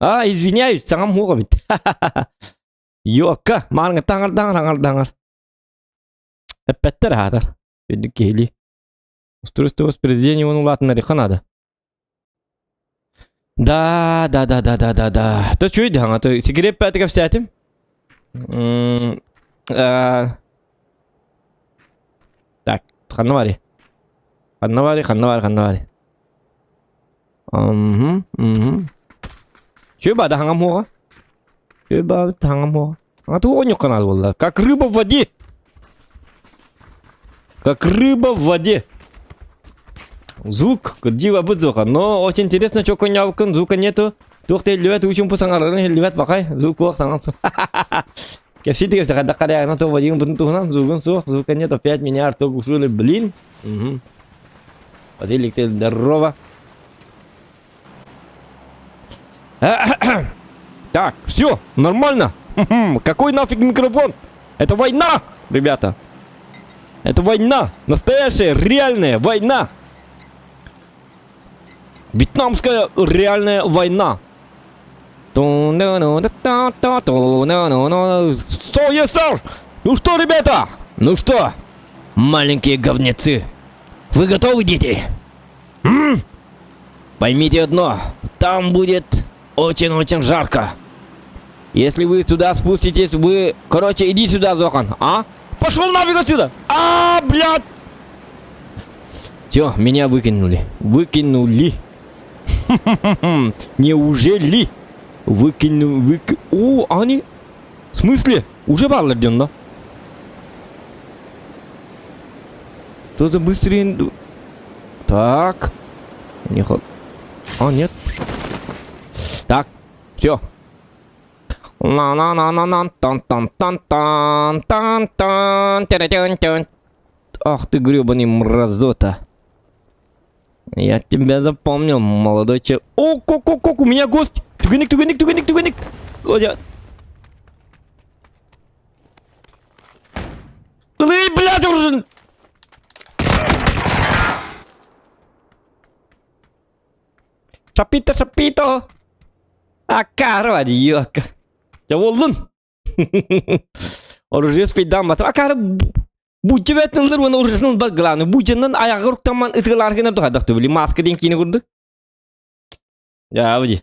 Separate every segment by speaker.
Speaker 1: А, извиняюсь, саҥам суох эбит. Йокка, маарыҥа таҥар-таҥар, аҥар-таҥар. Эппэттэр аатар. Үрдүк киһилии. Устройство воспроизведения он улаатыннарыахха наада. Да, да, да, да, да, да, да. То чуй да, то секрет пәті кәпсәтім. Так, ханна бари. Ханна бари, ханна бари, ханна бари. Угу, угу. Чү ба да хаңам хуға. Чү ба хаңам хуға. А то он канал буолла. Как рыба в воде. Как рыба в воде. Звук, дива быт звука. Но очень интересно, что конявкын, звука нету. Туох теллибет учун пу саңарарын хиллибет бакай. Звук суох саҥан суох. Кэпсии дигесе хайдах карягына то вадигын бутун туһунан звугун суох, звука нет, опять меня Артур глушили, блин. Угу. Василий Алексеевич, здорово. Так, все, нормально. Какой нафиг микрофон? Это война, ребята. Это война. Настоящая, реальная война. Вьетнамская реальная война. Ну что, ребята? Ну что, маленькие говнецы? Вы готовы, дети? М? Поймите одно, там будет очень-очень жарко. Если вы сюда спуститесь, вы... Короче, иди сюда, Зохан, а? Пошел нафиг отсюда! А, блядь! Все, меня выкинули. Выкинули. Неужели? Выкину... Вык... О, они... В смысле? Уже баллар да? Что за быстрый... Так. Не хо... А, нет. Так, все. на на на на на тан тан тан тан тан тан тан тан Ах ты гребаный мразота. Я тебя запомнил, молодой человек. О, кок, кок, кок, у меня гость. Түгенник, түгенник, түгенник, түгенник. Годя. Ый, блядь, уже. Шапито, шапито. Акаро, диёка. Дьэ буоллун. Оружие спейдан батыр. Акары бучча бэтнылар уонна оружиетын ылбат главное. Буччанан аяҕа уруктамман ытыалаар гына тухайдах били маска диэн киинэ курдук. Дьаабы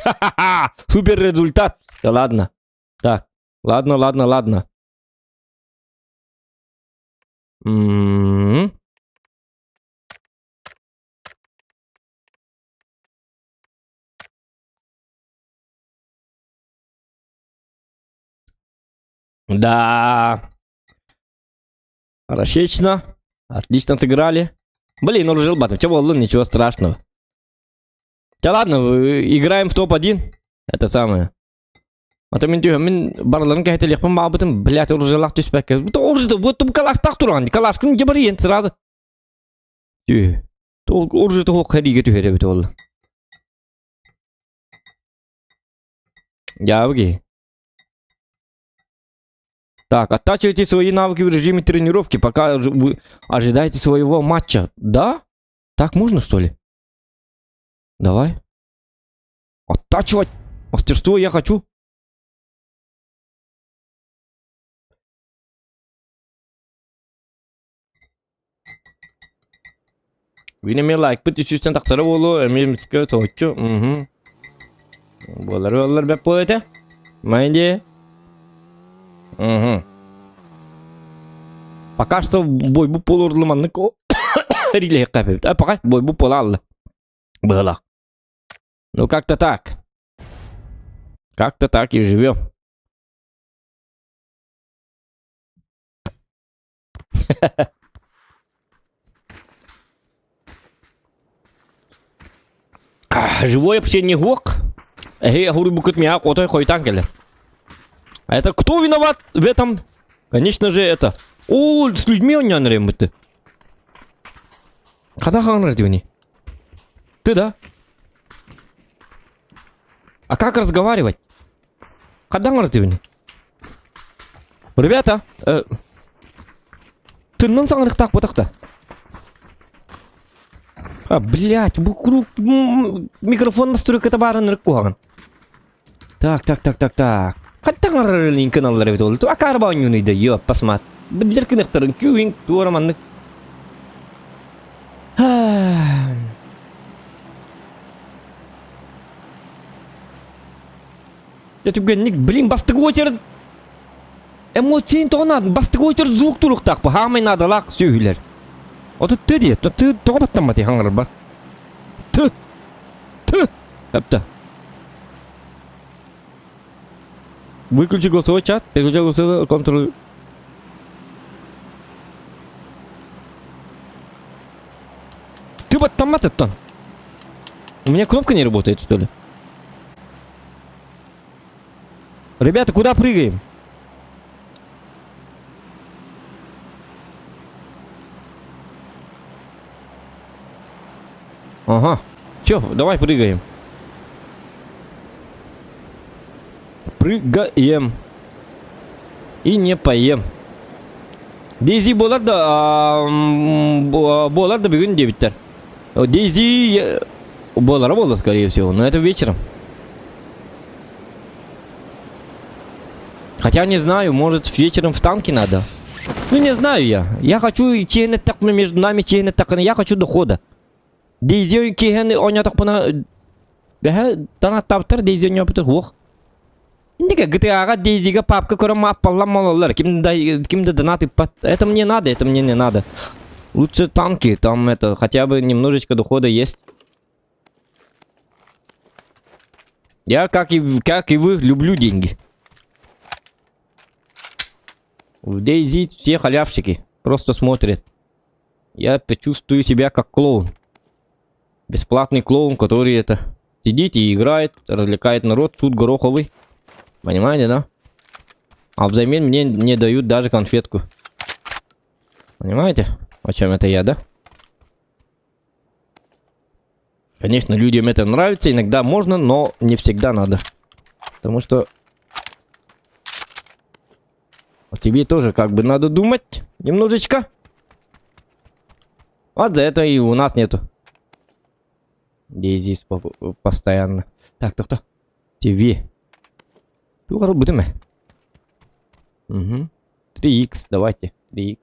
Speaker 1: Ха-ха-ха! Супер результат! Да ладно. Так, ладно, ладно, ладно. М-м-м. Да. Хорошечно. Отлично сыграли. Блин, он уже батом. Че было, ничего страшного. Да ладно, играем в топ-1. Это самое. А то мин түһэммин барыларын кэһэтэлиэхпин баҕарбытым, блядь, оружиелаах түспэккэ. Оружие, вот калаштаах туран, калашкын дьабарыйан сразу. Түһ. Оружие туох хэриигэ түһэр эбит ол. Дьаабы Так, оттачивайте свои навыки в режиме тренировки, пока вы ожидаете своего матча. Да? Так можно, что ли? Давай. Оттачивать! Мастерство я хочу. Бүгүн эмиэ лайкпыт үсүстэн тахсара буолуо, эмиэ эмискэ соһуччу. Угу. Буолар буоллар бэп буолуо этэ. Майди. Угу. Пока что бойбу полурлы маннык рилиһикка эппит. А пока бойбу полаллы. Было. Ну как-то так. Как-то так и живем. Живой общение гок. Эй, говорю, меня отой хойтан келер. А это кто виноват в этом? Конечно же, это. О, с людьми он не анремыты. Когда ханры Ты да? А как разговаривать? Когда ты Ребята, э, тыннан саҥарыктаах ботахта. А, блядь, бу круг микрофон настройката баарын ырык куһаҕан. Так, так, так, так, так. Хаттан арар линкын аллар эбит ол. Акаар баанньууну да, ёп, посмат. Билер кыныктарын күүһүн туора маннык. Дьэ түгэнник, блин, бастакы очерет эмоцияны тоҕо наада? Бастакы очерет звук туруктаах бу, хаамай наадалаах сүөһүлэр. Ото ты диэ, ты тоҕо баттамматый хаҥарба? Ты! Ты! Эпта. Выключи голосовой чат, переключи голосовой контроль. Ты баттаммат оттон. У меня кнопка не работает, что ли? Ребята, куда прыгаем? Ага. Все, давай прыгаем. Прыгаем. И не поем. DayZ буолар да буолар да бүгүн диэбиттэр. DayZ буолара буолла, скорее всего, но это вечером. Хотя не знаю, может вечером в танке надо. Ну не знаю я. Я хочу чиэни так между нами чиэни так я хочу дохода. DayZ киһини оонньоотохпуна бэһэ донаттаабыттар DayZ оонньообутар уох. Индика GTA-га DayZ-га папка көрөн мааппаллан мололлар. Ким да ким да донат ыппат. Это мне надо, это мне не надо. Лучше танки, там это хотя бы немножечко дохода есть. Я, как и вы, люблю деньги. В DayZ все халявщики просто смотрят. Я чувствую себя как клоун. Бесплатный клоун, который это сидит и играет, развлекает народ, шут гороховый. Понимаете, да? А взамен мне не дают даже конфетку. Понимаете, о чем это я, да? Конечно, людям это нравится, иногда можно, но не всегда надо. Потому что тебе тоже как бы надо думать немножечко. Вот за это и у нас нету. DayZ постоянно. Так, кто кто? ТВ. Тугар будем. Угу. 3х, давайте. 3х.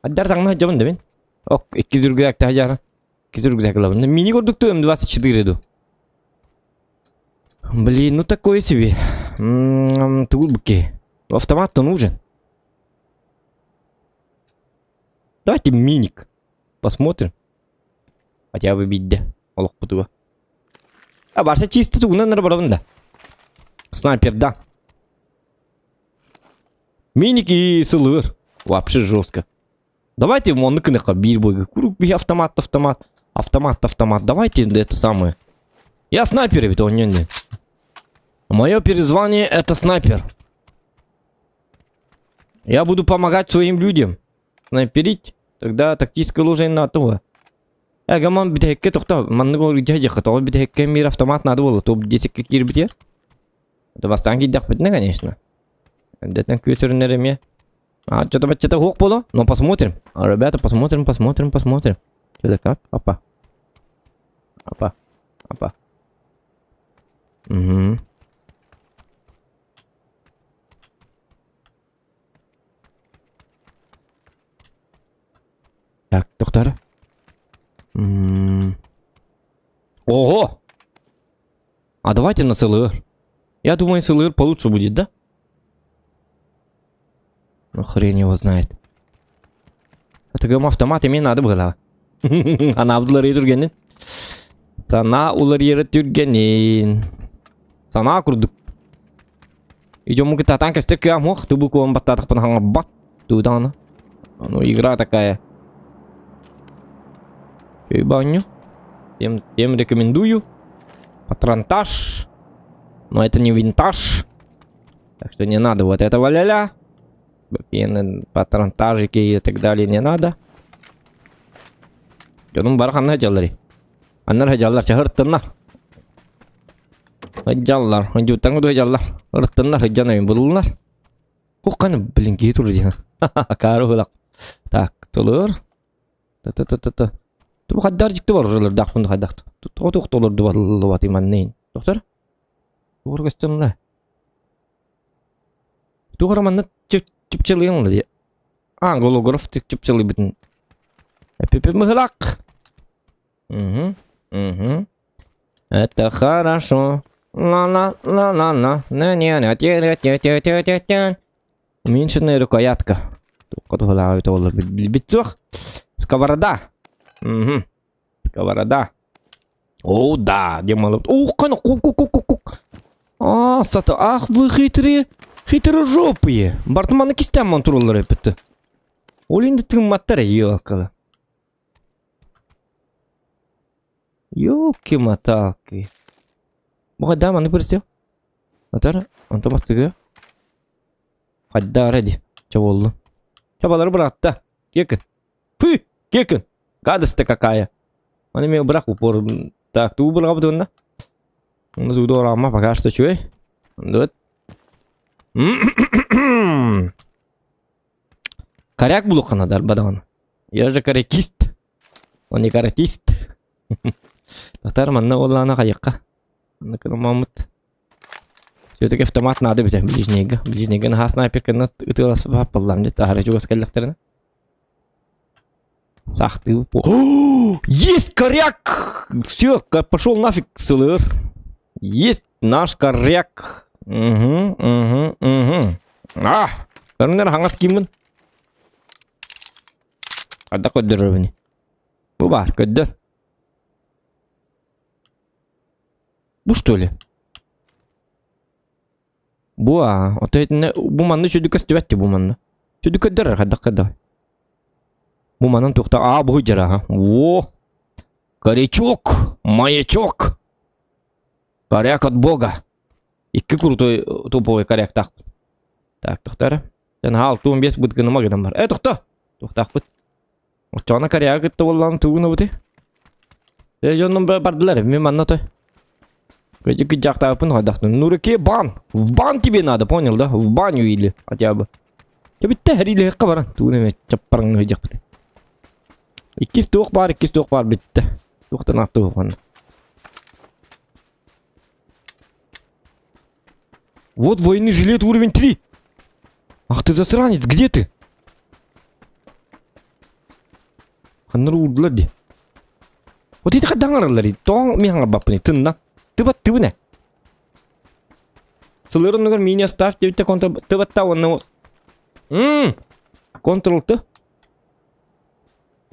Speaker 1: Адар таңна жабын да мен. Ок, икки рюкзак тажара. Икки рюкзак ылабын. Мини көрдүктү М24 ду. Блин, ну такое себе. Тулбки. Автомат-то нужен. Давайте миник. Посмотрим. Хотя бы бидде. Олох бутуга. А барса чисто тугунан барабын да. Снайпер, да. Миник и СЛР. Вообще жестко. Давайте оннук биир бойга. Курук би автомат, автомат. Автомат, автомат. Давайте это самое. Я снайпер ведь, он не, не. Мое перезвание это снайпер. Я буду помогать своим людям. Снайперить. Тогда тактическое оружие на то. Э, гаман битэкке тохто. Маннык ол жажы то битэкке мир автомат надо было. Топ 10 киирбите. Это бастан киирдэхпитинэ, конечно. Дэтэн күөсөрүнэр А, что-то что-то хук было? Ну, посмотрим. А, ребята, посмотрим, посмотрим, посмотрим. Что-то как? Опа. Опа. Опа. Угу. Так, доктор. М Ого! А давайте на СЛР. Я думаю, СЛР получше будет, да? Ну, хрен его знает. Это автомат именно надо было. Ана уларыйар түргэнин. Сана уларыйар түргэнин. Сана курдук. Идем мы танк ох, ты букву бат туда Ну, игра такая. Баню. Всем, всем рекомендую. Патронтаж. Но это не винтаж. Так что не надо вот этого ля-ля. Патронтажики и так далее не надо. Дьонум бары ханна сылдьаллар. Аннар сылдьаллар, чаһырттыннар. Сылдьаллар, дьуттан сылдьаллар. Ырттыннар, сылдьан буллар. Кукканы, блин, киһи тур диэн. Кары Так, тулур. Та-та-та-та-та. Хайдар дьикти бар хайдах. Тоҕо толордубат маннын. Доктор? Тугу көстөн Туох эрэ манна чыпчылыйан дии. А, голограф чыпчылыйбытын. Эпипи-мыһылак. Угу, угу. Это хорошо. Ла-ла-ла-ла-ла. На-не-на-те-те-те-те-те-те. Уменьшенная рукоятка. Билбит суох. Сковорода. Угу. Сковорода. О, да, демалып. О, қана, ку ку ку ку ку. А, сата, ах, вы хитрые, хитрожопые. Бартыманы кистәмман туралар эппитти. Ол инде тыымматтар ёлкалы. Ёлки-моталки. Бу да маны көрсө. Атар, онто бастыгы. Хайда ди. Ча болду. Чабалары быратта. Кекин. Фу, кекин. Гадость какая. Он имел брак упор. Так, туу бырҕабыт уонна. Онно тууду ораама пока что чуй. Вот. Коряк булуққана дарбадаҕана. Я же корякист. Он не каратист. Татар манна оллаана хайыққа. Манна кырмаммыт. Все-таки автомат надо бит ближнейга. Ближнейга наһаа снайперканы ытыаласпаппаллаам паллаам дит аһара чугас кэллэхтэринэ. Сахты. Есть коряк! Все, пошел нафиг, сылыр. Есть наш коряк. Угу, угу, угу. А! Көрүңнэр хаҥас кииммин. Хайдах көрдөрөбүн? Бу баар, көрдөр. Бу что ли? Бу а, ото итиннэ бу манна сүдү көстүбэт ти бу манна. Сүдү көрдөрөр хайдах көрдөр. Бу манан туохта аа бу дьара ха. Во! Корячок, маячок. Коряк от бога. Икки крутой топовый коряктаахпыт. Так, тохтор. Дьон 6-15 быт гыныма гынан бар. Э, тохто! Тохтаахпыт. Оччоҕуна коряга кытта буоллаҕына тугун обути? Э, дьоннум бардылар, мен манна той. Кыдьаахтаабыппын хайдахтын. Ну, реке бан! В бан тебе надо, понял, да? В баню или хотя бы. Бүттэ хэрилиэххэ баран. Тугун эмэ чаппарыҥ ыһыдьахпыт. Иккис туох баар, иккис туох баар бүттэ. Туохтан ааттыы Вот военный жилет уровень 3. Ах ты засранец, где ты? Ханнар уурдулар дии. Вот ити хайдах оҥороллор тоҕо мин хаҥарбаппыный тынна тыбат тыбыне Сылырын нугар мини оставь диэбиттэ контр тыбатта уонна Мм Контрол Т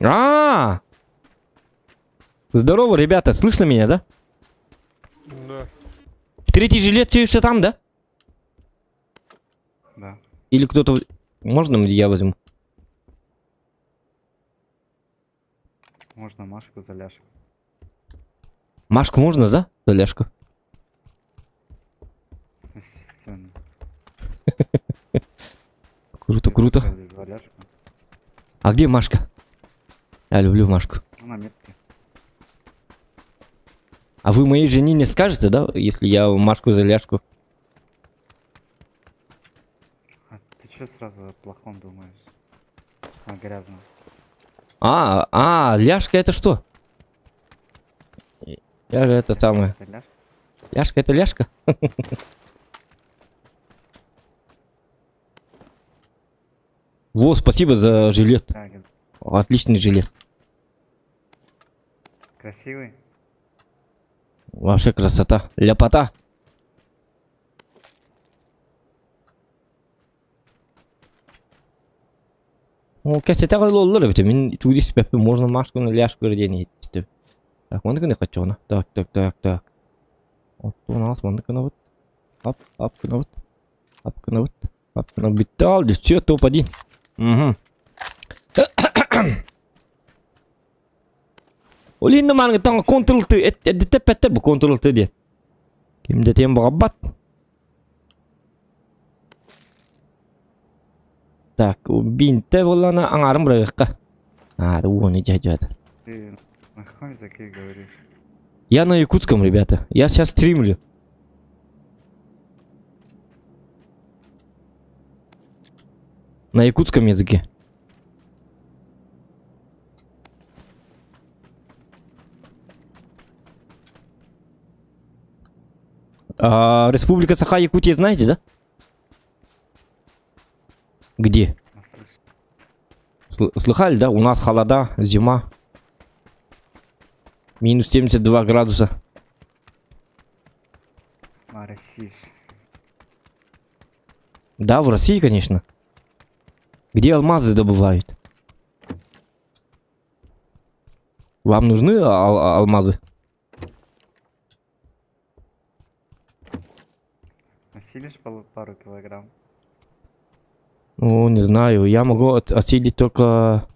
Speaker 1: А, Здорово, ребята, слышно меня, да?
Speaker 2: Да.
Speaker 1: Третий жилет все еще там, да?
Speaker 3: Да.
Speaker 1: Или кто-то... Можно я возьму?
Speaker 3: Можно Машку за ляжку.
Speaker 1: Машку можно, да? За ляжку?
Speaker 3: Естественно.
Speaker 1: Круто, круто.
Speaker 3: За ляжку.
Speaker 1: А где Машка? Я люблю Машку.
Speaker 3: Ну, на метке.
Speaker 1: А вы моей жене не скажете, да? Если я Машку за ляжку?
Speaker 3: А ты чё сразу о плохом думаешь? А, грязно.
Speaker 1: А, а, ляжка это что? Я же это самое.
Speaker 3: Это ляжка?
Speaker 1: Ляжка это ляжка? Во, спасибо за жилет.
Speaker 3: Да,
Speaker 1: Отличный жилет.
Speaker 3: Красивый?
Speaker 1: Вообще красота. Ляпота. Ол кэпсэтэ оллор эбит. Мин турист бэппин можно Машку на ляжку диэн иһиттим. Так, маннык гына хоччоҕуна. Так, так, так, так. Оттон аас маннык гынабыт. Ап, ап гынабыт. Ап гынабыт. Ап гынабыт. Бүттэ ал, все, топ-1. Угу. Ол инде маныгыттан Ctrl-T эддиттеппэттэр бу Ctrl-T диэн. Ким да тиэн баҕарбат. Так, бинтэ буоллаҕына аҥаарын быраҕыахха. А, уону дьэ-дьэ.
Speaker 3: Ты на каком языке говоришь?
Speaker 1: Я на якутском, ребята. Я сейчас стримлю. На якутском языке. А, Республика Саха, Якутия, знаете, да? Где? Слыхали, да? У нас холода, зима. Минус 72 градуса.
Speaker 3: А, Россия.
Speaker 1: Да, в России, конечно. Где алмазы добывают? Вам нужны алмазы?
Speaker 3: Осилишь пару килограмм?
Speaker 1: Ну, не знаю. Я могу осилить только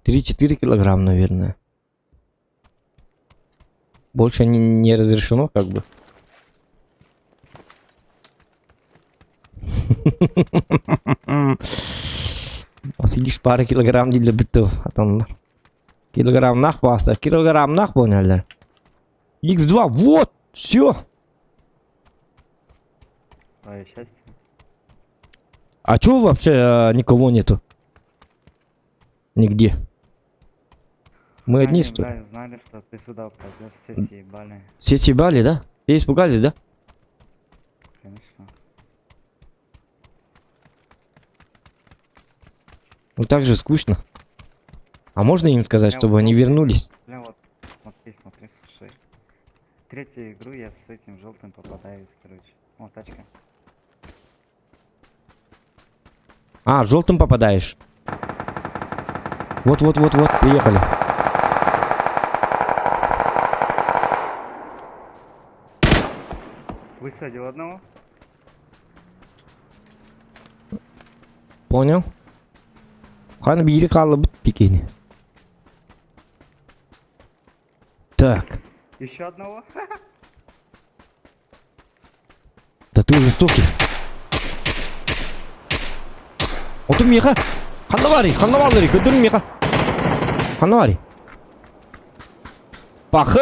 Speaker 1: 3-4 килограмм, наверное. Больше не разрешено, как бы. Осилишь пару килограмм для быту. А там килограмм нах паста, килограмм нах поняли. X2, вот, все.
Speaker 3: Твое счастье.
Speaker 1: А чё вообще никого нету? Нигде. Мы одни,
Speaker 3: Они,
Speaker 1: что ли?
Speaker 3: бля, знали, что ты сюда упадешь, все съебали.
Speaker 1: Все съебали, да? Все испугались, да?
Speaker 3: Конечно.
Speaker 1: Ну так же скучно. А можно им сказать,
Speaker 3: Я
Speaker 1: чтобы
Speaker 3: вот
Speaker 1: они
Speaker 3: тут.
Speaker 1: вернулись?
Speaker 3: Бля, вот, смотри, смотри, слушай. Третью игру я с этим желтым попадаюсь, короче. О, тачка.
Speaker 1: А, желтым попадаешь. Вот-вот-вот-вот, приехали.
Speaker 3: Высадил одного.
Speaker 1: Понял? Ханна биири хааллыбыт бикини. Так,
Speaker 3: Еще одного.
Speaker 1: Да ты жестокий. Оту миэхэ. Ханна баарый, ханна баалларый, көрдөрүҥ миэхэ. Ханна баарый. Пах.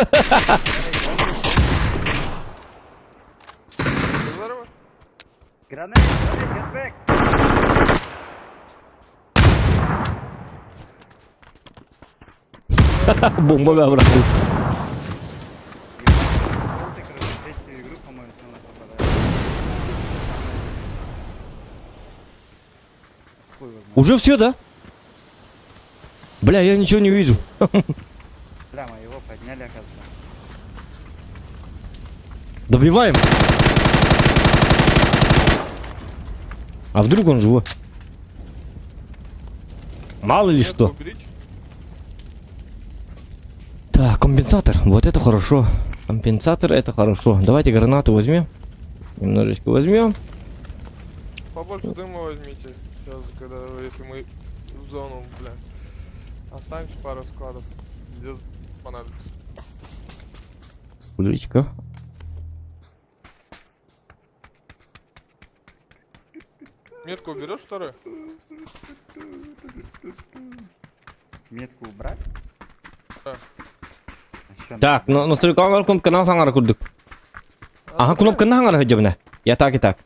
Speaker 2: Здорово.
Speaker 3: Гранат, гранат, get back!
Speaker 1: Бомба обратно.
Speaker 3: Желтый, короче, третью игру, по-моему, со мной попадает. Хуй его знает.
Speaker 1: Уже все, да? Бля, я ничего не вижу.
Speaker 3: Бля, мы его подняли, оказывается.
Speaker 1: Добиваем. А вдруг он живой? Мало ли
Speaker 2: Нет,
Speaker 1: что.
Speaker 2: уберите.
Speaker 1: Так, компенсатор. Вот это хорошо. Компенсатор — это хорошо. Давайте гранату возьмем. Немножечко возьмем.
Speaker 2: Побольше дыма возьмите. Сейчас, когда, если мы в зону, бля, останемся пару складов. Где понадобится.
Speaker 1: Ключка.
Speaker 2: Метку уберешь вторую?
Speaker 3: Метку убрать?
Speaker 2: Да.
Speaker 3: А чё
Speaker 1: Так, ну, настройка кнопканан саҥарар курдук. Ага, кнопканан саҥара сылдьабын. Я так и так.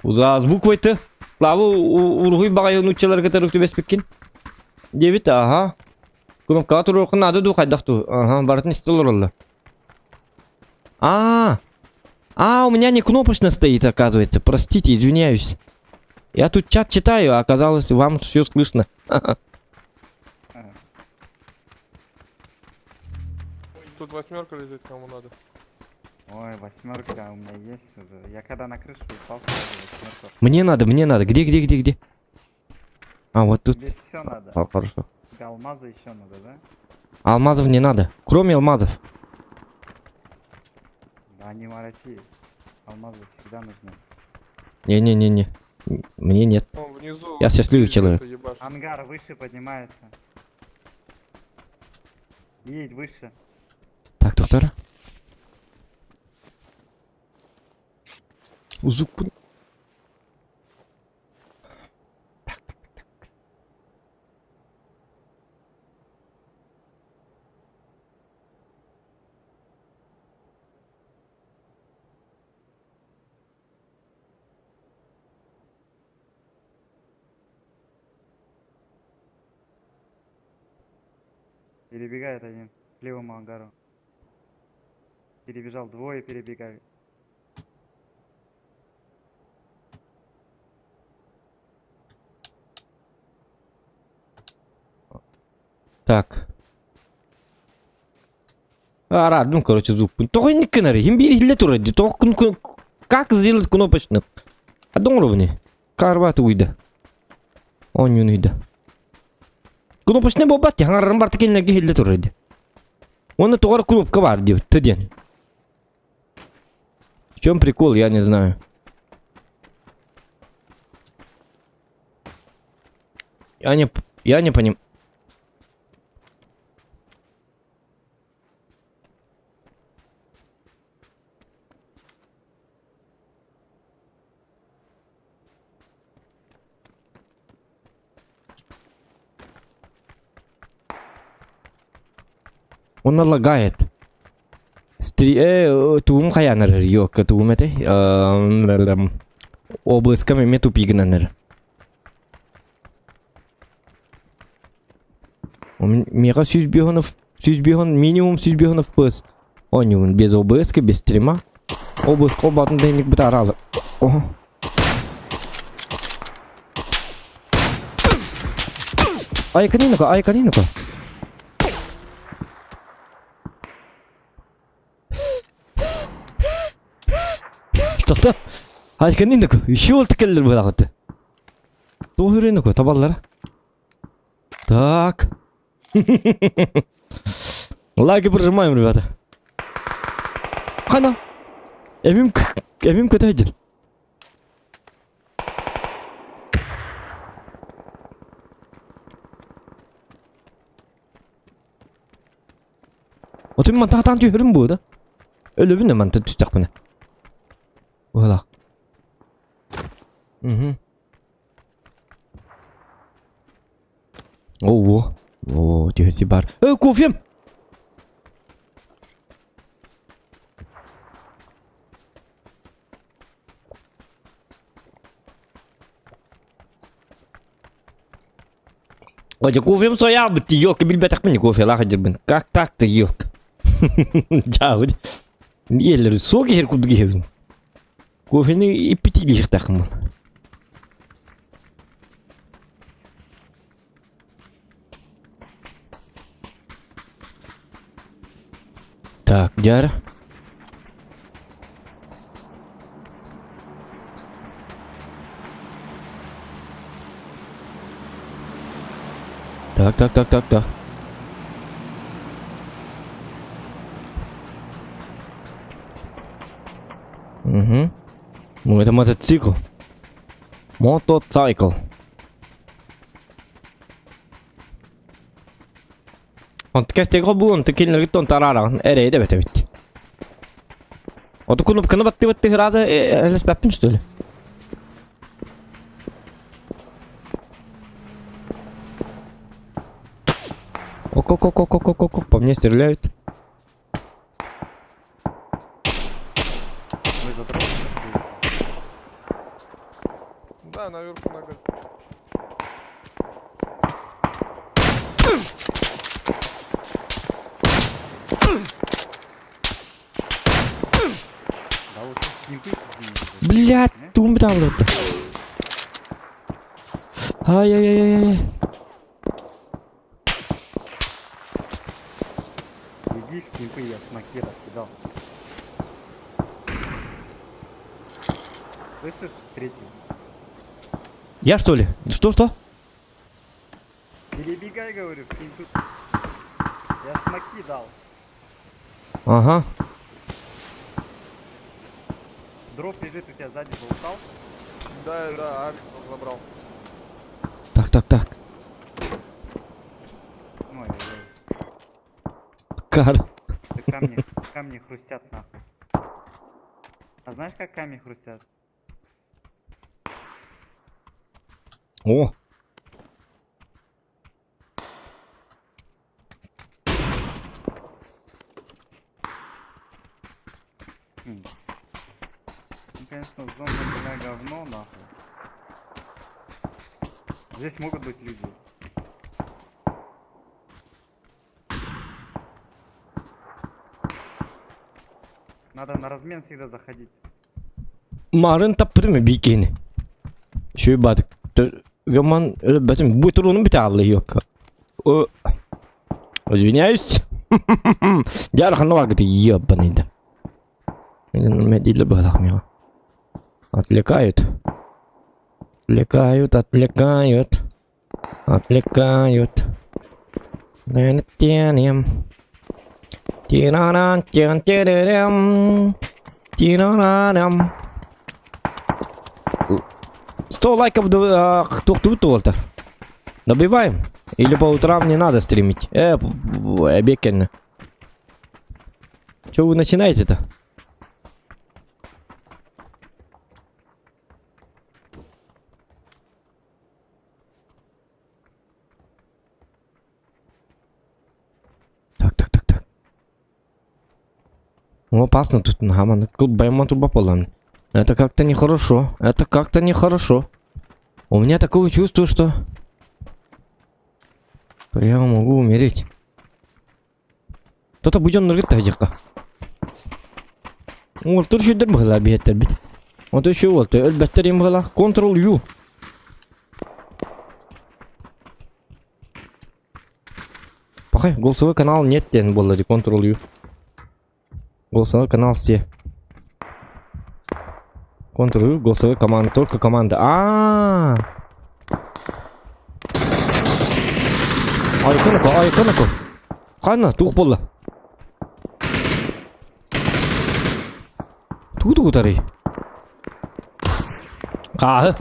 Speaker 1: Узаз буквой Т. Слава уруһуй баҕайы нууччалары кытары түбэспиккин. Диэбит, ага. Кнопкаҕа туруоххун наада дуу хайдах дуу. Ага, барытын истэ олороллор. А, а, у меня не кнопочно стоит, оказывается. Простите, извиняюсь. Я тут чат читаю, а оказалось, вам все слышно.
Speaker 3: А,
Speaker 2: Тут восьмерка лежит, кому надо.
Speaker 3: Ой, восьмерка у меня есть уже. Я когда на крышу упал, сразу восьмерку.
Speaker 1: Мне надо, мне надо. Где, где, где, где? А, вот тут.
Speaker 3: Тебе все надо.
Speaker 1: А, хорошо.
Speaker 3: Тебе алмазы еще надо, да?
Speaker 1: Алмазов не надо. Кроме алмазов.
Speaker 3: Да, они в России. Алмазы всегда нужны.
Speaker 1: Не-не-не-не. Мне нет.
Speaker 2: Вон внизу.
Speaker 1: Я счастливый
Speaker 2: пиздец,
Speaker 1: человек.
Speaker 2: ебашит.
Speaker 3: Ангар выше поднимается. Едь выше.
Speaker 1: Так, доктор. Узук. Так.
Speaker 3: Перебегает один к левому ангару. Перебежал, двое перебегают.
Speaker 1: Так. Араардым, короче, звукпун. Тоҕо инник гынарый? Иһин биир иһиллэ турар дии. Тоҕо как сделать кнопочным? А доҥоробуни? Карбаты уйда. Оонньууну уйда. Кнопочный буолбат дии. Хаҥарарым барыта кинилэргэ иһиллэ турар дии. Уонна тоҕо эрэ кнопка баар диэбит диэн. В чем прикол, я не знаю. Я не понимаю. Он лагает. Тугум хайаан эрэр, ёлка, тугум этэй? OBS-кам эмиэ тупигынан эрэр. Миэхэ 105 105 минимум 105 FPS оонньуубун без OBS без стрима. OBS холбоотун да инник бытаараалы. Оһо. Айканинука, айканинука. Тоқта. Айканинука. Еще ол тікелдер бұлағыты. Туһүрүнүкү табаллара. Так. Лайки прожимаем, ребята. Хана. Эмим эмим көтөйдүр. Отun man таатаан түһөрүм бу да. Өлөбүн мантан түстэхпинэ. Уһала. Угу. Ого. О, түһэси бар. Э, кофем! Ой, кофем соябыт, ёлка, билбэтэхпин кофелаах дьирбин. Как так-то, ёлка? Дьаабыт. Иэллэр суох иһэр курдук иһэбин. Кофены иппитиилиэхтээхпин. Так, дьэ Так, так, так, так, так. Угу. Ну, это мотоцикл. Мотоцикл. Онтон кэстиэҕэ бу онтон кинилэргит онтон арараҕын эрэйдэ эбит эбит. Оту кнопканы баттыы-баттыы ыраата элэспэппин что ли? Ок-ок-ок-ок-ок-ок-ок, по мне стреляют.
Speaker 3: Вы за дропом пошли?
Speaker 2: Да, наверху на горе.
Speaker 3: Да вот тут кемпы какие-нибудь.
Speaker 1: Блядь,
Speaker 3: Не?
Speaker 1: тугум бытааллыбыт. Ай-яй-яй-яй.
Speaker 3: Иди в кемпы, я смоки раскидал. Слышишь, третий?
Speaker 1: Я что ли? Что-что?
Speaker 3: Перебегай, говорю, в кемпы. Я смоки дал.
Speaker 1: Ага.
Speaker 3: Дроп лежит у тебя сзади, залутал.
Speaker 2: Да, Арик забрал.
Speaker 1: Так, так, так.
Speaker 3: Ой, ой,
Speaker 1: Кар.
Speaker 3: ой. Камни, камни хрустят нахуй. А знаешь, как камни хрустят?
Speaker 1: О.
Speaker 3: М. Ну, конечно, зона, бля, говно, нахуй. Здесь могут быть люди. Надо на размен всегда заходить.
Speaker 1: Марын таппытым бикини. Шүй бадык. Гаман өлбөтүм. Бу туруну бите аллы yok. О, Извиняюсь. Жархан вакыты ебаный да. Медили было Отвлекают. Отвлекают, отвлекают. Отвлекают. Тирарам. 100 лайков туохтубут туолта. Добиваем? Или по утрам не надо стримить? Э, беккенне. Че вы начинаете-то? Так, так, так, так. Ну, опасно тут, нахаман. Байман труба полан. Это как-то нехорошо. Это как-то нехорошо. У меня такое чувство, что я могу умереть. Кто-то будет ныргыт тахжыққа. Ол тұр шүйдір бұғыла бейеттер бит. Вот еще вот, өлбәттер ем бұғыла. Ctrl U. Пахай, голосовой канал нет ден болды, Ctrl U. Голосовой канал все. Ctrl U, голосовой команда, только команда. А, -а, -а. Айкынако, айкынако. Ханна, тух болла. Тугу тугутарый? Хааһы.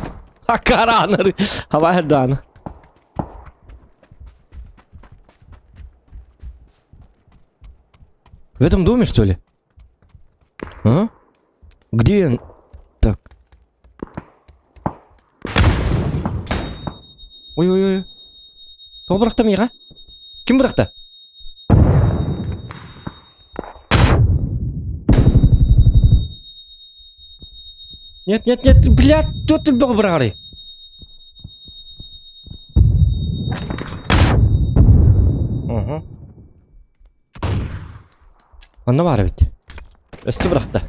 Speaker 1: Акараанары. Хабаһырдааны. В этом доме, что ли? А? Где? Так. Ой-ой-ой. Тоҕо бырахта миэхэ? Ким бырахта? Нет, нет, нет, блядь, кто ты бөҕө быраҕарый? Угу. Онно баар эбит. Өстө бырахта.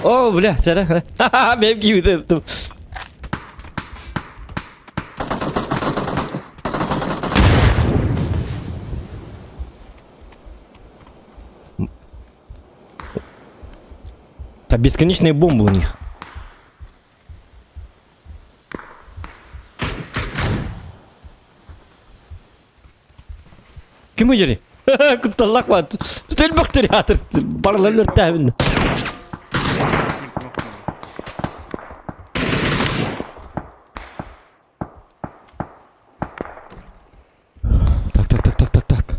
Speaker 1: О, бля, сэрэ. Бэйэм киирбитим. Там бесконечные бомбы у них. Ким ыйдьарый? Кутталлах баат. Төлбөхтөр ятыр. Барларын өртээбин.
Speaker 3: Тип нокнули.
Speaker 1: Так, так, так, так, так, так.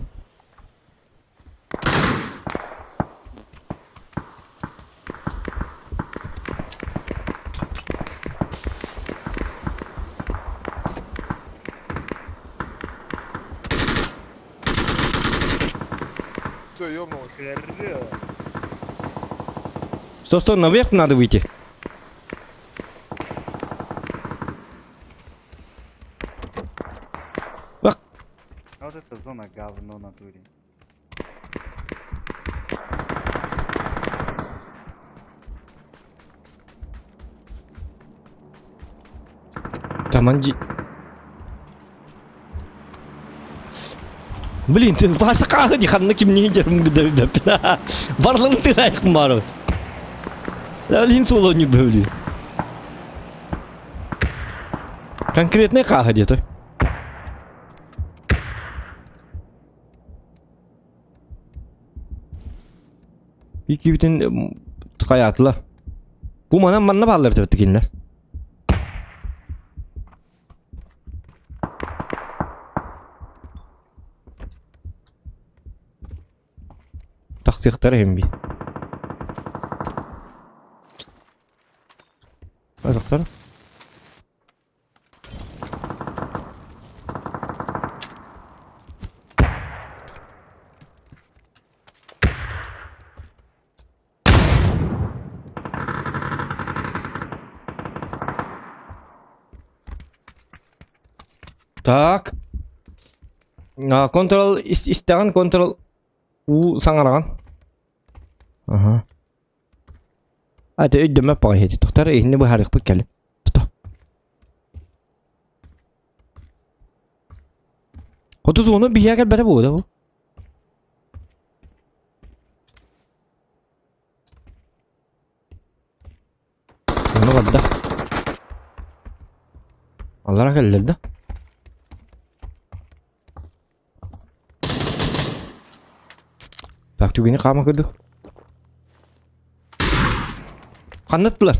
Speaker 2: Все, ёбнулось.
Speaker 3: Хорош.
Speaker 1: Что, что, наверх надо выйти?
Speaker 3: А вот эта зона говно натуре.
Speaker 1: Там анди... Блин, ты Вася хааһы ханна кимниин дьэрим Барларын тыгайык бары. Лин соло не бөлі. Конкретный хааһы где-то. Иккибитин хайаатылар. Бу манан манна бааллар эбит кинилэр. Тахсыахтара иһин бии. Азахтар. Так. А, Ctrl истэҕин Ctrl. Уу саҥараҕын. Аха. А это өйдөмөт баҕайы ити. Тохтор иһини быһаарыахпыт кэлин. Тото. Хоту зону биһиэхэ кэлбэтэ буолуо да бу? Ону барда. Аллара кэллэр да. Так, түгэни хаама көрдүк. Ханныттылар?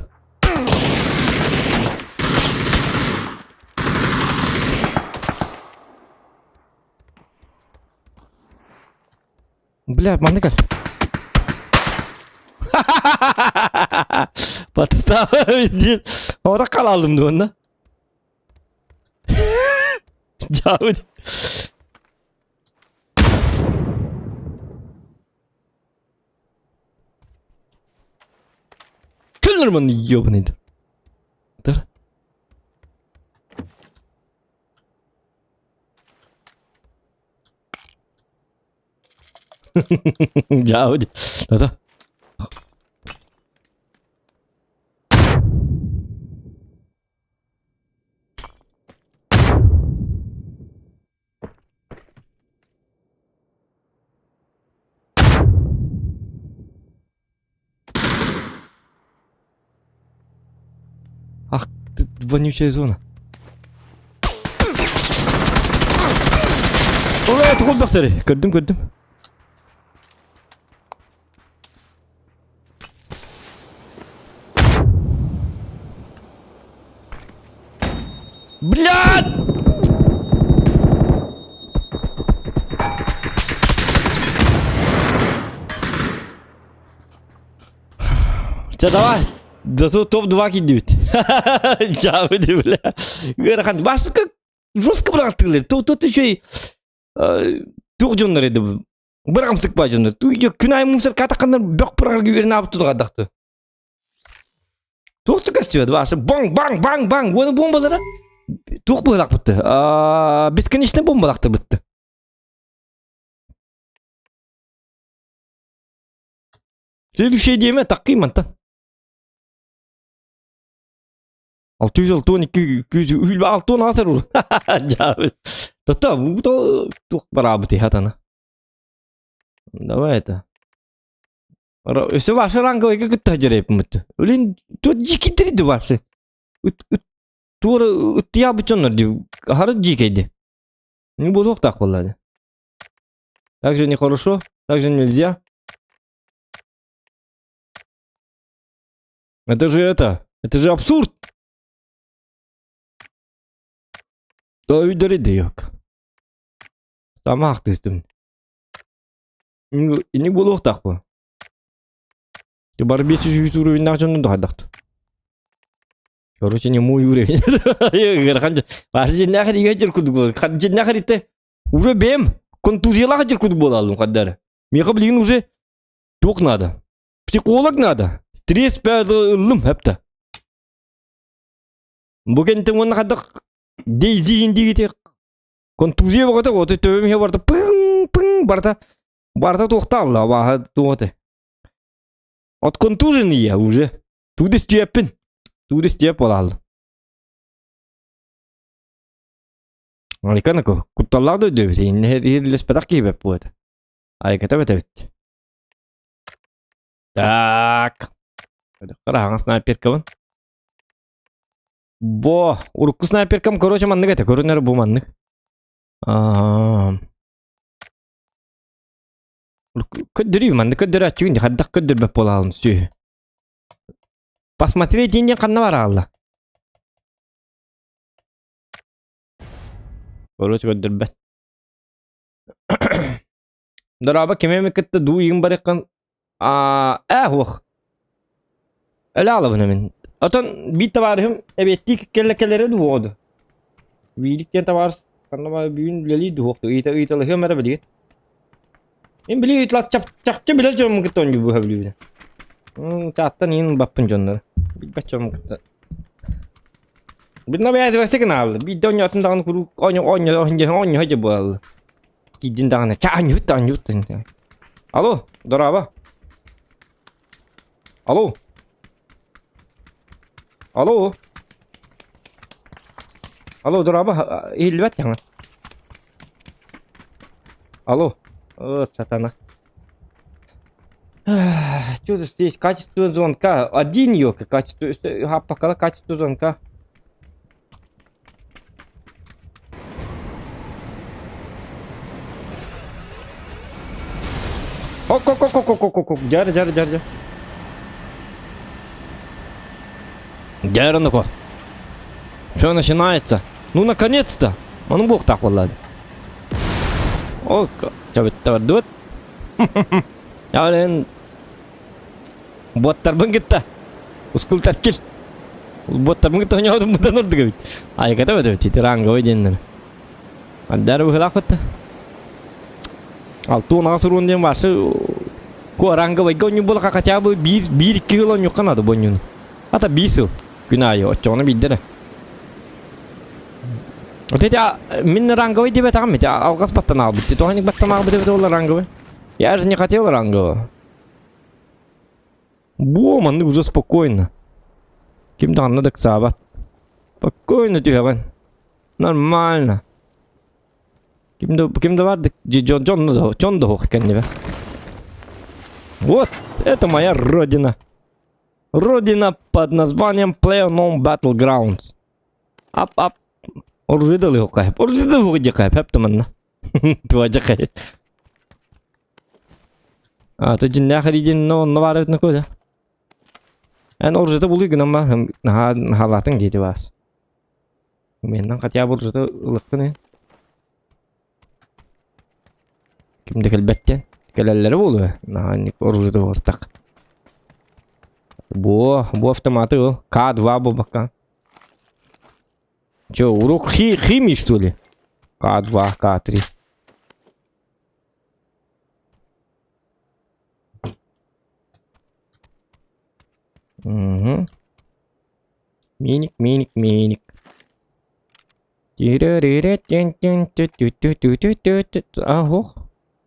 Speaker 1: Бля, манна кэл. Подстава диэн. Ора халалым дуонна. Дьаабыт. Киллерман ёбаный. Да. Дьаабы. Да. Ах ты, вонючая зона. Ура, тугул бахтары. Көрдүм, көрдүм. Блядь! Чэ, давай. Зато топ-2 киирдибит. Дьаабы бля. Ыарахан. Башка жестко быраҕаттыылар. Тут еще и туох дьоннор edi Быраҕымсык баа дьоннор. Күн аайы мусор катахханнар бөх быраҕарга үөрэнэ аабыт тутуҕардахты. Туох да көстүбэт баасы баҥ баҥ баҥ баҥ уону бомбалара туох быһылаахпытты бесконечно бомбалаахтырбытты. Следующее диэмэ таккый мантан. 662 206 асыр ур. Тата бу туох бараабыт хатана. Давай это. Өссө ваша ранговыйга кытта дьэрэйпмыт. Үлин тут дьикитириди вообще. Туора ыттыйаабыт дьоннор дии. Хары дьиикэйди. Не буолуохтаах буолла. Так же нехорошо, так же нельзя. Это же это, это же абсурд. Өйдөрү Тамаах түстүм. Инник буолуохтаах бу. Бары 500 уровеннаах дьоннун да хайдахт. Короче, не мой уровень. Бары дьиннээх иһэ курдук. Дьиннээх итте уже бэм контузиялаах дьир курдук буолалым хаддары. Миэхэ билигин уже туох надо. Психолог надо. Стресс ыллым хэпта. Бу кэнтэн уонна хайдах Дейзи индигити контузия бөҕөтө оту төбөм иһэ барыта пыҥ пыҥ барыта барыта туохтаалла абааһы туоте. От контуженный я уже. Тугу истиэппин. Тугу истиэп буолаалла. Айканако кутталлаах дойду эбит. Иннэ киһи бэп буолта. Айката бэтэбит. Так. Хараҥа снайперкабын. Бо, урукку снайперкам, короче, маннык этэ, көрүнэр бу маннык. Көрдөрүү маннык көрдөрөөччүгүн хайдах көрдөрбөт буолаалын сүөһү. Посмотреть диэн ханна бараалла? Короче, көрдөрбөт. Дорообо, кими эмэ кытта дуу игин барыаххын аа ээ суох. Өлө аалабын мин. Отон биир табаарыһым эбиэттии кэллэ кэлэрэ дуу оҕоду. Биирик диэн табаарыс ханна баар бүгүн үлэлии дуу суох ыйыта ыйыталаһыам эрэ билигин. Мин били ыйытла чахчы билэр дьоммун кытта оонньуу быһа билибин. Чааттан иин баппын дьоннору. Билбэт дьоммун кытта. Бинна бэйэс гынаалла. Биирдэ оонньоотун даҕаны куруук оонньоо оонньоо оонньоо оонньоо дьэ буолалла. Киирдин даҕаны чаанньыбыт таанньыбыт. Алло, дорообо. Алло. Алло. Алло, дорообо, иһиллибэт даҕаны. Алло. О, сатана. Что здесь? Качество звонка. Один ёлка. Качество... Пока качество звонка. Ок-ок-ок-ок-ок-ок-ок. Дьэр, дьэр, дьэр, дьэр. Дьэр, ну-ка. Все начинается. Ну, наконец-то! Ону буохтаах буолла. О, чабыттабардыбыт. Ялен Боттарбын кытта. Ускул таскил. Боттарбын кытта оонньообутум быдан ордук эбит. Айыката бөтө эбит ранговый диэннэр. Андары быһылаах бытта. Алтуон аҕыс уруон диэн баарсы ку ранговайга оонньуу буола хотя бы биир биир икки сыл оонньуохха наада бу оонньууну. Ата биир сыл күн аайы оччоҕуна биирдэ эрэ. Вот эти мин ранговый диэбэтэҕим ити алҕас баттан аалбыт. Тоҕо баттан аалбыт эбит ол ранговый. Я же не хотел рангового. Буо, маннык уже спокойно. Ким даҕаны да ыксаабат. Спокойно түһэҕин. Нормально. Ким да, ким да бар дьон, дьон, дьон да суох кэннибэ. Вот, это моя родина. Родина под названием PlayerUnknown Battlegrounds. Ап-ап. Оружие дали Оружие дали хеп манна. Туа дьахай. А, то дьиннээх эрийдин онно баар эбит накуда. Эн оружиета булуй гынан ба наһаа наһаалаатыҥ диэти баас. Меннан хотя бы оружиета ылыахпын Ким да кэлбэттэн. Кэлэллэрэ буолуо. Наһаа оружиета буолтах. Бу, бу автоматы ол. К2 буолбакка. Че, урок хи химии, что ли? К2, К3. Угу. Миник, миник, миник. Ах,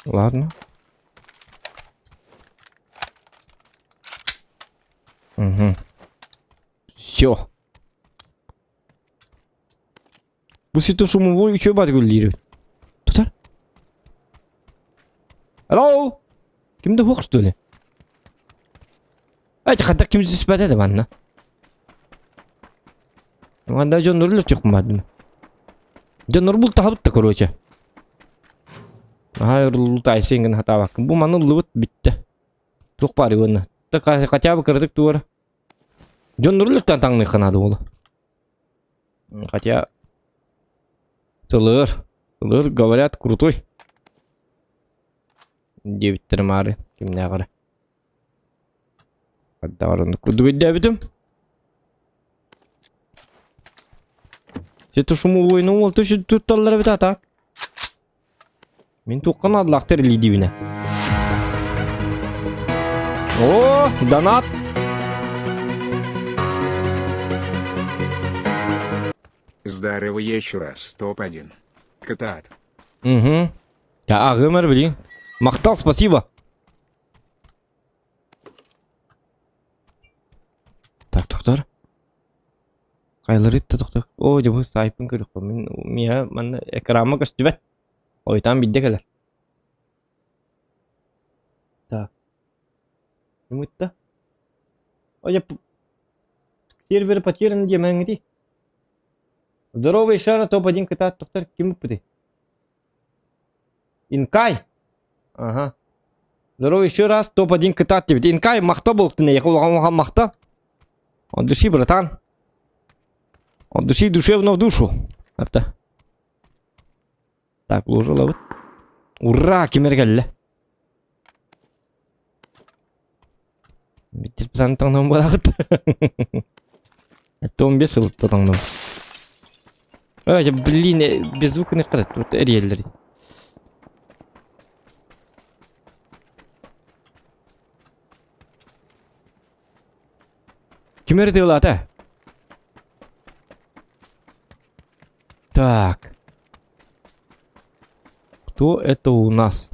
Speaker 1: ладно. Угу. Все. Бу сито шумовой үчүгэй баар үлэлиир Тутар. Hello? Ким да суох что ли? Ай, хайдах ким түспэтэ да манна. Манна дьоннору лөччүк баардым. Дьоннор бултаһабыт да короче. Аха лутайсыҥ гына хатаабаккын. Бу маны ыллыбыт бүттэ. Туох баар уонна. Хотя бы кыратык туора. Дьоннору лөттөн таҥныахха наада буолуо. Хотя Сылыр. Сылыр, говорят, крутой. Диэбиттэрэ маары кимнээх эрэ. Хайдаҕар оннук курдук өйдөөбүтүм. Сити шумовой ну ол түшү тутталлар эбит ата. Мин туохха наадалаахтар илиидиибинэ. О, донат!
Speaker 4: Здорово еще раз, топ-1. Кытаат.
Speaker 1: Угу. Ааҕыам эрэ билигин. Махтал, спасибо. Так, доктор. Хайлары тохтор. Оо, дьэ бу саайпын көрүөхпүн. Мин миэхэ манна экраҥҥа көстүбэт. Ойутаан биирдэ кэлэр. Так. Ким ыытта? О, дьэ сервер потерян диэмэҥҥитий? Здоровый шара топ-1 кытаат тохтор ким ыппытый? Инкай! Ага. Здорово еще раз, топ-1 кытаат диэбит. Инкай, махта буолтун эйиэхэ улахан улахан махта. От души, братан. От души душевно в душу. Апта. Так, ложылабыт. Ура, ким эрэ кэллэ. Биттир таҥнан буолаҕыт. Это он бес ылытта таҥнан. Ой, блин, без звука не тут эрийэллэр. Ким эрэ тыалаата? Так. Кто это у нас?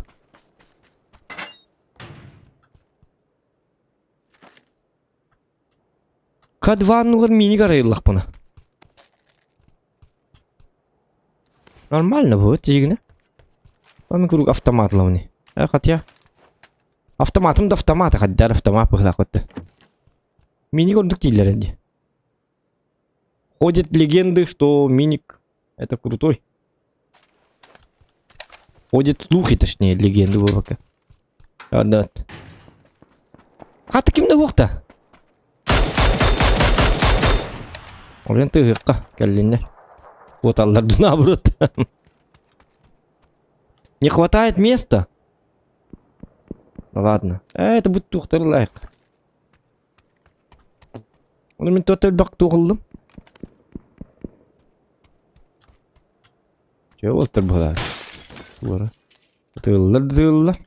Speaker 1: К2 анныгар мини арайыллахпына. Нормально будет, тигинэ. Мин куруук автомат ылабын. Э, хотя... Автоматым да автомат, хаддар автомат быһылаах Мини курдук дииллэр дии. Ходят легенды, что миник это крутой. Ходят слухи, точнее, легенды пока. А, да. А ты ким да буохта? Олен тыһыахха кэллиннэ. Куоталлар наоборот. Не хватает места. Ну ладно. Э, это будет тухтар лайк. Оны мин туох элбэх туохуллум. Чэ уолтар быһалаат. Туора. Тыыллар да тыыллар.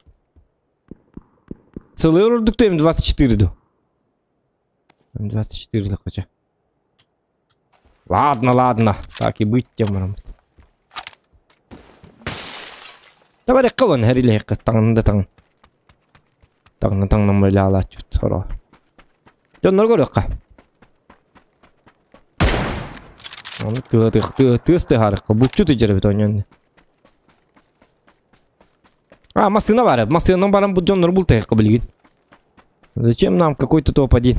Speaker 1: Сылыыр ордук М24 ду. М24 лакача. Ладно, ладно. Так и быть тем барам. Давай кылын хэрилэхэ таҥна да таҥ. Таҥна таҥнан байлаалааччыт сороҕор. Дьоннор көрүөххэ. Ону тыа тыа тыас тыаһаарыкка булчут иджэрэбит оонньоон. А, массыына баар. Массыынанан баран бу дьоннору бултайыкка билигин. Зачем нам какой-то топ-1?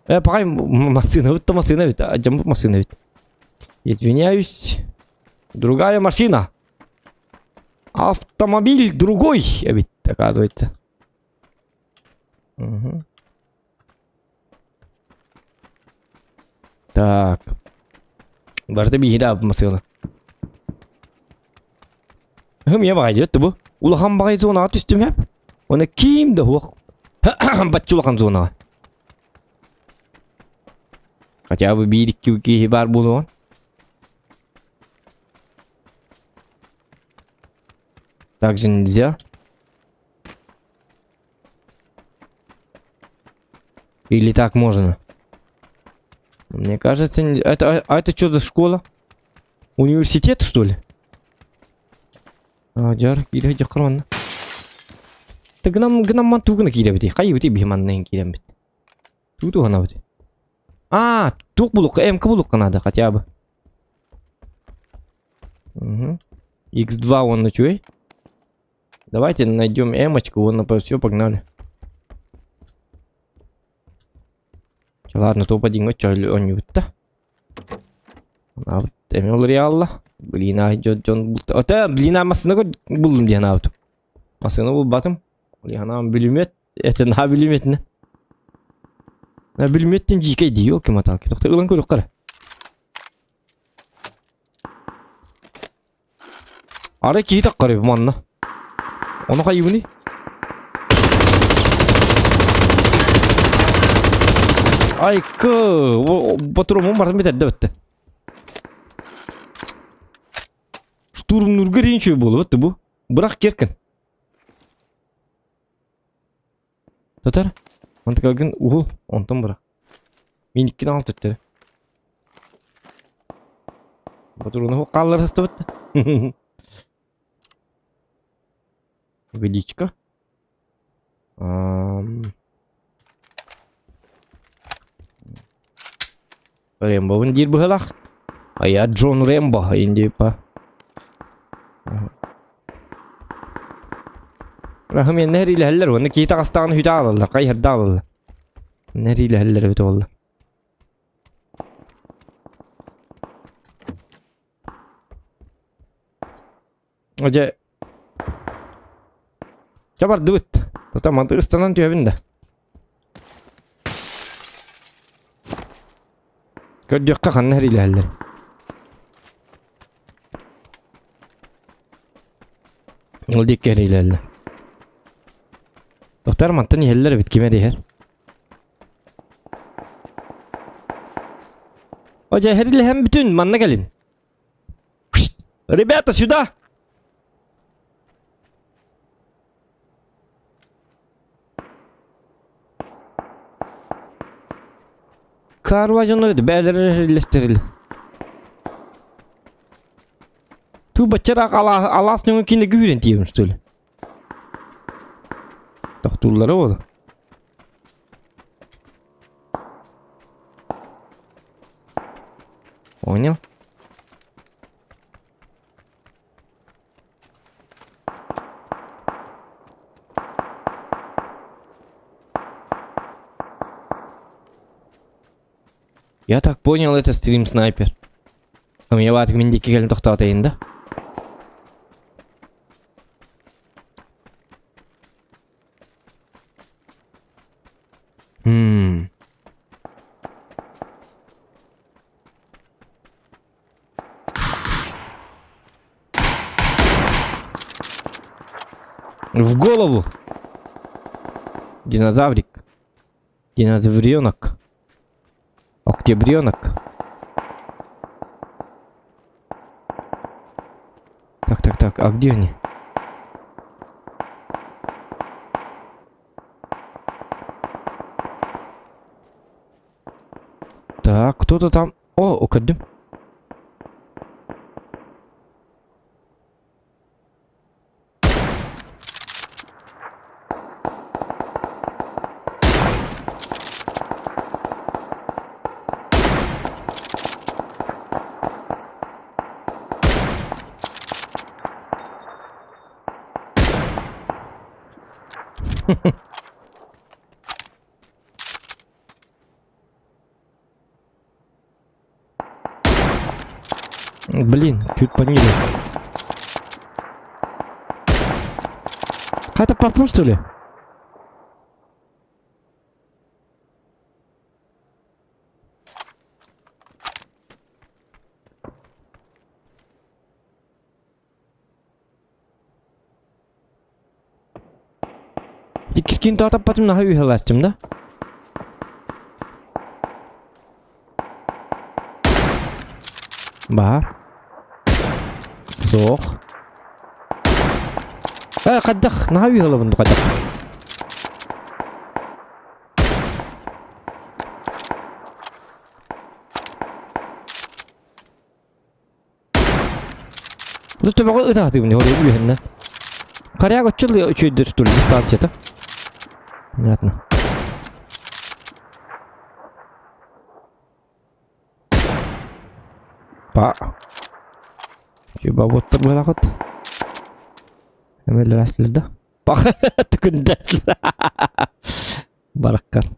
Speaker 1: Э, пока массыына бит массыына бит. А, дьоммут массыына бит. Извиняюсь. Другая машина. Автомобиль другой, эбит, оказывается. Угу. Так. Барыта биһири массыына. Хым я баҕай диэт бу. Улахан баҕай зонаҕа түстүм хэп. Оны ким да суох. Бачча улахан зонаҕа. Хотя бы биир икки киһи баар буолуон. Так же нельзя. Или так можно? Мне кажется, это, а, а это что за школа? Университет, что ли? А, дьар, киирэ дьахар манна. Гынам, гынам тугуна киирэбити. Хайыбыти биһи манна киирэммит. Туу туһанабыт. А, туох булукка, МК булукка надо хотя бы. Угу. X2 он үчүгэй. Давайте найдем эмочку, вон на все, погнали. Ладно, топ-1 оонньуубут А вот эми уларыйалла. Блин, а дьон Ота, блин, а массыына буллум диэн аабытым. Массыына булбатым. Блин, бүлүмөт. Это на бүлүмөтүнэ. На бүлүмөттен жикей дии, елки-моталки. Тохто ылан көрүк Арай киһи таххар манна. Ону хайыбыный? Айкы, ботурумун бартын битэрдэ бытты. Штурмнурга рейнчү буолу бу. Бырах керкин. Татар, онтукагын уһул, онтон бырах. Мин иккин аҕал төттөрү. Ботуруну хааллар сыстыбыт. Величка. Рэмбобун диир быһылах. А я Джон Рэмбо, индипа. Рахым нэрилэһэллэр уонна киһи таҕыстаҕына хүтэ аалаллар, хайыһарда аалаллар. Нэриилэһэллэр эбит буолла. Дьэ Чэ бардыбыт. Тута манты ыстанан түһэбин да. Көрдүөххэ ханна сэриилэһэллэр. Ол диэки сэриилэһэллэр. Доктор мантан иһэллэр эбит ким эрэ иһэр. О дьэ сэриилэһэн бүтүн манна кэлин. Ребята, сюда! Карва дьоннор бээлэрэ иллэстэрил. Ту баччараах алаас нөҥө кинигэ күүрэн тиийэбин что ли? Тохтууллара буолла. Понял? Я так понял, это стрим снайпер. У меня ватик мин диэки кэлин тохтоотойун да? Хм. В голову! Динозаврик. Динозавренок. Октябренок. Так, так, так, а где они? Так, кто-то там... О, укадым. Блин, чуть пониже. А это паркур, что ли? Иккискин таатаппатым наһаа үһэлээстим да? Баар. Суох. Э, хайдах? Наһаа үһэлэбин ду хайдах? Ну төбөҕө ытаатыгын ол үһэннэн. Коряга оччол үчүйдür что ли дистанцията. Понятно. Па. Чуба боттор буолахыт. Эмэллэрастылар да. Пах түкүндэслэр. Бараккар.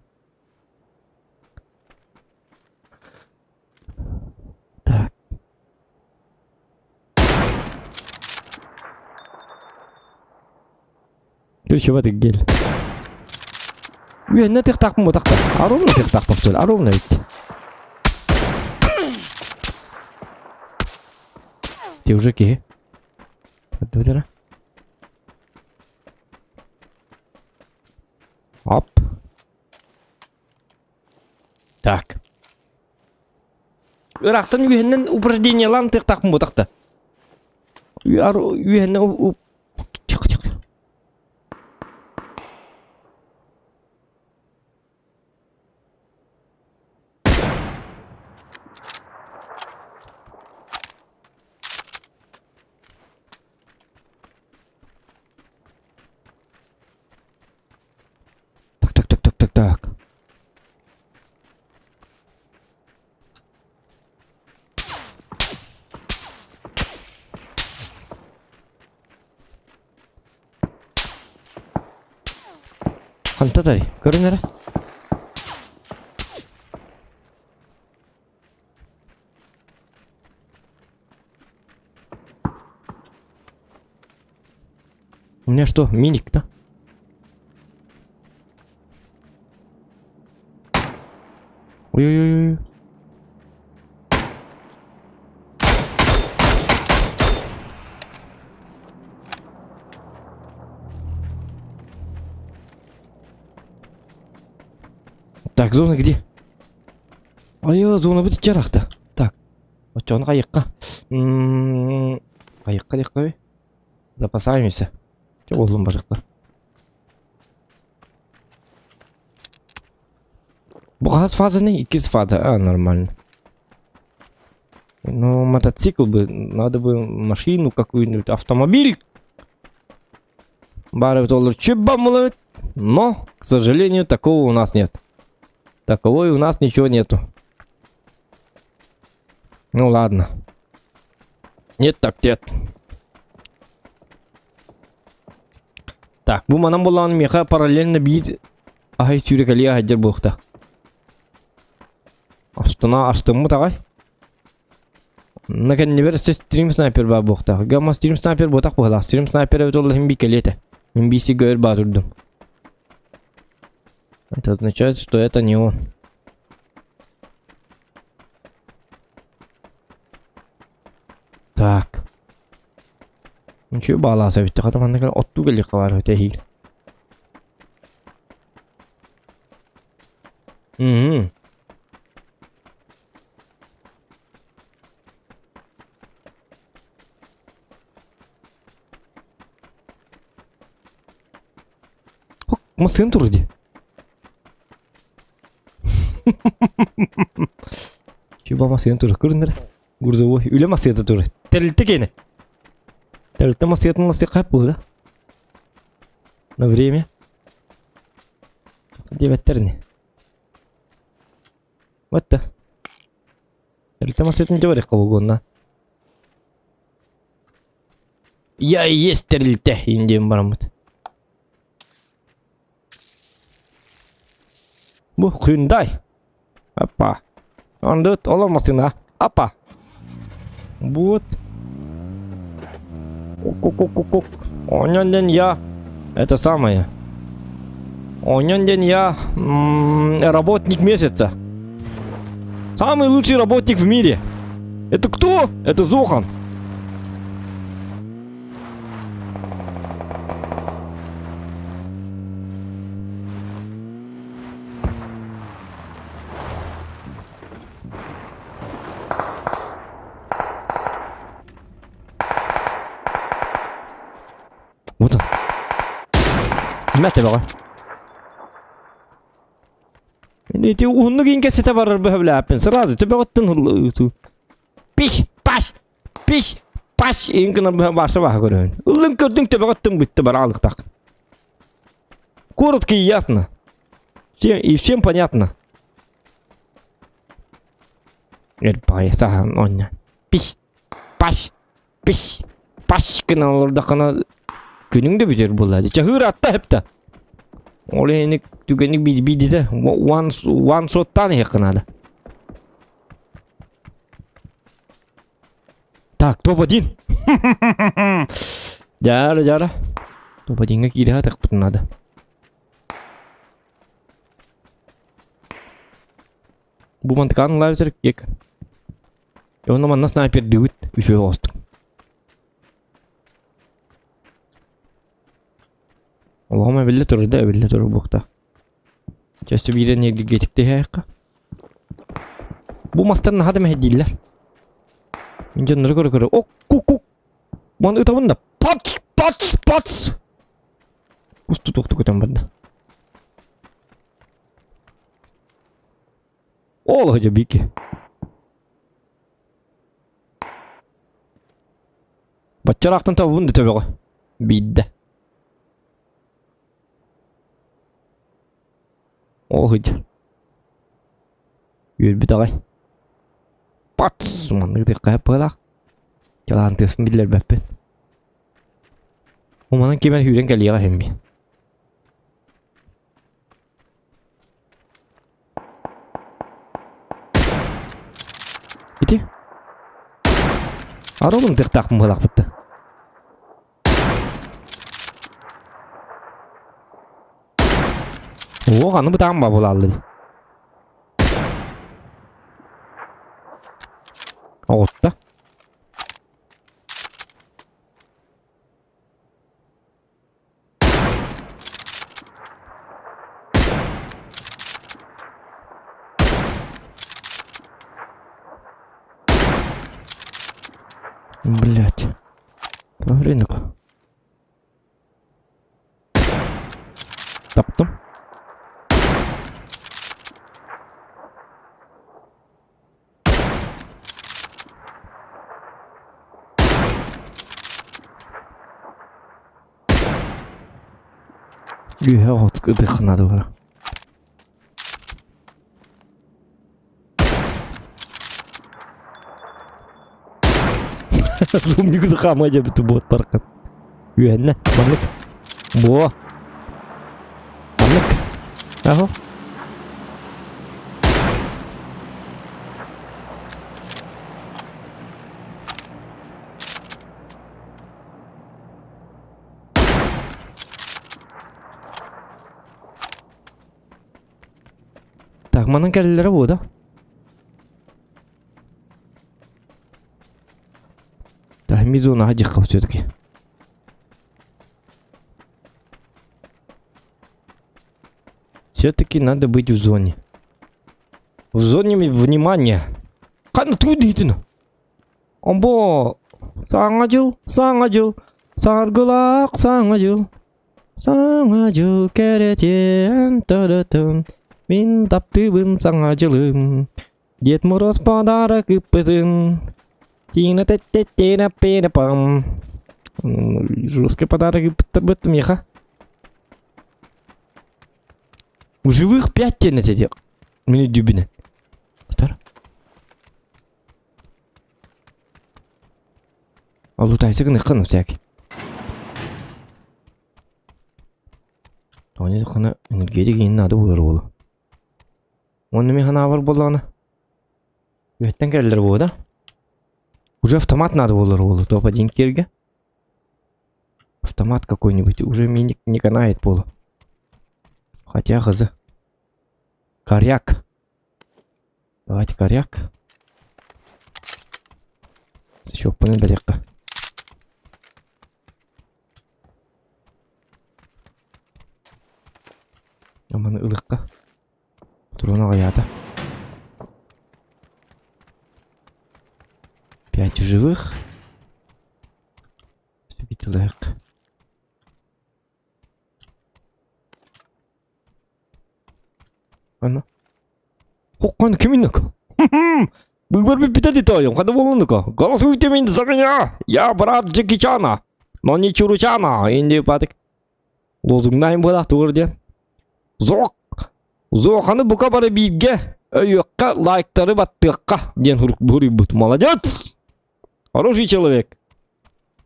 Speaker 1: Так. Ключевой гель. Үөннэ тыхтаахпын бутахта. Аровна тыхтаахпын что ли? Аровна ведь. Ты уже киһи. Оп. Так. Ыраахтан үөһэннэн упражнениялаан тыахтаахпын буотахта. Үөһэннэн Тихо, тихо. Так, так, так, так, так, так. Хантатай, көрүн эрэ. У меня что, миник, да? Ой-ой-ой. Так, зона где? Ой, зона будет чарахта. Так, оччоҕуна хайыахха? Хайыахха диэххэ Запасаемся. Чэ буоллун барыахха. Бу хас фазаны? Иккис фаза. А, нормально. Ну, мотоцикл бы, надо бы машину какую-нибудь, автомобиль. Бары доллар чебамлы. Но, к сожалению, такого у нас нет. Таковой у нас ничего нету. Ну ладно. Нет так нет. Так, бу манан булан миэхэ параллельно биир аһай сүүрэкэлии аһайдьар буолуохта. Астына астыммыт аҕай. На кэннибэр стрим снайпер баар буолуохтаах. Гамма стрим снайпер буотах быһалаах. Стрим снайпер эбит ол иһин би кэлиэ этэ. Мин биисигэ өр баатырдым. Это означает, что это не он. Так. Ничего баалааса бүттэ хата манна кэлэн оттуу кэлиэххэ баар үтэ эһиил. Мм. Массыын турар дии. Чуба массыын турар көрүнэр. Грузовой үлэ массыыта турар. Тэрилтэ киэнэ. Тэрилтэ массыытын ласыахха буолла. На время. Диэбэттэр ини. Вот да. Тэрилтэ массыытын дьэ буолуонна. Я и есть тэрилтэ индиэн бараммыт. Бу Hyundai. Апа. Андыт олор массыына. Апа. Вот. Ок-ок-ок-ок. Онон ден я. Это самое. Онон ден я работник месяца. Самый лучший работник в мире. Это кто? Это Зохан. Вот он. Мэтэ бөҕө. Ити уһуннук иҥкэситэ барар бөһөбүлээппин. Сразу төбөҕүттэн Пиш, паш, пиш, паш иҥ гына бааса баха көрөһүн. Ыллын көрдүҥ төбөҕүттэн бүттэ бараалыктаах. Коротко и ясно. Всем, и всем понятно. Эрбаҕай саһан онньа. Пиш, паш, пиш, паш гына олордоххуна күнүҥ да бүтэр буолла. Чаһыыр атта хэптэ. Ол иһин түгэник биирдитэ one, one shot-таан иһиэххэ наада. Так, топ-1. Дьаара, дьаара. Топ-1-ҥа киирэ сатыахпытын наада. Бу мантыкаан лайвсер кек. Онно манна снайпердыыбыт үчүгэй оҕустук. Олоҕум эбиллэ турар да эбиллэ турар буохтаах. Чэстэ биирэ ньиргитиктэһиэххэ. Бу мастар наһаа да мэһэйдииллэр. Мин дьоннору көрө-көрө ок кук-кук Маны ытабын да пац пац пац Усту туохтук көтөн барда. Ол дьэ бики. Баччараахтан табабын да төбөҕө. Биирдэ. Ол сылдьар. Үөрбүт аҕай. Пац! Маннык ытыахха быһыылаах. Дьалаан тыаспын биллэрбэппин. Уманан кимэн сүүрэн кэлиэҕэ иһин би. Ити. Арылым тыахтаахпын быһыылаахпыт да. Уох, аны бытаан ба булааллын. Оҕутта. Блять. Рынок. Таптым. Үөһэ от ытыаххына дуо? Зумнигы хаама дьэбит буот баркан. Үөннэ, маннык. Буо. Маннык. Аһо. Так, манан кэллэрэ буо да? Так, мизонаға дьихха все-таки. Все-таки надо быть в зоне. В зоне внимания. Ханна тугу диитин? Омбо саҥа дьыл, саҥа дьыл, саргылаах саҥа дьыл. Саҥа дьыл кэрэтиэн төрөтөн, мин таптыыбын саҥа дьылым. Дед Мороз подарок ыппытын, тина теттеттина пина пам. Жесткий подарок ыппыттарбыт миэхэ. В живых пять тен этэ Мин өйдүүбүнэн. Тар. Олутайсы гыныххын всякий. Тони хана энергетик иин наада буолар уолу. Уонна мин ханаабар буоллаҕына үөттэн кэлэллэр буо да. Уже автомат надо буолар уолу топ-1 киэргэ. Автомат какой-нибудь уже мне не канает буолу. Хотя хз. Коряк. Давайте коряк. Чоппуну бэлиэххэ. Аманы ылыахха. Турун аҕыйаата. Пять живых. Битилээх. Аны. Хоккан киминник? Быыбар бүппүтэ дии тоойум, хата буолунука. Голосуйте меня за меня! Я брат Джеки Чана, но не Чуручана. Инди патык. Лозунгнаайын буолаах тугур диэн. Зоқ! Зооханы бука бары бииргэ өйүөххэ, лайктары баттыахха диэн буруйбут. Молодец! Хороший человек.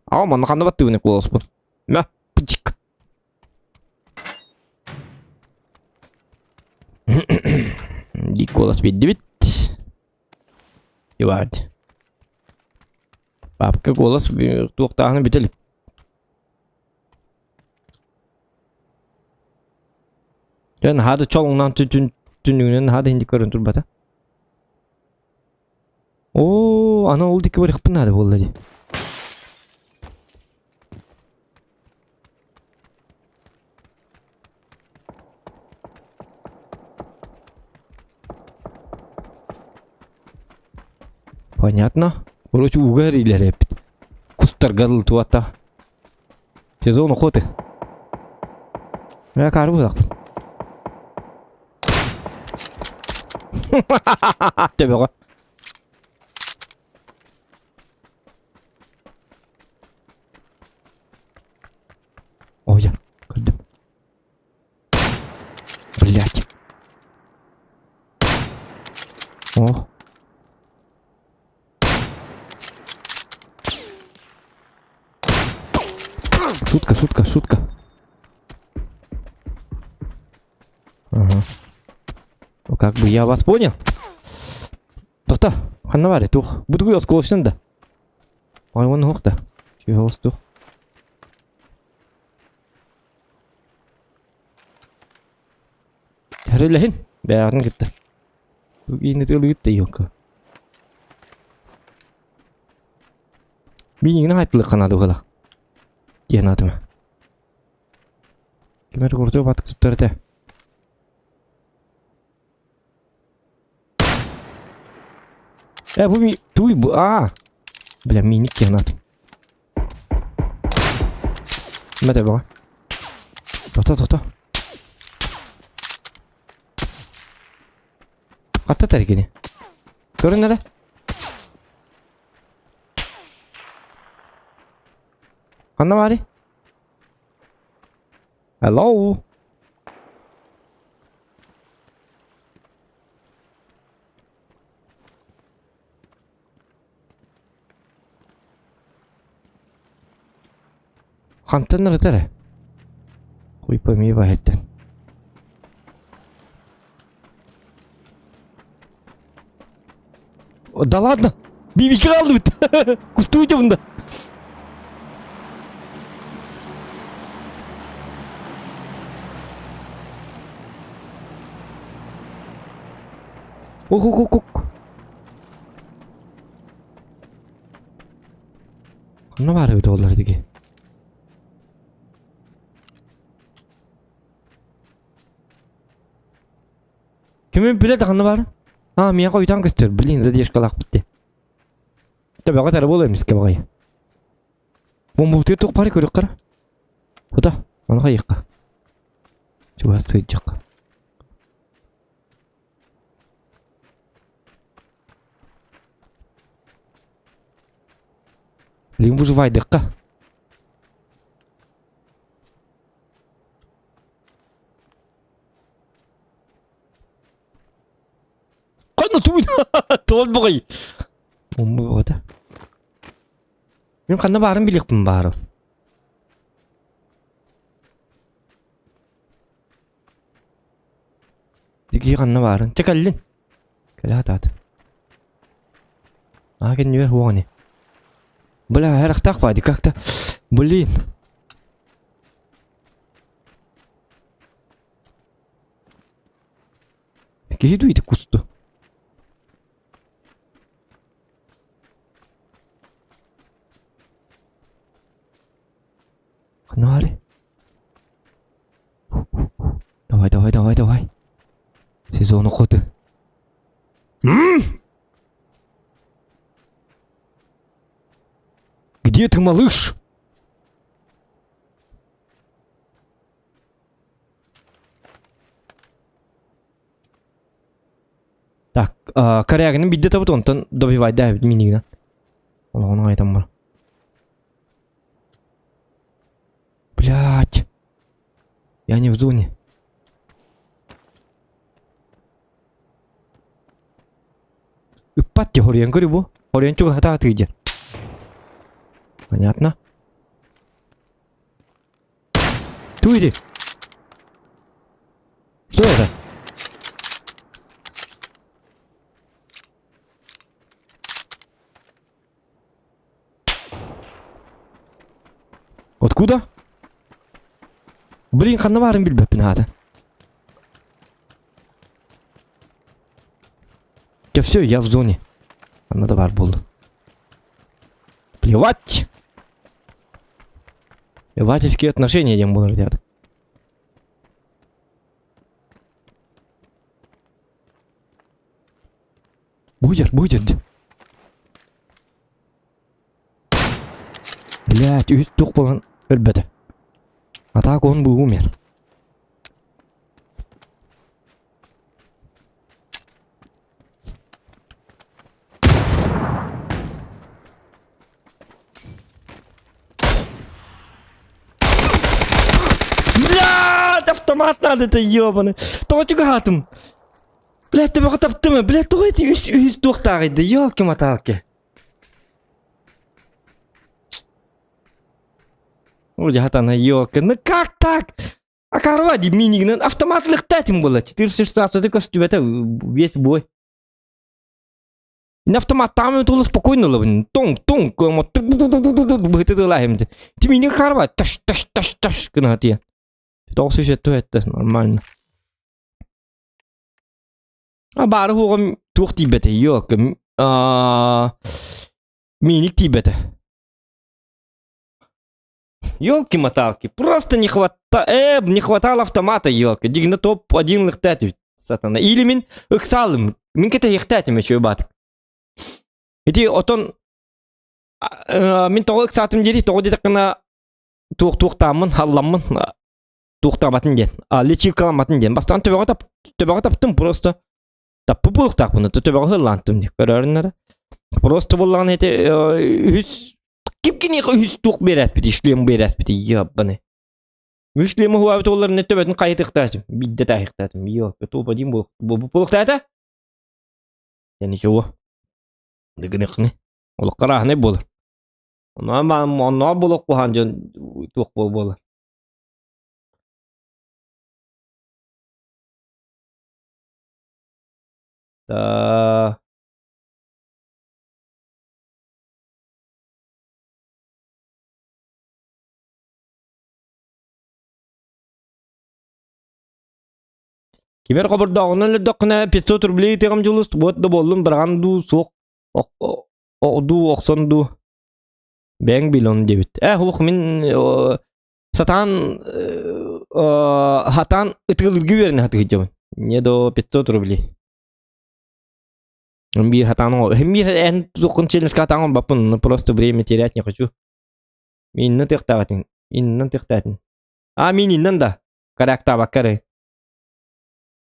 Speaker 1: А манна ханна баттыбын куоласпын. Мә, пычык. Дик куолас биэрдибит. Ивард. Папка куолас туохтааһына бүтэ илик. Дьэ наһаа да чолоҥноон түннүгүнэн наһаа да инник көрөн турбата. Оо, аны ол диэки барыахпын наада буолла дии. Понятно. Короче, ууга эриилэр эппит. Кустарга тылтыбата. Сезон охоты. Мэ кары быһахпын. Төбөҕө. Ой, көрдүм. Блять. О. Шутка, шутка, шутка. Ага. Ну, как бы я вас понял. Тохто, ханна баар туох. Бутугуй осколочнан да. Ой, он ох да. Чего тух. Тэрилэһин. Бэйэҕитин кытта. Иини тыалыгыт да ёлка. Миигин айтылык канады угала. Диэн атыма. Кимер курдук батык туттар этэ. Э, бу ми... Туй бу... А! Бля, миник диэн атым. Мэтэ баҕа. Тохто, тохто. Хатта тэргини. Көрүн эрэ. Ханна баарый? Hello? Хантан ырытар э? Хуй пойми баһыттан. Да ладно! Бибичка қалды бит. Кустуйте бұнда. Ок, ок, ок, ок. Ханна баар эбит оҕолор диги. Кимин билэ да ханна баар? А, миэхэ уйтан көстөр. Блин, задержкалаахпыт дии. Төбөҕө тары буолуо эмискэ баҕайы. Бомбубутугар туох баары көрүөххэ. Хото, ону хайыахха. Чугас сылдьыахха. Блин, выживайдыхха. Ханна туй Туол бугай. Бомба бөҕөтө. Мин ханна баарын билиэхпин баары. Киһи ханна баарын. Чэ кэллин. Кэлэ сатаат. Аа кэннибэр суох ини. Бля, харахтаах баadi как-то. Блин. Киһи дуу ити кусту. Ханна баарый? Давай, давай, давай, давай. Сезон охоты. М! Где ты, малыш? Так, Корягины бидде табыт, онтон добивайда минигинен. Олоҕун айтам бар. Блять. Я не в зоне. Ыппат те хоруйан көрү бу. Хоруйан чугаһата тыйдьа. Понятно? Туй Что это? Откуда? Блин, ханна баарын билбэппин аата. Я все, я в зоне. Ханна да баар буолду. Плевать! Плевательские отношения диэн буолар ребята. Будет, будет. Блять, үс туох буолан өлбөтө. А так он бы умер. Блядь, автомат надо это ебаный. Тоҕо чугаһаатым? Блядь, төбөҕө таптым. Блядь, тоҕо эти үс үс туохтааҕый Ёлки-моталки. Ой, она ёлка. Ну как так? А корва минигинен автомат лыхтатим было. 416 көстүбэтэ весь бой. На автомат там было спокойно ловын. Тонг, тонг, быһытылаһым. Тимини харва таш таш таш таш гына тия. Тоҕус это нормально. А баары хуоҕум туох тиийбэтэ ёлка. Миник тиийбэтэ. Ёлки-моталки, просто не хватало, не хватало автомата, ёлка. Дигна топ-1 лыхтать ведь, сатана. Или мин ыксалым, мин кэтэһиэхтээтим еще баатык. Ити отон мин тоҕо ыксаатым диэри тоҕо диэтэххинэ туох туохтааммын, халламмын, туохтаабатын диэн, лечилкаламматын диэн. Бастаан төбөҕө тап төбөҕө таптым просто таппы буолуохтаахпын, төбөҕө ыһыллаантым дии көрөөрүннэрэ. Просто буоллаҕына ити үһүс ким киниэхэ үһүс туох биэрээспитий, шлем биэрээспитий, ебаный. Үс шлем уһуаабыт уолларын төбөтүн хайытыахтаатым, биирдэ таайыахтаатым, ёлка, топ один буол буолуохтаата? Я ничего. Дыгыныхны. Олоххо арааһынай буолар. Онно булук куһаан дьон туох буолар. Та Кимер хобордооҕунан өлөрдөххүнэ 500 рублей ытыаҕым дьулус, вот да буоллун быраҕан дуу суох дуу охсон дуу бэйэҥ билон диэбит. Э ух мин сатаан хатаан ытыалыырга үөрэнэ сатыһыдьабын. Не до 500 рублей. Биир хатаан биир эн туоххун челлендж хатаан оҥорбоппун, ну просто время терять не хочу. Инна тыахтаабатын, иннан тыахтаатын. А мин иннан да. Коряктаабакка эрэ.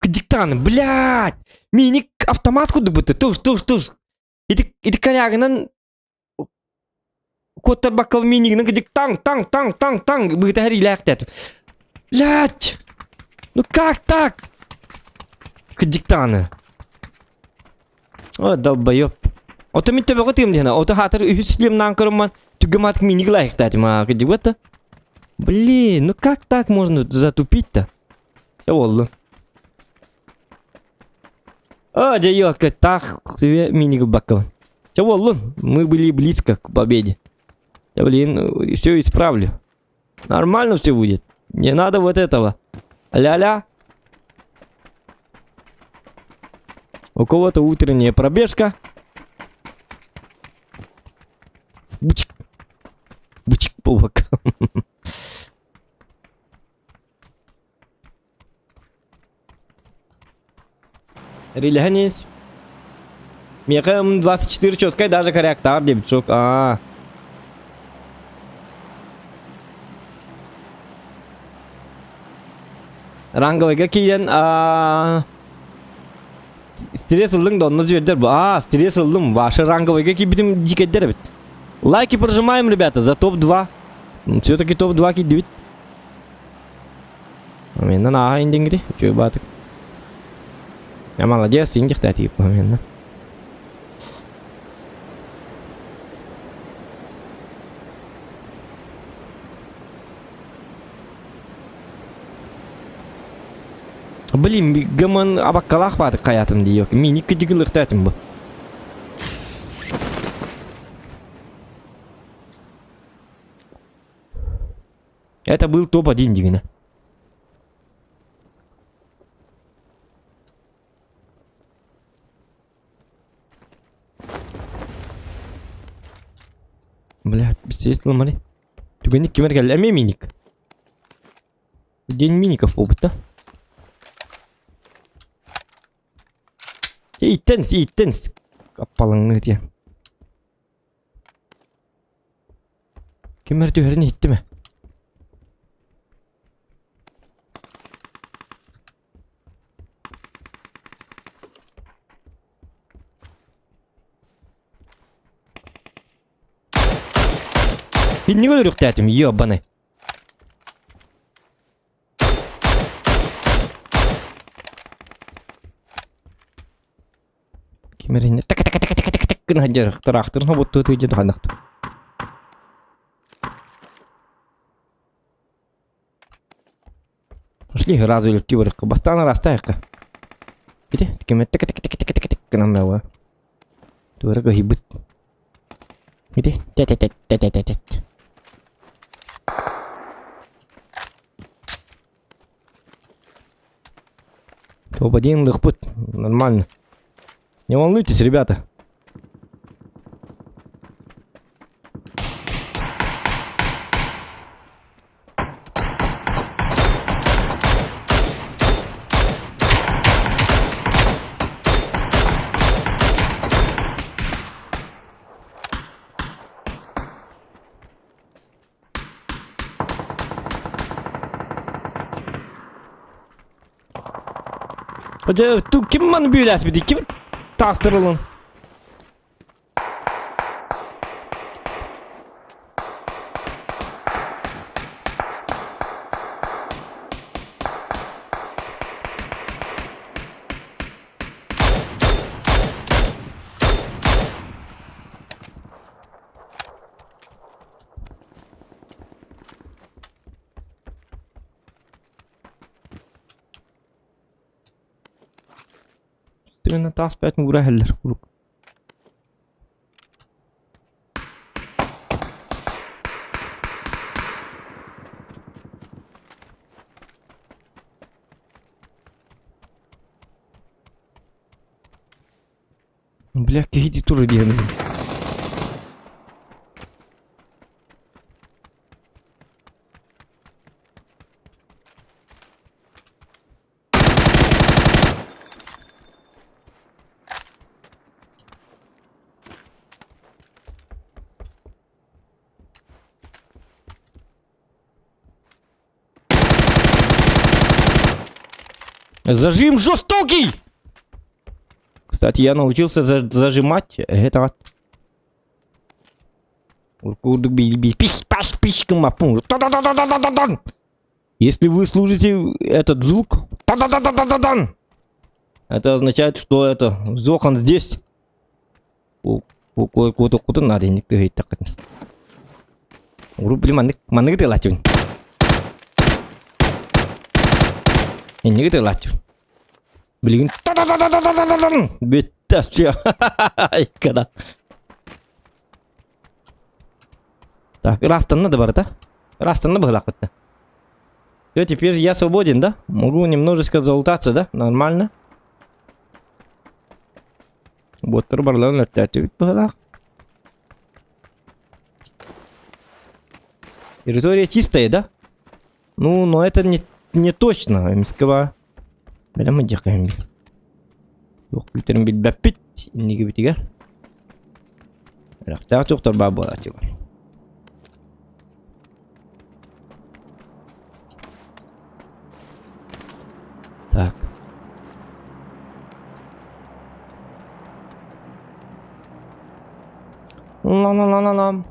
Speaker 1: Кыдьыктааны, блядь! Мини автомат курдук бытты. Туш, туш, туш. Ити, ити корягынан куоттарбакка минигинэн кыдьык таң, таң, таң, таң, таң быыта хэриилээхтээт. Блядь! Ну как так? Кыдьыктааны. О, долбоёб. Ото мин төбөҕө тыым диэн, ото хаатар үһүс шлемнаан көрөммөн түггөм атык миниг лайыктаатым аа, кыдьык Блин, ну как так можно затупить-то? Все болду. О, дьэ, елка, так себе миниг баккабын. Все боллун, мы были близко к победе. Да блин, все исправлю. Нормально все будет. Не надо вот этого. Ля-ля. У кого-то утренняя пробежка. Бучик. Бучик по бокам. Релянись. Меха М24 четкай даже корректор деп А. Ранговыйга киирэн стресс ыллыҥ да онно үөрдэр бу. А, стресс ыллым. Ваши ранговыйга киирбитим дьикэйдэр эбит. Лайки прожимаем, ребята, за топ-2. Все-таки топ-2 киирдибит. Менен ааһа индингри, үчүгэй баатык. Я молодец, индихтэ тип моментно. Блин, гаман абаккалаах баатык хайаатым дии. Мини кыдьыгылыхтаатым бу. Это был топ-1 дигина. Бля, пиздец, ломали. Түгэнник кимэр кэллэ? Эмиэ миник. День миников буолбут да? Ииттэн, ииттэн. Аппалаҥныы диэн. Ким эрэ түһэрин иһиттим ээ. Иннигин өлөрүөхтээтим, ёбаный. Ким эрэ иннэ так так так так так так гына сылдьар тыраахтарын хоботтуу тыйдьа туханнахтар. Пошли сразу өлөттүү барыахха. Бастаан араастаайахха. Ити ким так так так так так так гынан барыа. Туора кыһыйбыт. Ити тэ тэ тэ тэ тэ тэ тэ. Топ-1 лыхпыт. Нормально. Не волнуйтесь, ребята. Дьэ, ким маны бүөлээспитий? Ким таастырылын? Именно таас пять мугура иһэллэр куруук. Бля, киһи тур диэн. Зажим жестокий! Кстати, я научился зажимать это. Если вы слушаете этот звук, это означает, что это звук он здесь. Инники тылааччыбын. Билигин бүттэ все. Иккада. Так, ырастанна да барыта. Ырастанна быһылаахпытта. Все, теперь я свободен, да? Могу немножечко залутаться, да? Нормально. Боттар барларын өртөөтүбүт быһылаах. Территория чистая, да? Ну, но это не, не точно. Эмискеба. Бэлэм дьэхэм. Туох күүтэрин билбэппит. Иннигибитигэр. Ыраахтаах туохтар баар буолааччылар. Так. Ла-ла-ла-ла-ла.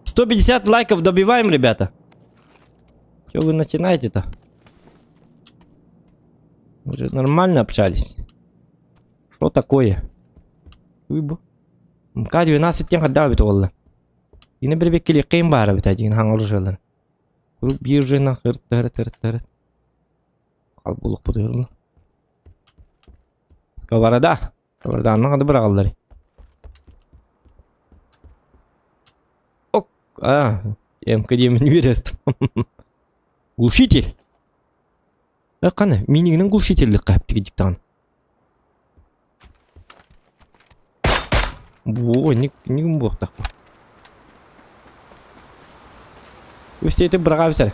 Speaker 1: 150 лайков добиваем, ребята. Что вы начинаете-то? Мы же нормально общались. Что такое? Уйбу. МК-12 тен хадда бит олла. Ини бір беккели қиын бары бит один хаңыр жылыр. Куруп бир жына хыр тыр тыр тыр. Қал булук бу Сковорода. Сковорода анна хады бырагаллар. Ок, а, МК не берест. Глушитель. Э, қаны, минигінің глушительді қап тигидиктан. Бу, не не буохтах. Үстети быраға бисер.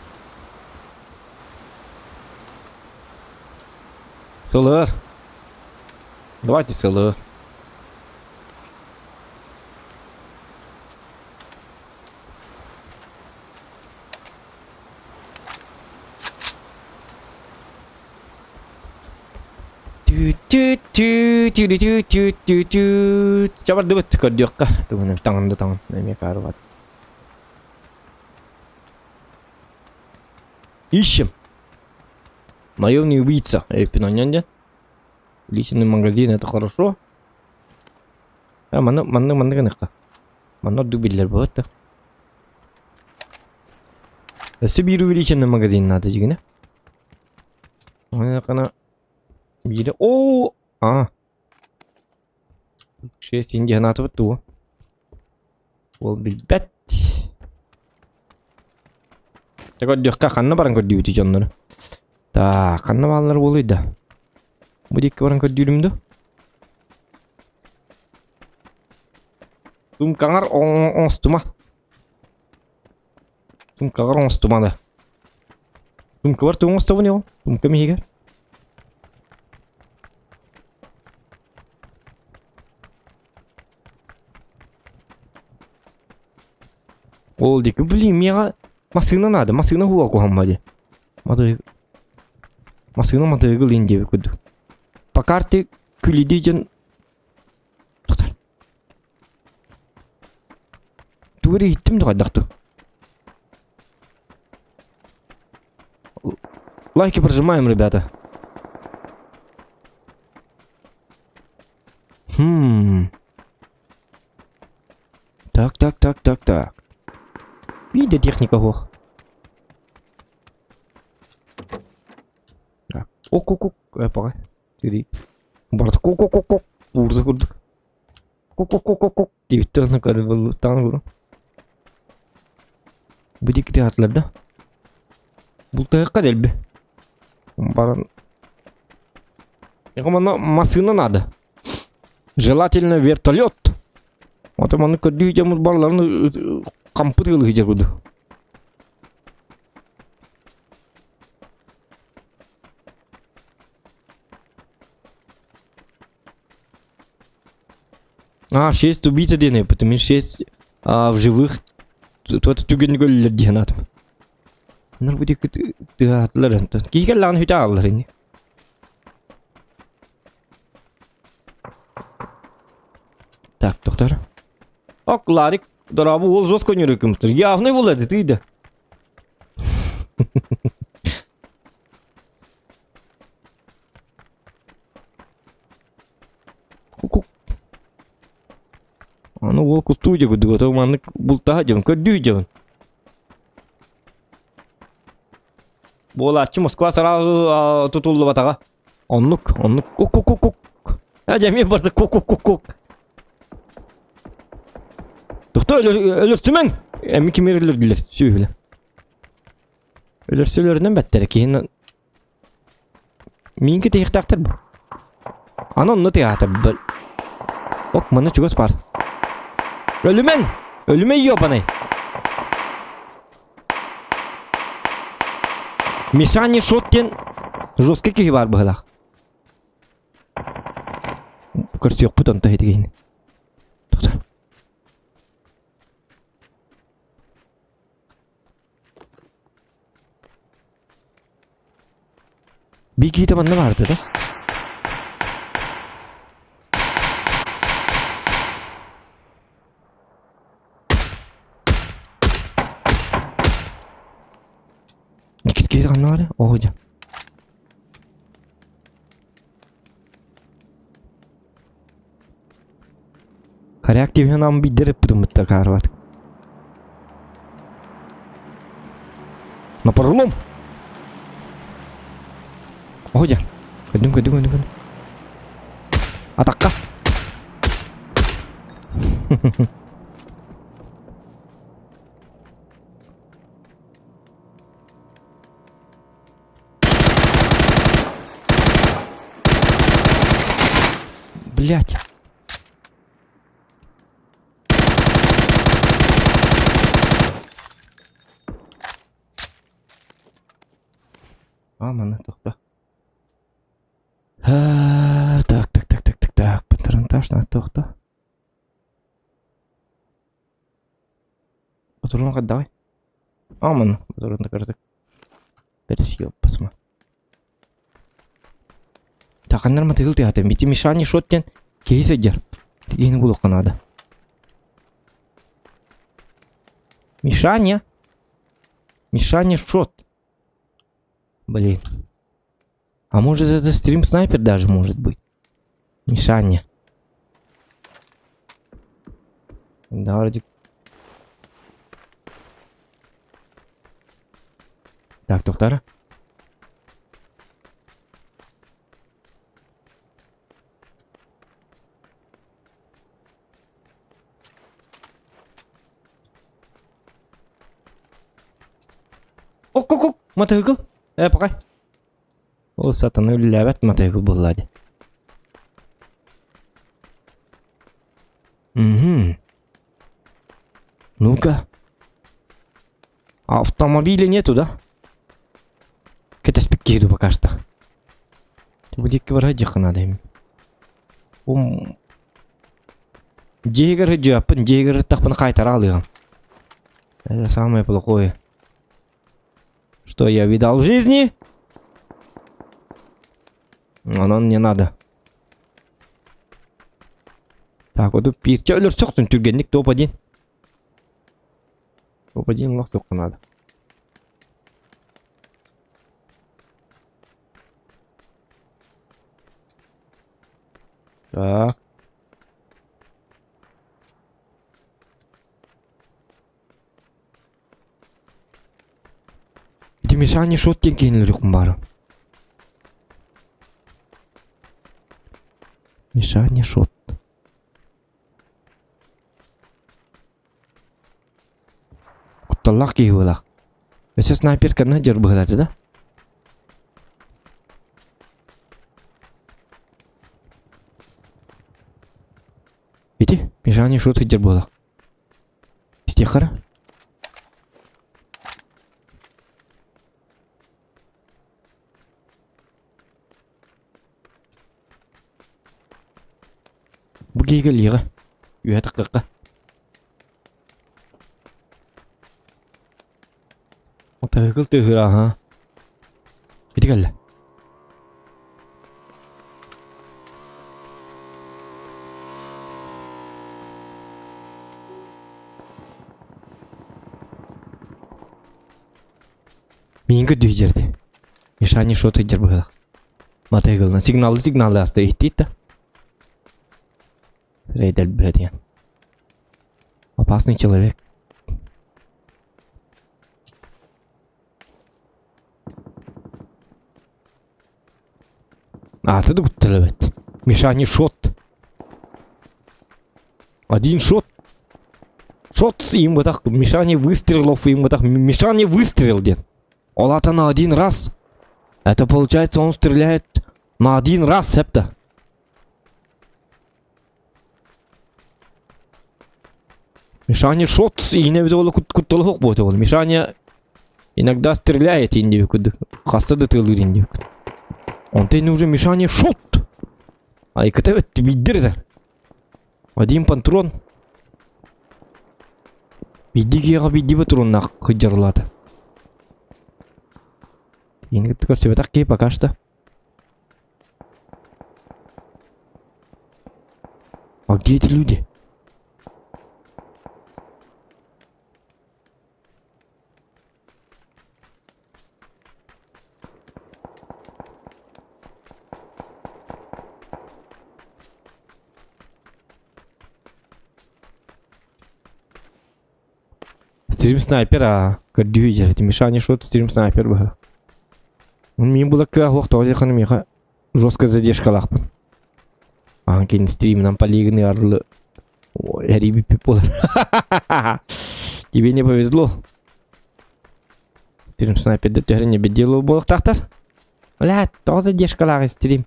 Speaker 1: Сылыр. Давайте сылыр. Чабардыбыт көрдүөххэ тугунан таҥын да таҥын эмиэ каарыбат. Ищем. Наемный убийца. Эй, пинонянде. Личный магазин, это хорошо. А, манна, манна, манна гыныхха. Манна ордук биллэр буолла. Өссө биир увеличенный магазин надо дьигинэ. Онуохана биирэ оо а шесть инди санаатыбыт дуо Ол билбэт. Дьэ көрдүөххэ ханна баран көрдүүбүтүй дьоннору. Так, ханна бааллар буолуй да? Бу диэки баран көрдүүрүм дуу? Сумкаҕар оҥостума. Сумкаҕар оҥостума да. Сумкабар тугу оҥостобун ол? Сумкам иһигэр. Ол диэки, блин, миэхэ массыына наада, массыына уһуга куһамма дии. Матыһы массыына матыһыгы ылыын диэбит курдук. По карте күлүдүү дьон тутар. Тугу эрэ иһиттим да хайдах дуу? Лайки прожимаем, ребята. Хм. Так, так, так, так, так. Видя техника ох. Так. Ок, ок, ок. Э, пока. Барыта ку-ку-ку-ку куурса курдук. Ку-ку-ку-ку-ку диэбиттэр онно көрө буллуттаан Бу диэки тыаһаатылар да? Бултаһыахха дэлби. Баран Манна массыына наада. Желательно вертолет. Ото манны көрдүү дьоммут барыларын хампыт ыалыһыдьар курдук. А, 6 убийца диэн потому 6 а, в живых тот түгэн көллөр диэн атым. Ныр бу диэки тыаһаатылар онтон. Киһи кэллэҕин хүтэ ааллар ини. Так, доктор. Ок, Ларик, дорабы ол жестко не рыкымтыр. Явный был это, ты да. Ку-ку. Аны ол кустуу дьэ курдук, маннык бултаһа дьон, көрдүү дьон. Буолааччы Москва сразу тутуллубатаҕа. Оннук, оннук. Кук-кук-кук-кук. Э, дьэ эмиэ барда кук-кук-кук-кук. Тохто өлөрсүмэҥ! Эми кимир өлөрдүлэр сүөһүлэр. Өлөрсөлөрүнэн бэттэрэ киһин Миинки тиһихтээхтэр бу. Аны онно тыаһаата бэл. Ок, манна чугас баар. Өлүмэҥ! Өлүмэ ёбаный! Мишаня Шот диэн жесткий киһи баар быһыылаах. Көрсүөхпүт онто иһитигин. Тоқта. Биир киһитэ манна баарда да? Иккис киһи ханна баарый? Оо дьэ. Коряк киһи нам биирдэр ыппытыммыттар каарбат. На пролом! О, дьэ. Көрдүм, көрдүм, көрдүм, көрдүм. Атакка! Блять. А, манна тохто. Так, так, так, так, так, так. Патронтаж на тохто. Патрон давай. А, манна, патрон кырдык. Персиоппасма. Таханнар матыгыл тыата. Мити Мишани шот диэн киһи сылдьар. Киһини булуохха наада. Мишаня! Мишаня шот. Блин. А может это стрим снайпер даже может быть? Мишаня. Да, вроде. Так, доктора. Ок-ок-ок, мотоцикл. Э, пока. Ол сатана үлэлээбэт мотоцикл буолла дии. Угу. Ну-ка. Автомобиля нету, да? Кэтэспит киһи пока что. Бу диэки барар дьиэххэ наада им. Ум Дьиэгэр сылдьыахпын, дьиэгэр ыттахпына хаайтара алыам. Это самое плохое, что я видал в жизни. Онон не надо. Так, вот пиирчэ өлөрсөхтүн түргэнник топ-1. Топ-1 лох надо. Так. Ити Мишани шот диэн киһини өлөрүөхпүн баара. Мишаня шот. Кутталлаах киһи буолаах. Өссө снайперканы дьар быһылаата да? Ити, Мишаня шот сылдьар буолаах. Истиэххэ эрэ. Бу киһи кэлиэҕэ. Үөһэ таххыахха. Матаһыкыл тыаһыыр аһа. Ити кэллэ. Миин көрдүү дьэрди. Мишаня шот сылдьар быһыылаах. Матайгылынан сигналы сигналы аста иһиттиит да. Рейдер диэн. Опасный человек. Ааты да кутталабат. Мишаня шот. Один шот. Шот им вот так Мишаня выстрелов им вот так Мишаня выстрел диэн. Ол ата на один раз. Это получается он стреляет на один раз септа. Мишаня шот иинэ эбитэ буолла куттала суох буолуо буолла. Мишаня иногда стреляет иин диэбит хаста да тыалыыр иин диэбит. Онтон уже Мишаня шот! Айката эбит биирдэр этэ. Один патрон. Биирдии киһиэхэ биирдии патроннаах сылдьарылаата. Иини кытта көрсүбэтэх киһи пока что. А где эти люди? Стрим снайпер а көрдүү дьэ Мишаня шот стрим снайпер быһа. Мин булакка суох тоҕо диэххэ миэхэ жестко задержкалаахпын. Ахан кини стримынан полигоны арлы эрийбиппит буолар. Тебе не повезло. Стрим снайперде төһөрө не бедело буолуохтаахтар. Блядь, тоҕо задержкалаах стрим?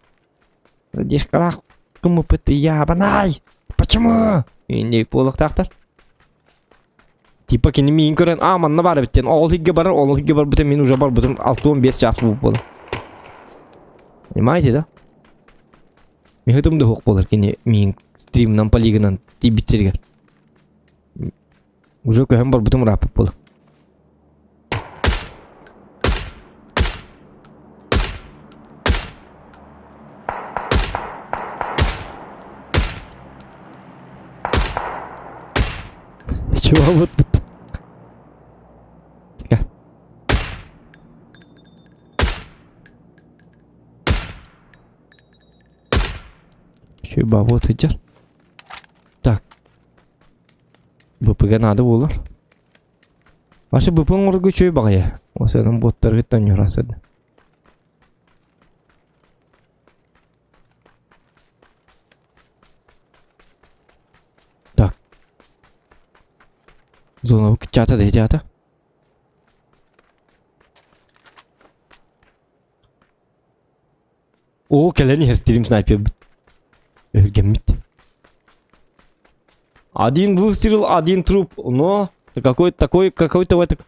Speaker 1: Задержкалаах кымыпыт ябанай! Почему? Инник буолуохтаахтар. Типа кини миин көрөн, а манна бар эбит диэн, ол иһиггэ барар, ол иһиггэ барбытым мин уже барбытым 65 час буолбут. Понимаете, да? Михытым да суох буолар кини миин стримнан полигонан тиийбит сиригэр. Уже көһөн барбытым ырааппыт буолар. Чего вот Тихо. Чуба вот сылдьар. Так. БПГ надо буолар. Вообще БП оҥорорго үчүгэй баҕайы. Осенын боттаргыттан ньурасыд. Так. Зона кыччаата да ити Оо, кэлэн иһэр стрим снайпербит. Өһүргэммит. Один выстрел, один труп, но какой-то такой, какой-то в этом...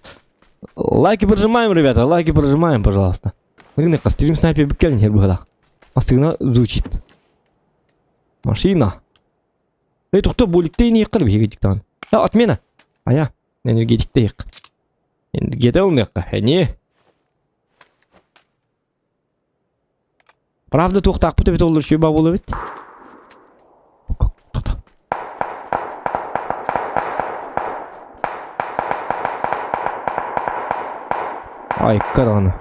Speaker 1: Лайки прожимаем, ребята, лайки прожимаем, пожалуйста. Рынок, стрим снайпер кэлэн иһэр быһыылаах. Массыына звучит. Машина. Эй, тохто, буликте иниэххэр биһиги диктан. А, отмена. Ая, энергетикте Энергета ылыныахха, эни. Правда туохтаахпыт эбит ол үчүгэй буолуо эбит. Тохто. Айка даҕаны.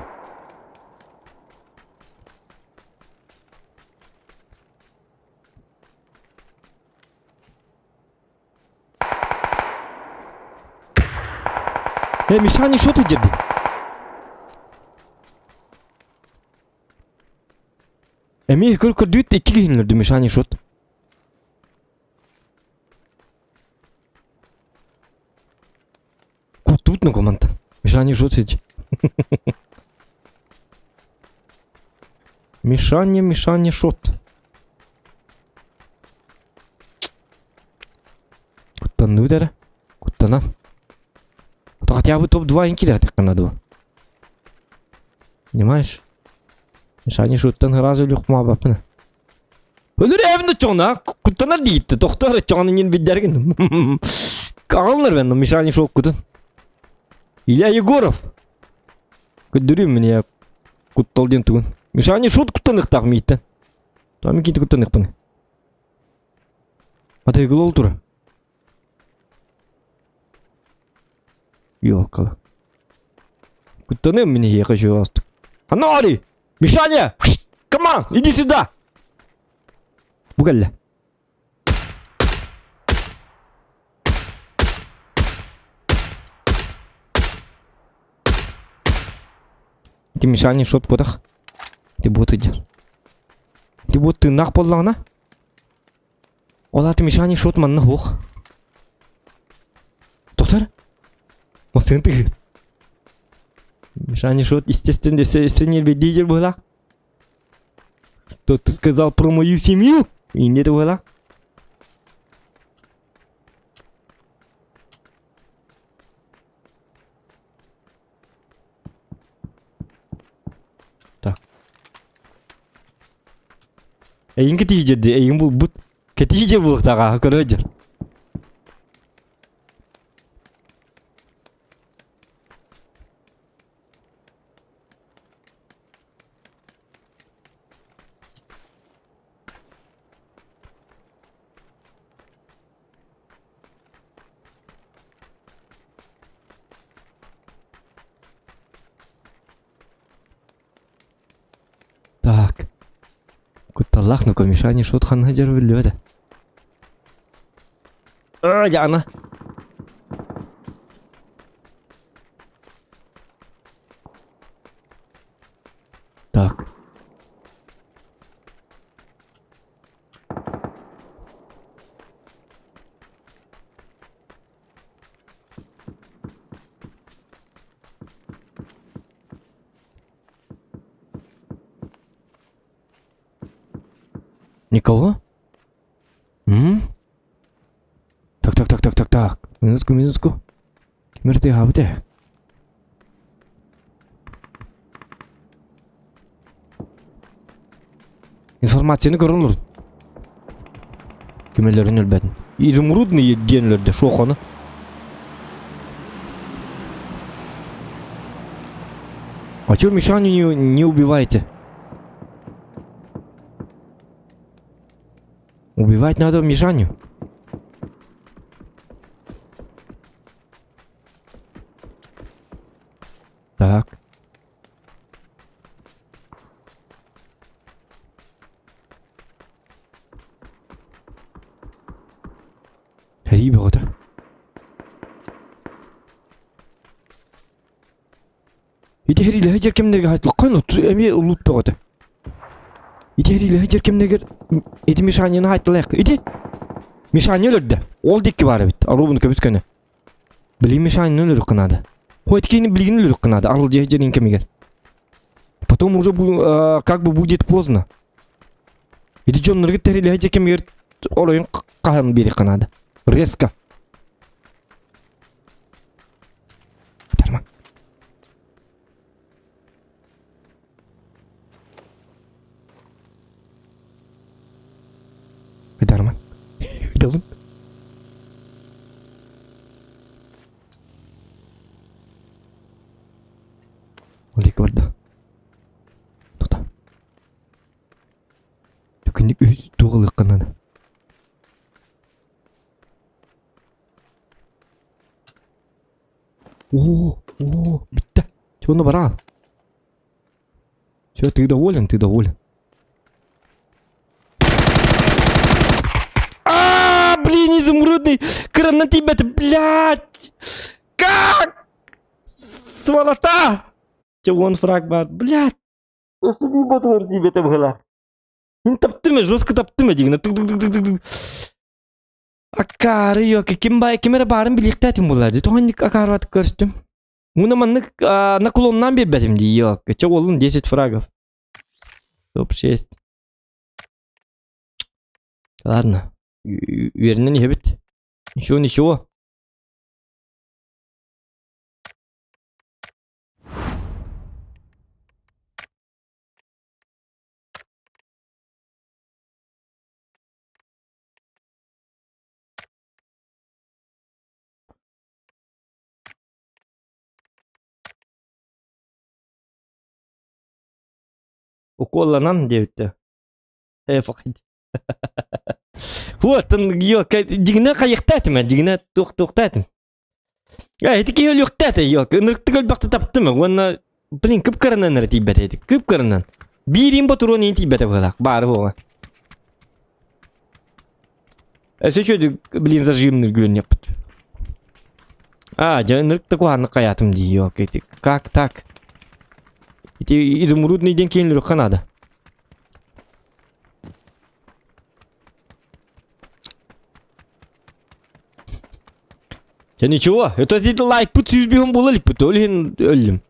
Speaker 1: Э, Мишаня, что ты дерди? Эмиэ көр көрдүүт икки киһини өлөрдү Мишаня шот. Устубут ну команда. Мишаня шот сидит. Мишаня, Мишаня шот. Куттанныбыт эрэ. Куттанан. Хотя бы топ-2 инкилээтиххэ надо. Понимаешь? Мишаня шоттан сразу люхмаабаппын. Өлөр эбин чоҥна куттанар диитти тохтор чоҥон инин билдэргин. Каҕаллар бен Мишаня шоккутун. Илья Егоров. Көрдөрүүм мне куттал диэн тугун. Мишаня шот куттаныхтаах мииттен. Там кинти куттаныхпын. Атыгыл ол тура. Ёлкала. Куттаныам мин эһиэхэ үчүгэй Анари! Мишаня! Come on, иди сюда! Бу кэллэ. Ити Мишаня шот кутах. Ти бу тыдьар. Ти бу тыыннаах буоллаҕына Ол аата Мишаня шот манна суох. Доктор? Массыын тыгыр. Мишаня шот, естественно, сегодня лидер была. Что ты сказал про мою семью? И не была. Так. Эйин кэтиһи дии, эйин булбут. Кэтиһи буолуохтааҕа көрө Так. Кутталлаах ну Мишаня шот ханна дьэр биллибэтэ. А, Диана. Так. Никого? М? Так, так, так, так, так, так. Минутку, минутку. Кимир тыаһаабыт Информацияны көрөн олорун. Кимелерин өлбөтүн. Изумрудный диэн өлөрдө шохону. А чё Мишаню не, не убиваете? Убивать надо Мишаню. Так. Сэрии бөҕөтө. Ити сэриилэһэ дьэр кэмнэргэ хайтылхай эмиэ улуут бөҕөтө. Ити сэриилэһэ дьэр кэмнэргэр ити Мишанины хайтылайах. Ити Мишаня өлөрдө. Ол дикки баар эбит. Арубун көбүс көнө. Билигин Мишанины өлөрүөххэ наада. Хоть кини билигин өлөрүөххэ наада. Арылдьыйа дьэрин кэмигэр. Потом уже как бы будет поздно. Ити дьоннорго тэрилэһэ дьэ кэмигэр оройун хаһан биэриэххэ наада. Резко. Тарма. Дарма. Далын. Ол екі барда. Тоқта. Күннүк үс туғылыққанан. О, о, бүттэ. Чего набрал? Все, ты доволен, ты доволен. А, блин, изумрудный! Кран на тебя, ты, блядь! Как? Сволота! Че, вон фраг, брат, блядь! Если бы тебе была. Таптыма, жестко таптыма, дигна. Акаары ёки ким бай ким эрэ баарын билиэхтээтим буолла дии. Тоҕо инник акаарылатык көрүстүм. Уна маннык наклоннаан биэрбэтим дии ёки. Чэ уолун 10 фрагов. Топ-6. Ладно. Үөрэнэн иһэбит. Ничего, ничего. Уколланан диэбиттэ. Э, факит. Вот, дьиҥинэ хайыахтаатым, дьиҥинэ туох-туохтаатым. Э, ити киһи өлүөхтээтэ, ёлка, ынырыктык өлбөхтө таптым, уонна, блин, кып-кыранан эрэ тиийбэтэ ити, кып-кыранан. Биириин ботуруон иин тиийбэтэ быһыылаах, баары буола. Өссө үчүгэй, блин, зажимный күөнньэппит. А, дьэ, ынырык да куһааннык хайаатым дии, ёлка, ити, как так? Ити изумрудный диэн киһини өлүөххэ наада. Дьэ ничего, это ити лайкпыт 105 буола иликпит, ол иһин өллүм.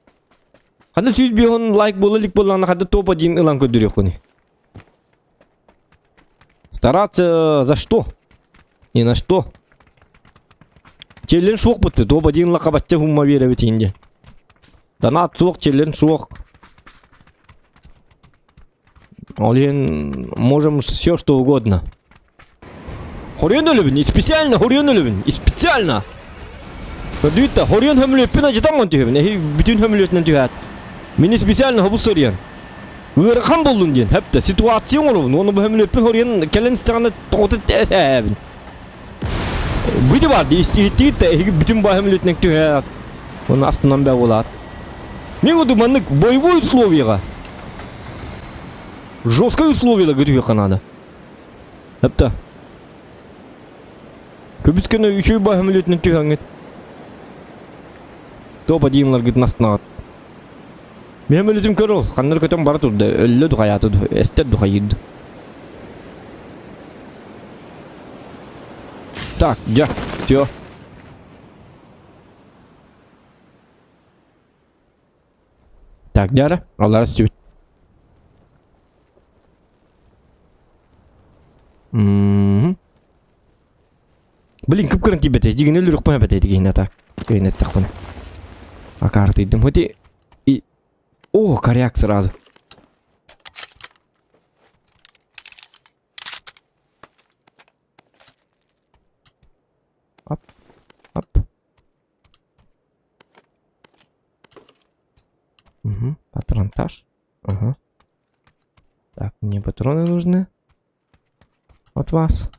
Speaker 1: Ханна 105 лайк буола илик буоллаҕына ханна топ-1 ылан көрдөрүөххүнүй? Стараться за что? Ни на что. Челлен суох бытты, топ-1 лакабатча хумма биэрэбит инде. Донат суох, челлен суох. Ол иһин можем все что угодно. Хоруйан өлөбүн, специально хоруйан өлөбүн, специально. Көрдүүт да, хоруйан хөмүлүөппүн ажытан түһэбин, эһи бүтүн хөмүлүөтүнэн түһээт. Мини специально хобус сырыйан. Ыарахан боллун диэн, хэптэ, ситуация оҥоробун, уонна бу хөмүлүөппүн хоруйан кэлэн истэҕинэ тоҕото эһээбин. Бүти бар дии, иһиттигит да, эһиги бүтүн баа хөмүлүөтүнэн түһээт. Уонна астынан бээ буолаат. Мен курдук маннык боевой условияҕа жесткай условияларга түһүөххэ наада. Эптэ. Көбүс көнө үчүгэй баа хөмүлүөтүнэн түһэҥҥит. Топ одиинларгытын астынаҕыт. Мен хөмүлүөтүм көр ол, ханнары көтөн бара турда, өллө духайааты ду, эстер духайыырды. Так, дьэ, все. Так, дьара, аллара сүбүт. Блин, кып-кырын тиийбэтэ. Дьигинэ өлүрүхпүн эбэтэ дигиһинэ так. Кыйын эттэхпинэ. Акаартыйдым. Хоть и... О, коряк сразу. Оп, оп. Угу, патронтаж. Ага. Так, мне патроны нужны. От вас.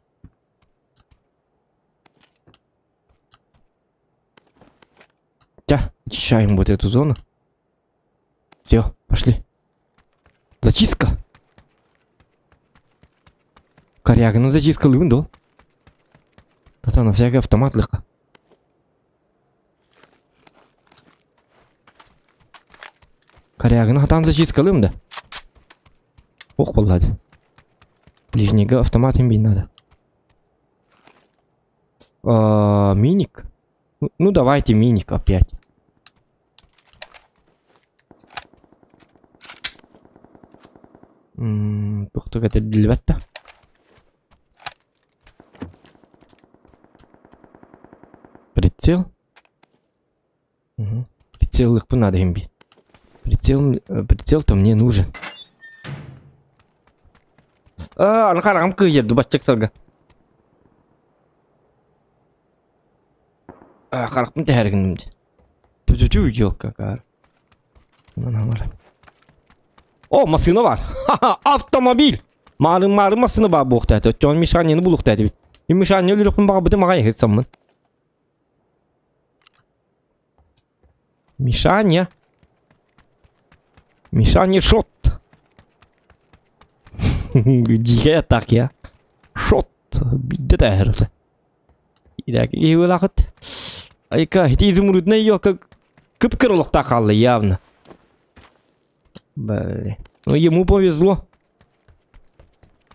Speaker 1: Тя, очищаем вот эту зону. Все, пошли. Зачистка. Коряга, ну зачистка лыбын да. Тут она всякий автомат легко. Коряганы хатан зачисткалыым да. Ох, боллады. Ближнего автомат им надо. А, миник? Ну, ну давайте миник опять. Тух этэ Прицел? Угу. Прицел их надо им бить. Прицел, прицел-то мне нужен. А, аны хараҕым кыыһыр дубаччыктарга. А, харахпын тэһэр гынным дии. Ту-ту-ту, елка каар. О, массыына бар. Автомобиль! Маарын маарын массыына баар буолуохтаата. Оччоҕун Мишаняны булуохтаата эбит. Мин Мишаня өлөрүөхпүн баҕарбытым аҕай ыһытсаммын. Мишаня. Мишаня шот. Дьиэ так я. Шот. Бидде тээхэрэлэ. Идэки киһи Айка, ити изумрудный елка кып-кыр олохтоох хаалла явно. Блин. Ну ему повезло.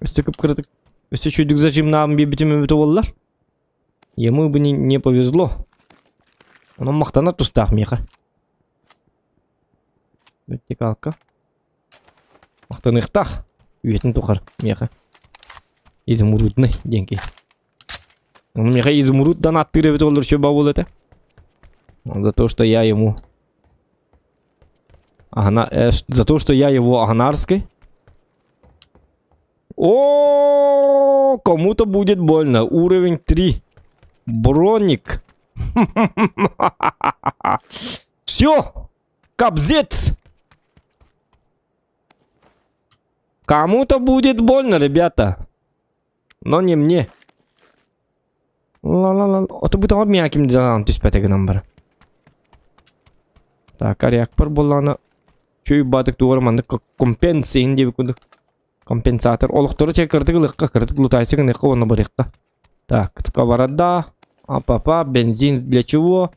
Speaker 1: Өссө кып-кыратык. Өссө үчүгдүк зажимнаабын биэрбитим эбитэ буоллар. Ему бы не, не повезло. Онон махтанар тустаах миэхэ. Вертикалка. Махтаныахтаах. Үйэтин тухары миэхэ. Изумрудный диэн киһи. Он миэхэ изумруддан аттыыр эбит олор еще бабул этэ. За то, что я ему... Ага, за то, что я его Агнарский. О, кому-то будет больно. Уровень 3. Броник. Все. Кобзец. Кому-то будет больно, ребята. Но не мне. Ла-ла-ла. Ото бу тоҕо миэхэ ким дьаһаан түспэтэ гынан баран. Так, арыйакпар буоллаҕына чүй баатык тугар маннык компенсин диэбит курдук. Компенсатор. Олохтору чэ кыратык ылыахха, кыратык лутайсы гыныахха уонна барыахха. Так, сковорода, апапа, бензин для чего?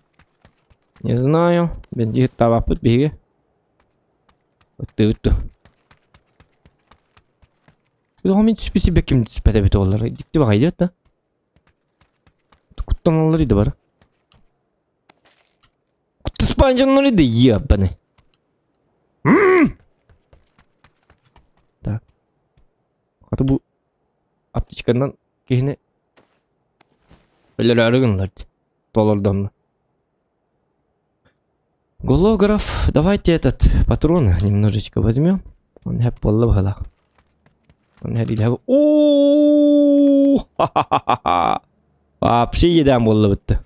Speaker 1: Не знаю. Бензин табаппыт биһиги. Ыттыы ыттыы. Мин түспүт сибэ ким түспэт эбит олар. Дикти баҕайы да. Куттаналлар иди бар. Куттуспаан дьоннор иди ебаный. Так. Хата бу аптечканан киһини өлөрөөрү гыннар дии. Толордонно. Голограф, давайте этот патроны немножечко возьмем. Он хэп буолла быһыылаах. Он хэриилэһэ О! Вообще иэдээн буолла бытты.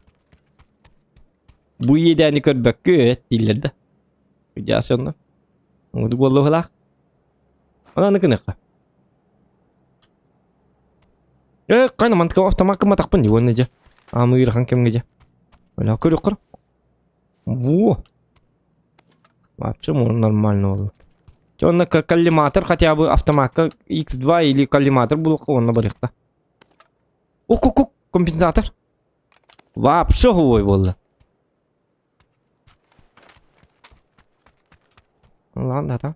Speaker 1: Бу иэдээни көрбөккү дииллэр да. Кыдьаас онно. Оҥодук буолла быһыылаах. Онон гыныахха. Э, қайна мантыка автоматка матахпын дии уонна дьэ. Аамы ыарахан кэмҥэ дьэ. Оля көрүөххэр. Во. Вообще нормально было. Чё, онно коллиматор хотя бы автоматка X2 или коллиматор булуохха уонна барыахха. Ок-ок-ок, компенсатор. Вообще хуй буолла. Ладно, да.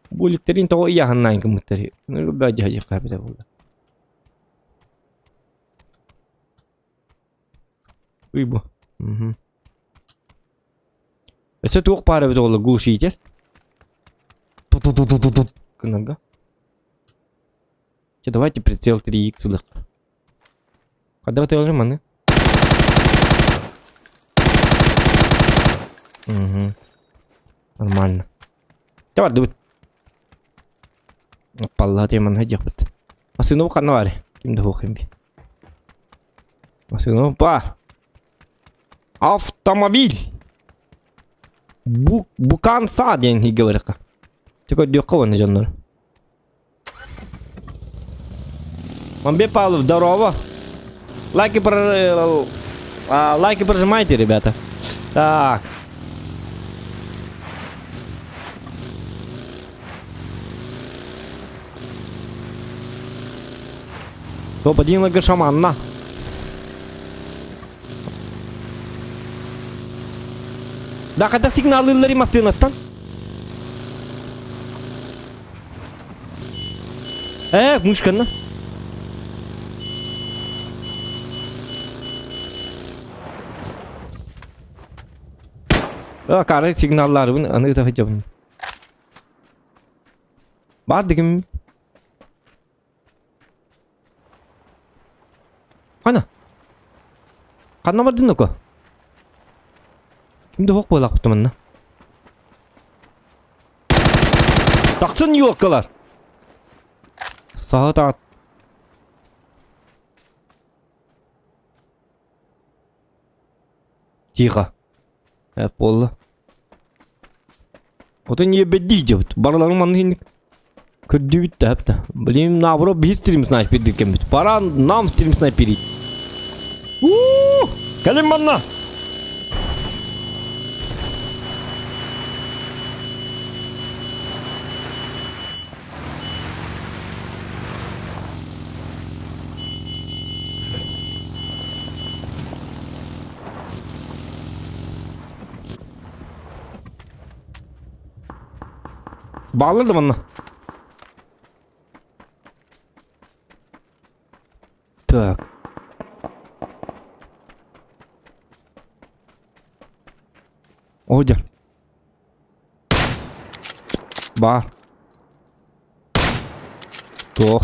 Speaker 1: Буликтэрин тоҕо ыйааһыннаан гыммыттар дьаһайыахха эбитэ буолла. Уй бу. Мгм. Өссө туох баар эбит оҕолор глушитель? Ту-ту-ту-ту-ту гынарга. Чэ, давайте прицел 3х ылыах. Хайдах тыалырым маны? Угу. Нормально. Чэ бардыбыт. Палла теманы хайдьахпыт. Массыына ханна баар? Ким да суох би. Массыына па. Автомобиль. Бу буканса диэн хигэ барыха. Чэ көрдүөххэ уонна дьоннор. Мамбет Павлов, здорово. Лайки, про... Э, а, лайки прожимайте, ребята. Так. Топ-1 лагершаманна. Да, когда сигналы мастынаттан. Ээ, мышканы. А, кары сигналларыбын аны ыта сылдьабын. Бар дигим. Хана. Ханна бардын око? Ким да суох буолаахпыт манна. Тахсын юоккалар! Саһыт аат. Тихо. Э, буолла. Отон ебедди дьабыт. Барыларын манны хинник. Көрдүүбүт да хапта. Блин, наоборот, биһи стрим снайпердир кэммит. Пора нам стрим снайперить. Уу! Кэлин манна! Бааллар да манна. Так. Одер. Баар. Туох.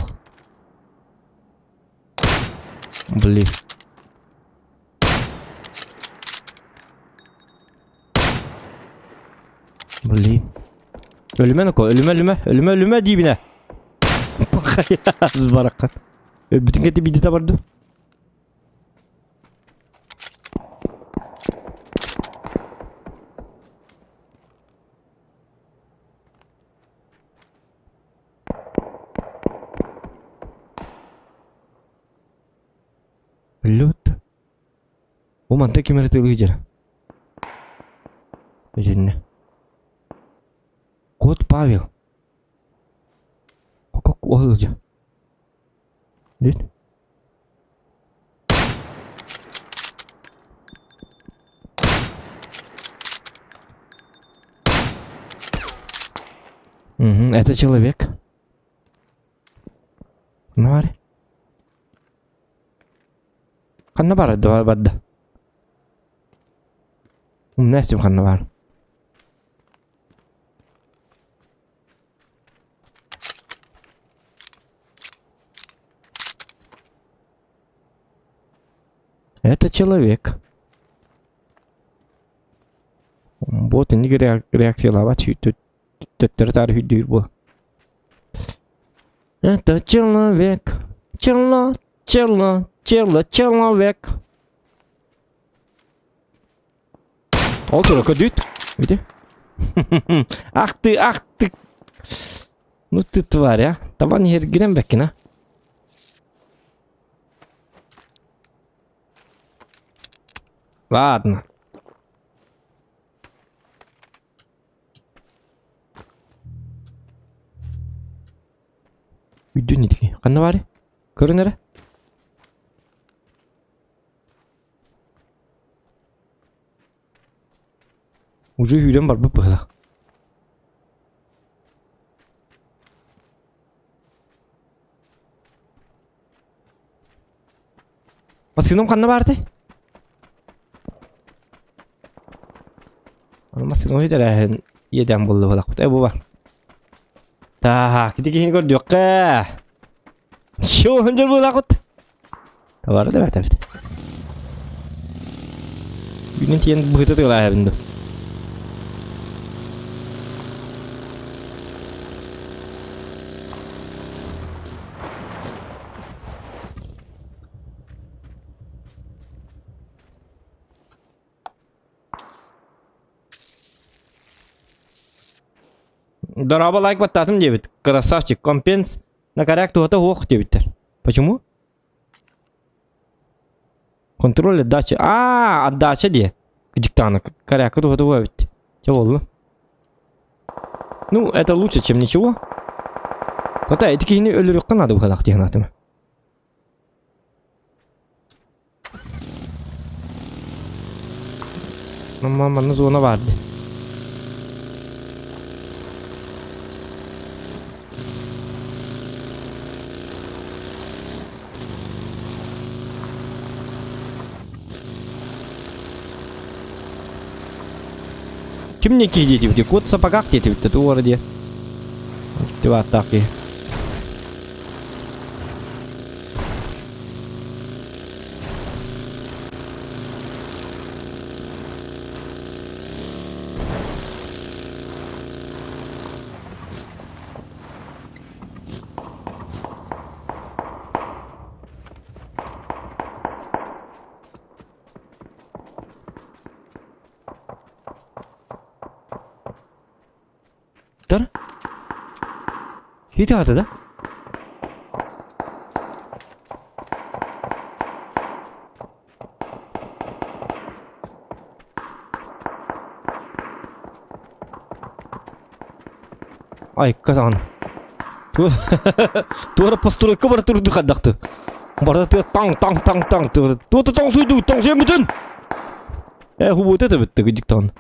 Speaker 1: Блин. Блин. Өлүмэ ноко, өлүмэ, өлүмэ, өлүмэ, өлүмэ диибинэ. Пахайа, баракка. Өлбүтүн кэти биирдэ табарды. Өллүбүт. Бу манта ким эрэ тыылыы дьара. Итиннэ. Кот Павел. А как ол дьэ? Дит? Угу, это человек. Ханна Ханна баар барда? Умна ханна баар. Это человек. Вот инник реакциялаабат төттөрү таары үрдүүр буол. Это человек. Чело, чело, чело, человек. Ол тура көрдүүт. Види? Ах ты, ах ты. Ну ты тварь, а. Табан иһэргинэн бэккин, а. Ладно. Үйдүн итики. Ханна баары? Көрүн эрэ. Уже үүрэн барбыт быһыылаах. Массыынам ханна баартай? Аны массыынам тэрээһин иэдээн буолла буолахпыт. Э бу бар. Так, ити киһини көрдүөххэ. Чё хындыр буолахпыт? Табары да бэрт эбит. Үүнэн тиийэн быһыта тыалааһабын дуу. Дорообо лайк баттаатым диэбит. Красавчик, компенс на коряк туһата суох диэбиттэр. Почему? Контроль отдачи. А, отдача дии. Диктант. Коряка туһата суох эбит. Чэ буолла. Ну, это лучше, чем ничего. Тота, ити киһини өлөрүөххэ наада быһалаах дии санаатым. Манна манна зона баар дии. Ким не киһи диэтибит? Кот в сапогах диэтибит да туора диэ. Дьикти киһи. Тар? Хити хата да? Айка даҕаны. Туора постройка бара турду хайдахты. Барда тыа таң таң таң таң туота тоҥсуйду тоҥсуйан бүтүн. Э хубута это битте гыдьыктаҕын.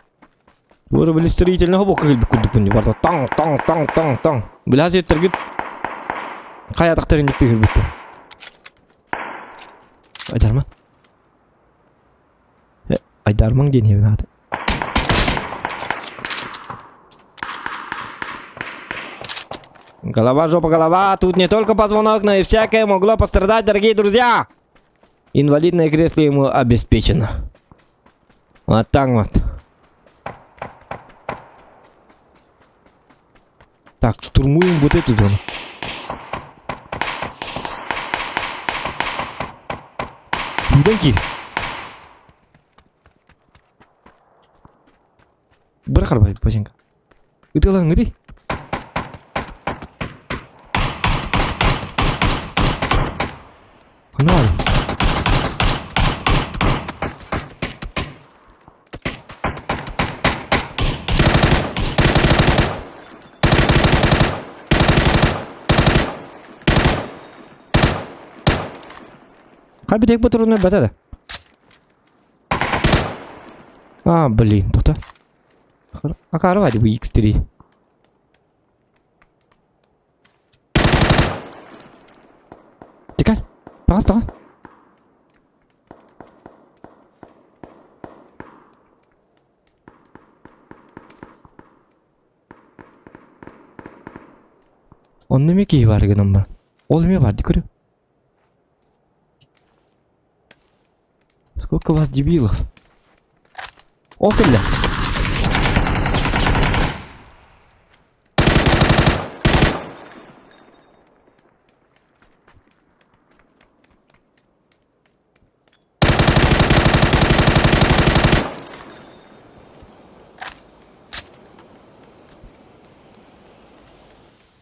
Speaker 1: Туора били строительный хобокка кэлбит курдукпун барда таң таң таң таң таң. Билэ сиэттэргит хайа атахтарын дикти кэлбиттэр. Айдарма. Айдармаҥ диэн иһэбин аата. Голова, жопа, голова. Тут не только позвонок, но и всякое могло пострадать, дорогие друзья. Инвалидное кресло ему обеспечено. Вот так вот. Так, штурмуем вот эту зону. Күүрэн киир. Бырахар бачинка. Ытылаҥ ытый. Ханна баар? Хай бүтэһик ботуруна бата да. А, блин, тота. Акары бар бу X3. Тикал. Таҕыс, таҕыс. Онно эмиэ киһи баар гынан баран. Ол эмиэ баар дии көрү. Сколько вас дебилов? Ол кэллэ.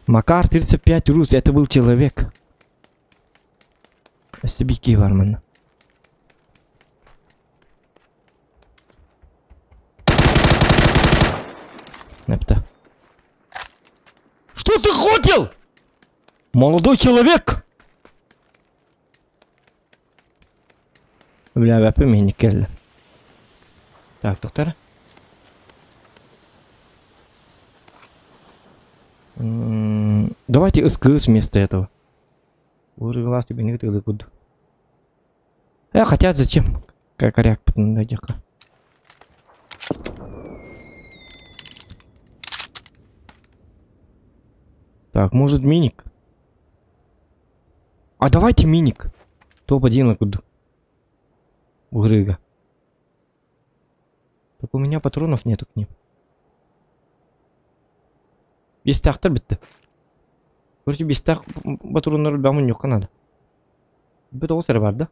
Speaker 1: Макар 35 рус, это был человек. Өссө бикки бар манна. Нэпта. Что ты хотел? Молодой человек! Үлээбэппин миһинник кэллэ. Так, доктор. Давайте СКС вместо этого. Глаз тебе не тылы буду. Хотя зачем? Как коряк найдеха. Так, может миник? А давайте миник. Топ-1 куду. Угрыга. Только у меня патронов нету к ним. Бестахтар бітті. Короче, бестах патроннар бамын юққа надо. Бүт оғыз бар да?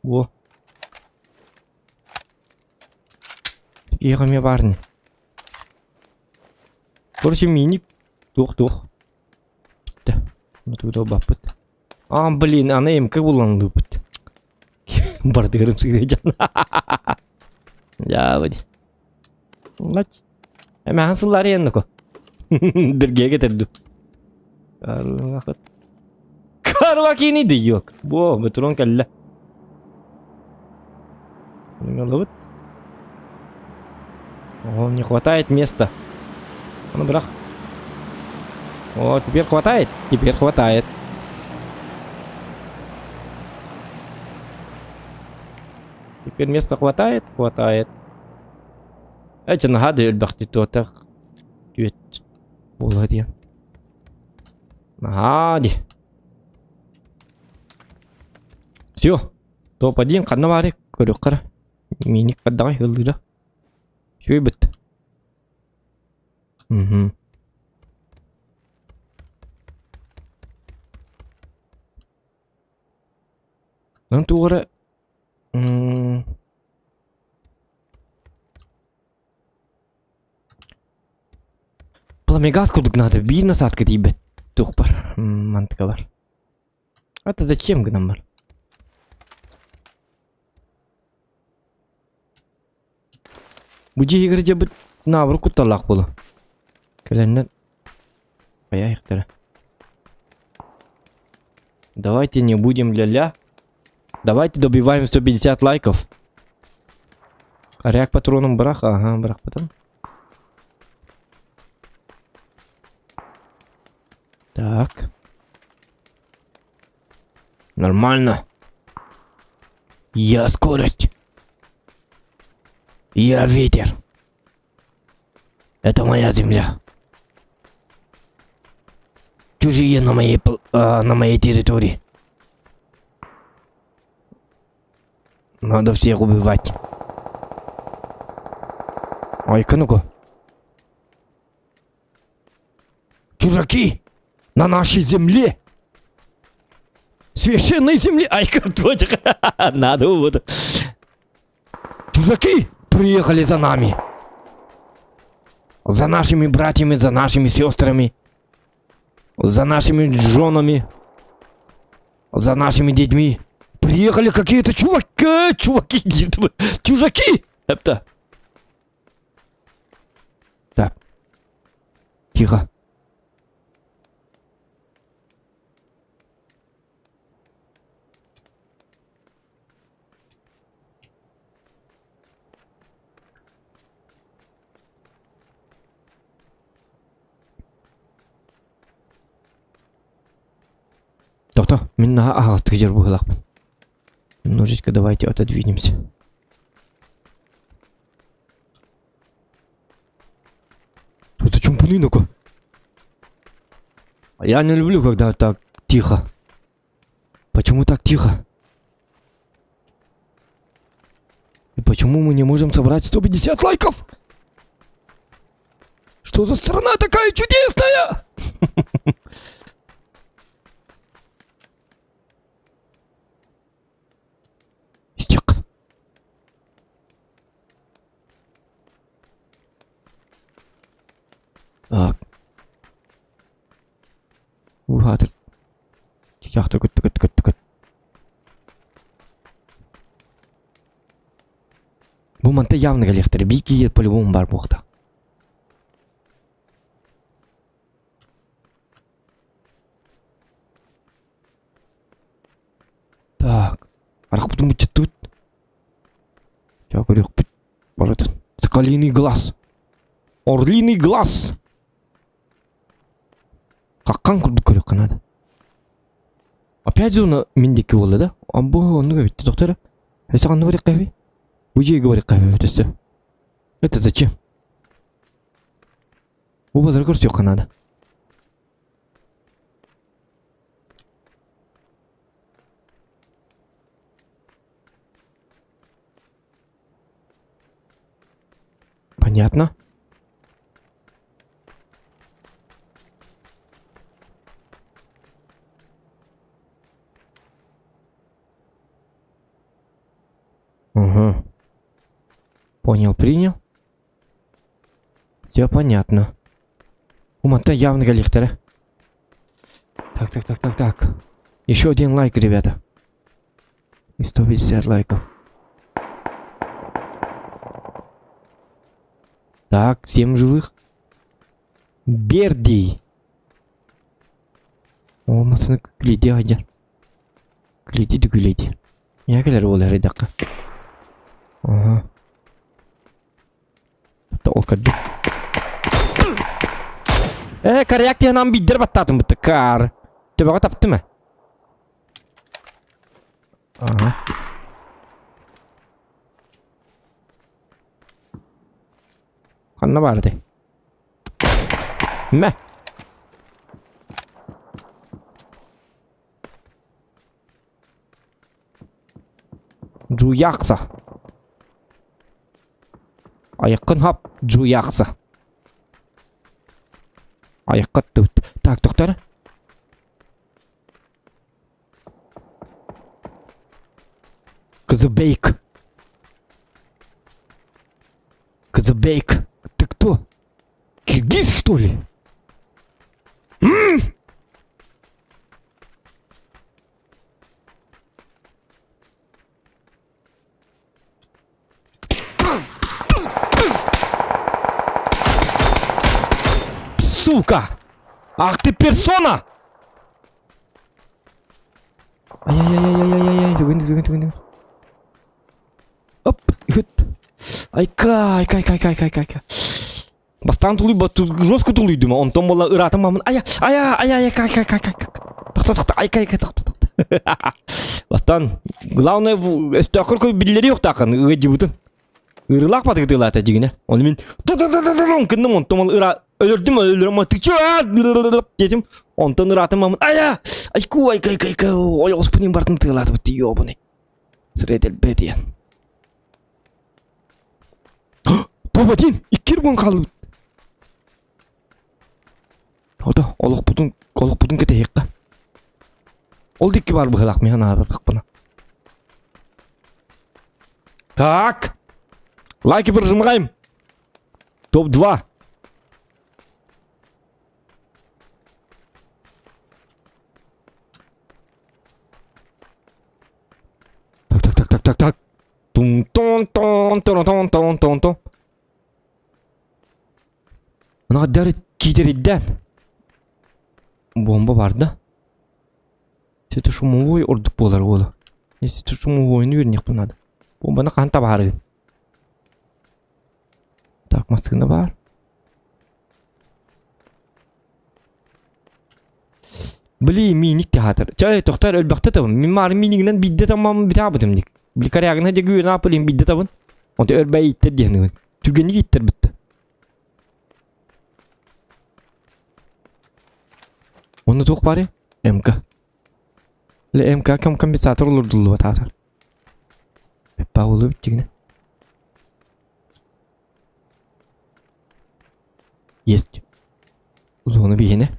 Speaker 1: О. Иғаме бар не. Короче, миник. Тух-тух. Бітті. Ұмытып баппыт. А, блин, аны МК буланлыппыт. Бардыгырым сыгрыжан. Я вроде. Лач. Эмэхан сыллар еннуко. Дирге кетерду. Карвакини дейок. Бо, бөтүрон кэллэ. Лыбыт. О, не хватает места. Ну, брах. О, теперь хватает? Теперь хватает. Теперь места хватает? Хватает. Эти нагады элбэхти туотах. Түөт. Буолла диэн. Наһаа дии. Все. Топ-1 ханна баарый көрүөххэ эрэ. Миник бардаҕай ыллыыра. Үчүгэй быт. Мгм. Онон туох эрэ м Пламегаз курдук надо биир насадка тиийбэт туох бар мантыкалар. Это зачем гынан бар? Бу дьиэ дьэбит наабыр кутталлаах буолуо. Кэлэннэр хайа Давайте не будем ля-ля. Давайте добиваем 150 лайков. Коряк патроном брах, ага, брах потом. Так. Нормально. Я скорость. Я ветер. Это моя земля. Чужие на моей, а, на моей территории. Надо всех убивать. Ой-ка ну-ка. Чужаки! На нашей земле! Священной земле! Ай, точка! Надо вот. Чужаки приехали за нами. За нашими братьями, за нашими сестрами. За нашими женами. За нашими детьми. Приехали какие-то чуваки, чуваки, чужаки. Это. Так. Тихо. Тохто, мин наһаа аһаҕастык дьэр быһыылаахпын. Немножечко давайте отодвинемся. Это чумпуны ну-ка. Я не люблю, когда так тихо. Почему так тихо? И почему мы не можем собрать 150 лайков? Что за страна такая чудесная? Истиэххэ. Так. Уһаатыр. Чычаахтар көттө көттө көттө көт. Бу манта явно кэлиэхтэрэ. Биир киһи по-любому баар буолуохтаах. Так. Арахпытын быччаттыбыт. Ча көрүөхпүт. Барытын. Соколиный глаз. Орлиный глаз. Хаххан курдук көрүөххэ наада. Опять зона мин диэки буолла да? Амбу оннук эбит доктора. Өссө ханна барыахха эбий? Бу дьиэгэ барыахха эбит өссө. Это зачем? Бу балары көрсүөххэ наада. Понятно. Угу. Понял, принял. Все понятно. Уманта явно кэлиэхтэрэ. Так, так, так, так, так. Еще один лайк, ребята. И 150 лайков. Так, всем живых. Бердий. О, масына күледи айдьар. Күледи да күледи. Я кэлэр уол эрийдэххэ. Ага. Ол көрдүм. Э, коряк диэн биирдэр баттаатым бытты каар. Төбөҕө таптым ээ. Ага. Ханна баар этэй? Мэ. Жуякса. Айыккын хап, жуякса. Айыкка тут. Так, тоқтар. Кызыбейк. Кызыбейк. Ты кто? Киргиз, что ли? М? Сука! Ах ты персона! Ай-яй-яй-яй-яй-яй, түгін, түгін, түгін. Оп, үт. Айка, айка, айка, айка, айка, айка, айка. Бастаан тулуйбат, жестко тулуйдум, онтон буолла ыраатым мамын. Ая, ая, ая, айка, айка, айка, айка. Тахта, тахта, айка, айка, тахта, тахта. Бастан, главное, өстөөххөр кой биллэри юктаакын, ыгыдьыбытын. Ырылаах батыгытыылаата дьигинэ. Оны мин кынным онтон ол ыра өлөрдүм өлөрөм тыча диэтим. Онтон ыраатым мамын ая айку айка айка айка ой оспунин бартын тыылаатыбыт ёбаный. Средельбе диэн. Топ-1 иккир буон хаалбыт. Ото олохпутун олохпутун кэтэһиэххэ. Ол дикки бар быһылаах миһан аабатахпына. Так. Лайки прожимаем. Топ-2. Так, так, так, так, так, так. Тун тун тун тун тун тун тун тун. Ана дәрі китеридден. Бомба бар да. Светошумовой шумовой ордук буолар уола. Если шумовойну вернехпин надо. Бомбаны хаһан табаарыгын. Так, массыына баар. Блин, миник театр. Чай, тохтар өлбөхтө табын. Мин маар минигинен бидде тамам битабытым ник. Били корягына жегүү наапылин бидде табын. Онто өрбәй иттер диһнигин. Түгенник иттер битте. Онно туох баарый? МК. Ле МК ком компенсатор олордуллубат аатар. Паулу биттигинэ. Есть. Зона биһинэ.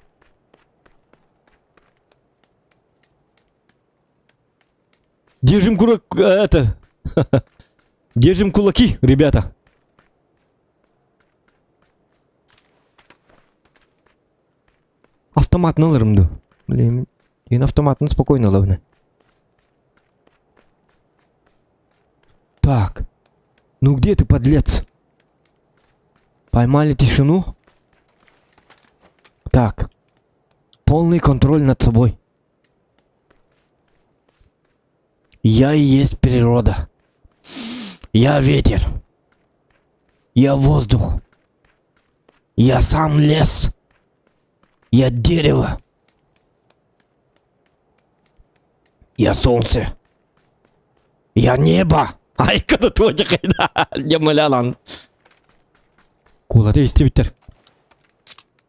Speaker 1: Держим курок... Это... Держим кулаки, ребята. Автоматын ыларым дуу? Блин, мен автоматын спокойно ылабын. Так. Ну где ты, подлец? Поймали тишину? Так. Полный контроль над собой. Я и есть природа. Я ветер. Я воздух. Я сам лес. Я дерево. Я солнце. Я небо. Айка Дьамалялан. Кулаты истибиттер.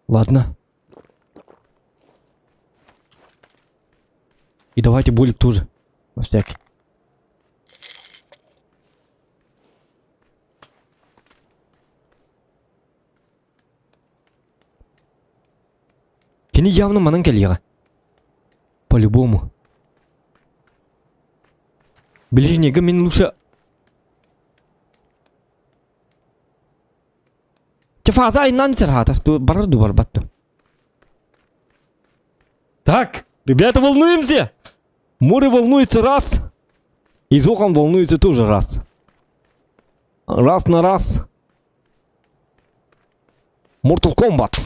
Speaker 1: Ладно. И давайте булик тоже. На всякий. Кини явно манан кэлиэҕэ. По-любому. Ближнего мин лучше... Чэ фаза айнан сэрхаатар. Барар ду барбат ду. Так, ребята, волнуемся! Море волнуется раз. И Зохан волнуется тоже раз. Раз на раз. Mortal Kombat.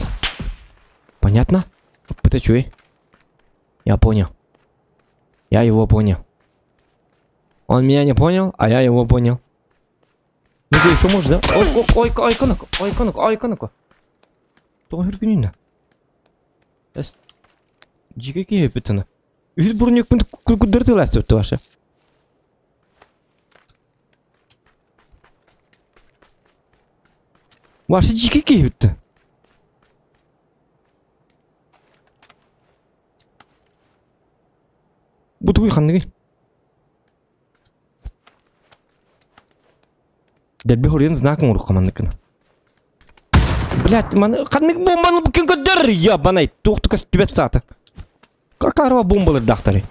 Speaker 1: Понятно? Это Я понял. Я его понял. Он меня не понял, а я его понял. Ну ты еще можешь, да? Ой, ой, ой, ой, конок, ой, конок, ой, конок. Тоҕо хүргүнүнэ? Эс. Дьигэ киһи эппитинэ. Үһүс бурньукпун курдыртылаастыбыт ваша. Ваша дьигэ киһи Бу тугуй ханныгый? Дэлби хоруйан знак оҥоруохха манныккына. Блядь, маны ханнык бомбаны бу күн көрдөр, ебаный, туох да көстүбэт саата. Какарова бомбалардаахтары.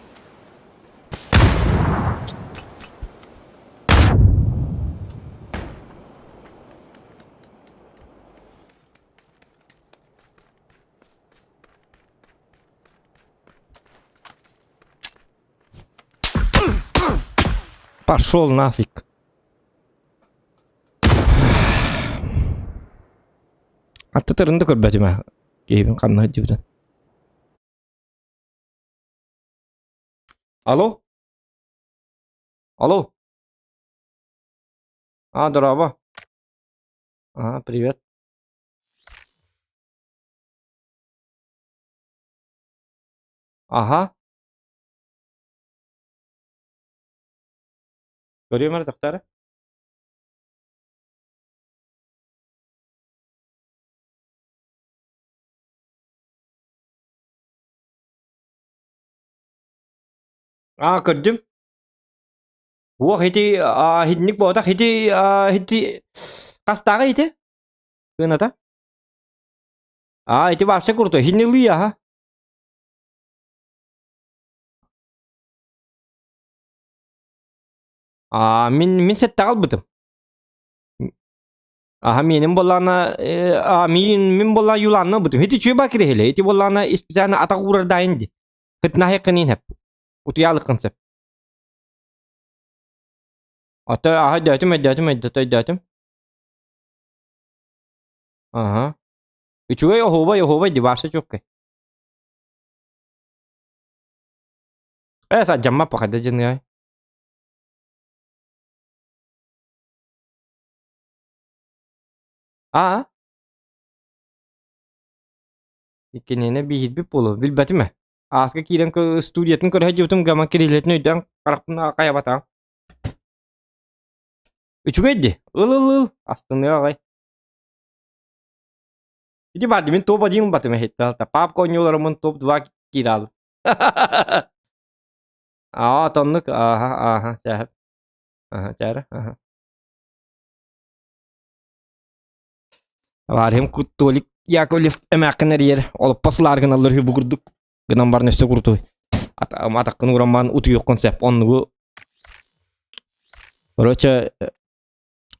Speaker 1: Пошел нафиг. Аттытырын да көрбөтүм аа. Киһибин ханна сылдьыбытын. Алло? Алло? А, дорообо. А, привет. Ага. Көрүөм эрэ тохтоо эрэ. Аа, көрдүм. Уох ити аа, итинник буотах ити аа, ити хастааҕы ити? Кыната? Аа, ити вообще крутой. Хиннилыы аха. Аа, мин мин сэттэҕэ ылбытым. Аха миэнин буоллаҕына э, аа, миин мин буоллаҕына юлаанна ылбытым. Ити үчүгэй баа кириһилэ. Ити буоллаҕына специально атах уурардаайын ди. Хытнаһыаххын иһин хэп. Утуйаалыккын сөп. Ото аха өйдөөтүм, өйдөөтүм, өйдөтө өйдөөтүм. Аха. Үчүгэй оһуобай, оһуобай ди баарса чуоккай. Э, садьамма пахада дьыныай. Аа? Иккинэнэ биһирбит буолуо, билбэтим ээ. Ааска киирэн студиятын көрө сылдьыбытым гаман кириллэтин өйдөөн харахпын хайабатаҕым. Үчүгэй дии, ыл-ыл-ыл, астыныа аҕай. Ити баар дии, мин топ один ылбатым эһиттэ, папка оонньууларыммын топ два киирэ аалым. Аа, тоннук, ааха, ааха, чээһэп. Аха, чээрэ, аха. Варим Толик Яковлев эмээххин эрийэр, олоппос ылаар гыналлар үһү бу курдук. Гынан баран өссө курутуй. Атаххын ураммаан утуйуоххун сөп. Оннугу Короче,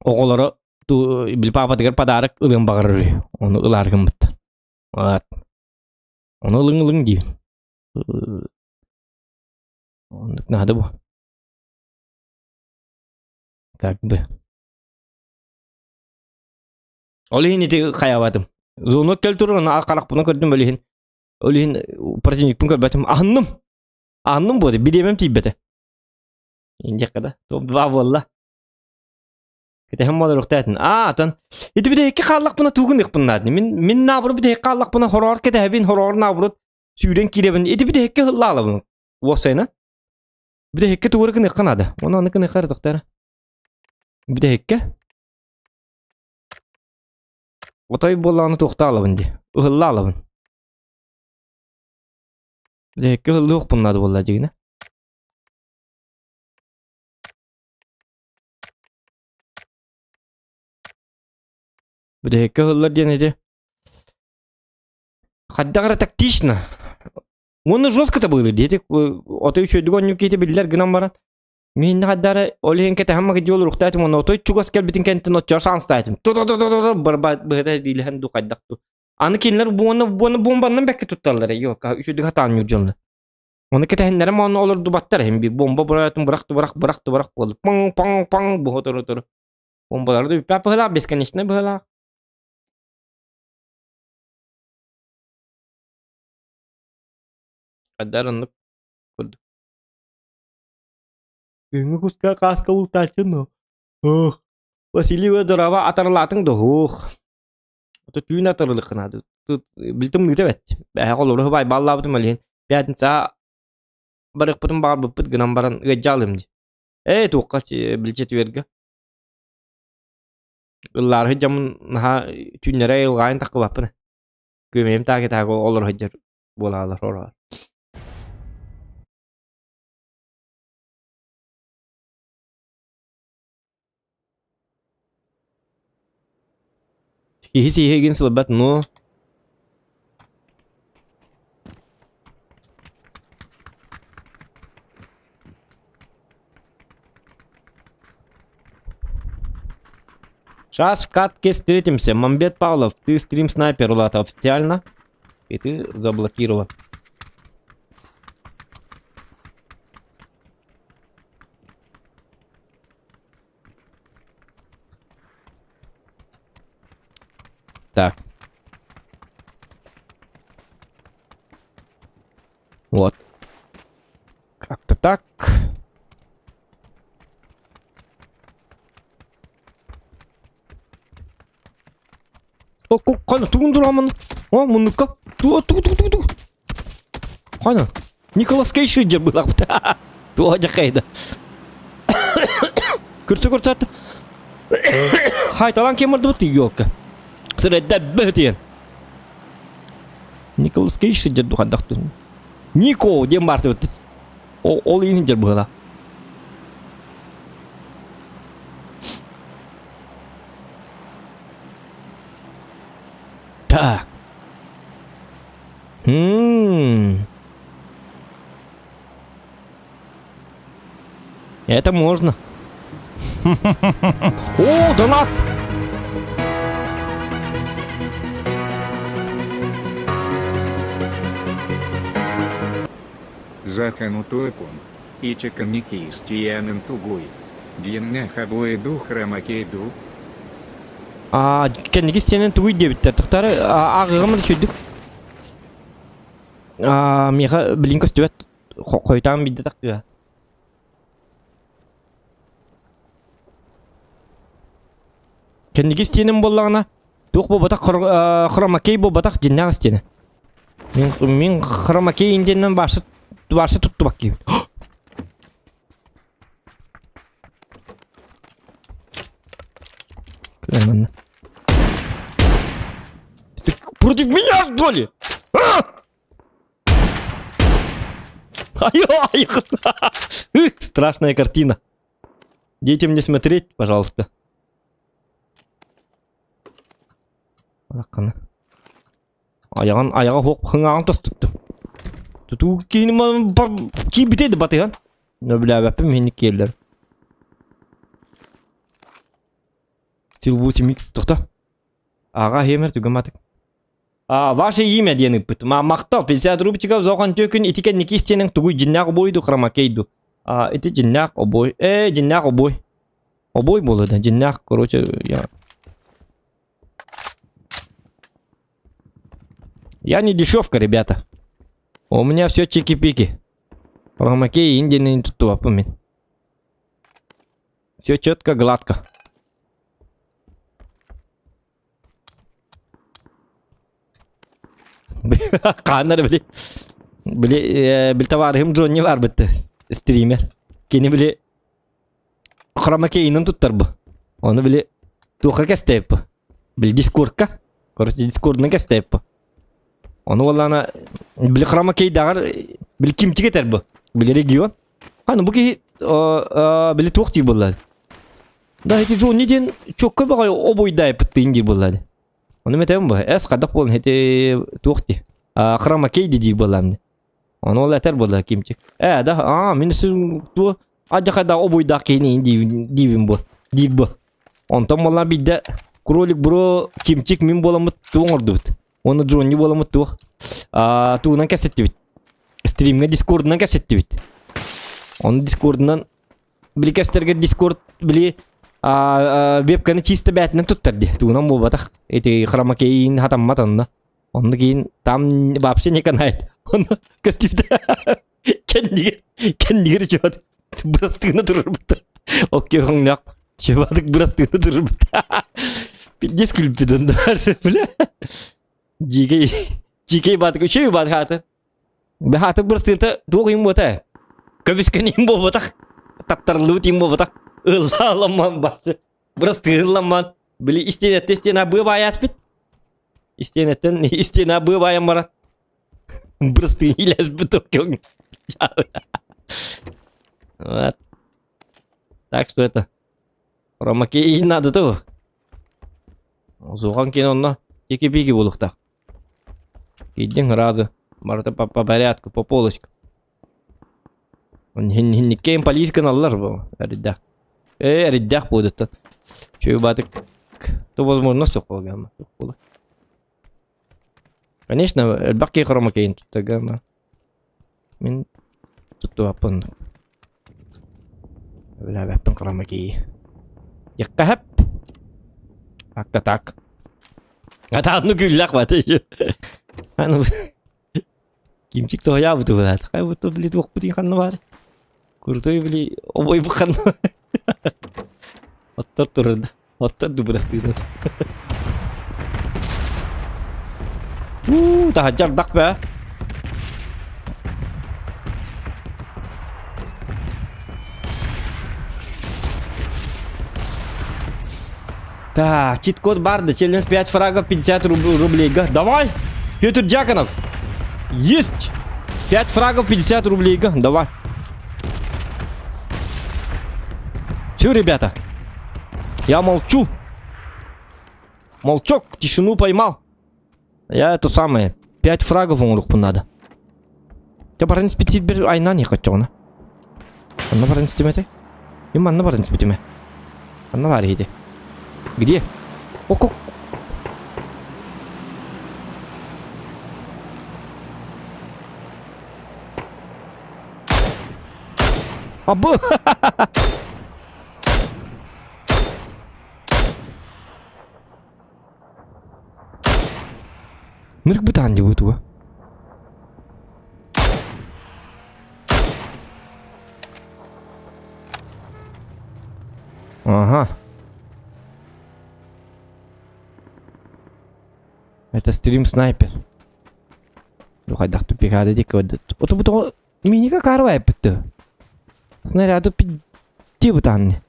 Speaker 1: оҕолоро били паапатыгар подарок ылыан баҕарар үһү. Ону ылаар гыммыттар. Вот. Ону ылыҥ ылыҥ диибин. Оннук наада бу. Как бы. Ол иһин ити хайаабатым. Звонок кэл турар, аны харахпынан көрдүм ол иһин. Ол иһин противникпын көрбөтүм. Аһынным. Аһынным буолду, бириэмэм тиийбэтэ. Индиэххэ да, топ-2 буолла. Кэтэһэн буолар Аа, атын. Ити бүтэһиккэ хааллахпына тугун ыхпын наадын. Мин мин наоборот бүтэһиккэ хааллахпына хороор кэтэһэбин, хороор наоборот сүүрэн киирэбин. Ити бүтэһиккэ ыллаалабын. Уопсайынан. Бүтэһиккэ тугу эрэ гыныахха наада. Оны аны гыныахха эрэ тохтоо эрэ. Бүтэһиккэ. Отой буоллаҕына туохтаа алабын дии. Ыһылла алабын. Бүтэһиккэ ыһыллыахпын наада буолла дьигинэ. Бүтэһиккэ ыһыллар диэн ити. Хайдах эрэ тактично. Уонна жестко было диэтик отой үчүгэйдик оонньуур киһитэ биллэр гынан баран мииннэ хайдах эрэ ол иһин кэтэһэн магадьы олоруохтаатым уонна отой чугас кэлбитин кэнниттэн оччоҕо шанстаатым ту-ту-ту-ту барбаат быһыта диилэһэн дуу хайдах дуу аны кинилэр буонна буонна бомбаннан бэккэ тутталлар ёка үчүгэйдик хатаан ньуур дьоннор ону кэтэһиннэрим онно олордубаттар иһин биир бомба быраатын бырах бырах бырах бырах буолла паҥ паҥ паҥ буһа туру туру бомбалары да бүппэт быһыылаах бесконечный быһыылаах Хайдар оннук курдук. Күһүҥҥү куска хааска бултааччы но. Ох. Василий Федорова атарылаатыҥ да уһуох. Ото түүн атарылыххын наада. Билтим ыыта бэт. Бэһэ холобура бай баллаабытым ол иһин. Пятницаҕа барыахпытын баҕарбыппыт гынан баран ыаддьаалым дии. Ээ туохха били четвергэ. Ыллаарыһы дьаммын наһаа түүннэрэ айылҕаайын таххыбаппын. Күөмэйим таакы-таакы олоро сылдьар буолаалар ороҕор. Киһи сииһигин сылбат, ну Сейчас в катке встретимся. Мамбет Павлов, ты стрим-снайпер, Улата, официально. И ты заблокирован. Так. Вот. Как-то так. О, қана тугун турамын. О, муннукка. Ту, ту, ту, ту, ту. Қана. Николас Кейдж сылдьар быһалаахпыт. Туох дьахайда. Көрсө көрсөт. Хайталан кем бардыбыт елка. Сырэдда бөтен. Николас Кейдж сылдьар духандахтын. Нико диэн баартыбыт. Ол иһин дьар быһыла. Так. М. Это можно. О, донат!
Speaker 4: Заханутуэкун. Итиканники истиянын тугуй. Диэннэ хабуэду храмакейду.
Speaker 1: А, кэнники стенен тугуй диэбиттэр. Тохтары ааҕыгым үчүйдүк. А, миэхэ билин көстүбэт. Хойутаан бидде тахтыа. Кэнники стенем буоллаҕына, туох буолбатах хромакей буолбатах дьиннээх стене. Мин мин хромакей индиэннэн баарса баарса туттубак киһи. Ты против меня, что ли? А! Ай, Страшная картина. Детям не смотреть, пожалуйста. Ракканы. Аяғын аяға хоқ хыңағын тостуттум. Тутуу кииним бар киибитейdi батыган. Нөбүлээбэппин миһинник киэллэр. Стил 8X тохто. Аға хемер түгэматык. А, ваше имя диэн ыппыт. Махтал, 50 рубчиков зохан төкүн ити кэнники истиэнең тугуй дьиннээх обуойду хромакейду. А, ити дьиннээх обуой. Э, дьиннээх обуой. Обуой буолла да, дьиннээх, короче, я... Я не дешевка, ребята. У меня все чики-пики. Хромакей индияны туттубаппын мин. Все четко, гладко. Хааннар били били били табаарыһым Джонни барбыт стример. Кини били хромакейынан туттар бу. Ону били туохха кэстэйп. Били дискордка. Короче, дискордна кэстэйп. Ону уоллаана били хромакейдааҕар били кимчик этэр бу. Били регион. Аны бу киһи били туох дии буолла. Да ити Джонни диэн чокка баҕайы обуйдаайпыттыын диир буолла дии. Ону метэбин бу эс хайдах буолан ити туох дии хромакей диир буоллаам дии. Ону ол этэр буолла кимчик. Ээ да аа мин туо адьахайдаах обуйдаах киһини диибин бу диир бу. Онтон буоллаан биирдэ кролик бро кимчик мин буоламмыт туох оҥордубут. Уонна Джонни буоламмыт туох тугунан кэпсэттибит. Стримҥэ дискордунан кэпсэттибит. Ону дискордунан били кэстэргэ дискорд били вебканы чисто бээтинэн туттар дии тугунан буолбатах эти хромакейин хатаммат онно онно кийин там вообще не канает онно көстүүтэ кэннигэр кэннигэр чуот бырастыына турарбыт окей хоҥнох чебатык бырастыына турарбыт пиздец күлбүт онно бля дьиикэй дьиикэй баатык үчүгэй баатык ааты Баһаатык бырастыынта туох иһин буота? Көмүскэн иһин буолбатах, таптарыллыбыт иһин буолбатах. Ыллааламман башы. Бырастыылламман. Били истиэнэттэн истиэнэ быа баайааспыт. Истиэнэттэн истиэнэ быа баайан баран. Бырастыы илэспит оккең. Вот. Так что это. Ромаки надо того. Зуған кейін онно тики-пики буолуохтаах. Киирдиҥ сразу барыта по, по порядку, по полочкам. Хинниккэйин полис гыналлар бу эрдээх. Э, эрдээх буодуттан. Чү баатык то возможно суох буолуо буолуо. Конечно, элбэх киһи хромакейин туттарга мин туттубаппын. Билээбэппин хромакейи. Яккаһап. Так-то так. Атааны күллэх баты. Аны Кимчик тоһуйаабыты быһаат. Хай бу били туохпутун ханна баар. Крутой били обой бу ханна. Оттор турар. Оттор дубрастыыр. Уу, таһырдьа ардах бээ. Так, чит-код барды. Челлендж 5 фрагов 50 рублей. Давай! Петр Дьяконов! Есть! 5 фрагов 50 рублей. Давай. Все, ребята. Я молчу. Молчок, тишину поймал. Я это самое. 5 фрагов оҥоруохпун надо. Дьэ баран испитиирбэр айнаан иһэ Онно баран истим этэй? Им манна баран испитиме. Манна баар иһити. Где? О, Абы! Нырк бытаан дии туга. Ага. Это стрим снайпер. Хайдах тупикады диэки Ото бу миника карвай эппитти. Снаряды пидди бытаанны.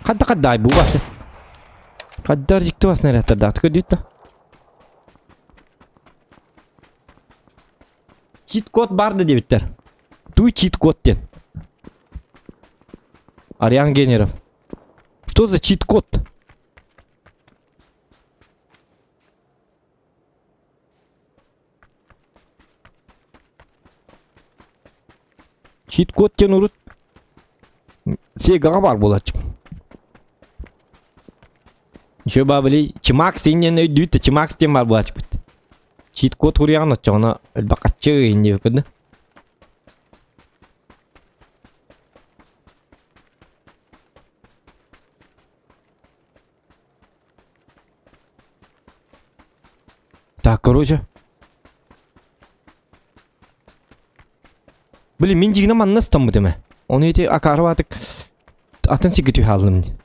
Speaker 1: Хадда хадда бу басы. Хаддар дьикти бас снарядтардаах көрдүт да. Чит-код бар да диэбиттэр. Туй чит-код диэн. Ариан Генеров. Что за чит-код? Чит-код диэн урут Сегаҕа баар буолааччы. Еще били Чимакс иннин өйдүүт да Чимакс диэн баар буолааччыбыт. Чит-код хуруйаҕын оччоҕуна элбэх аччыы диэбиппит да. Так, короче. Блин, мин дьиҥинэ манна ыстаммытым ээ. Ону ити акаарыбаатык атын сиргэ түһэ хааллым дии.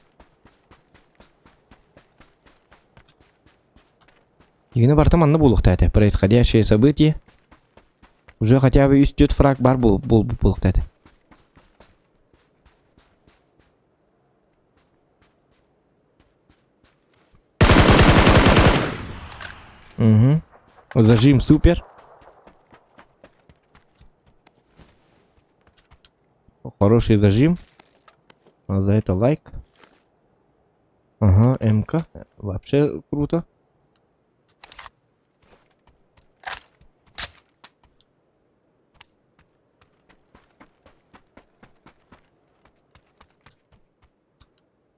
Speaker 1: Дьиҥинэ барыта манна буолуохтаах этэ. Происходящие события. Уже хотя бы үс-түөрт фраг баар буолбут буолуохтаах этэ. Угу. Зажим супер. Хороший зажим. А за это лайк. Ага, МК. Вообще круто.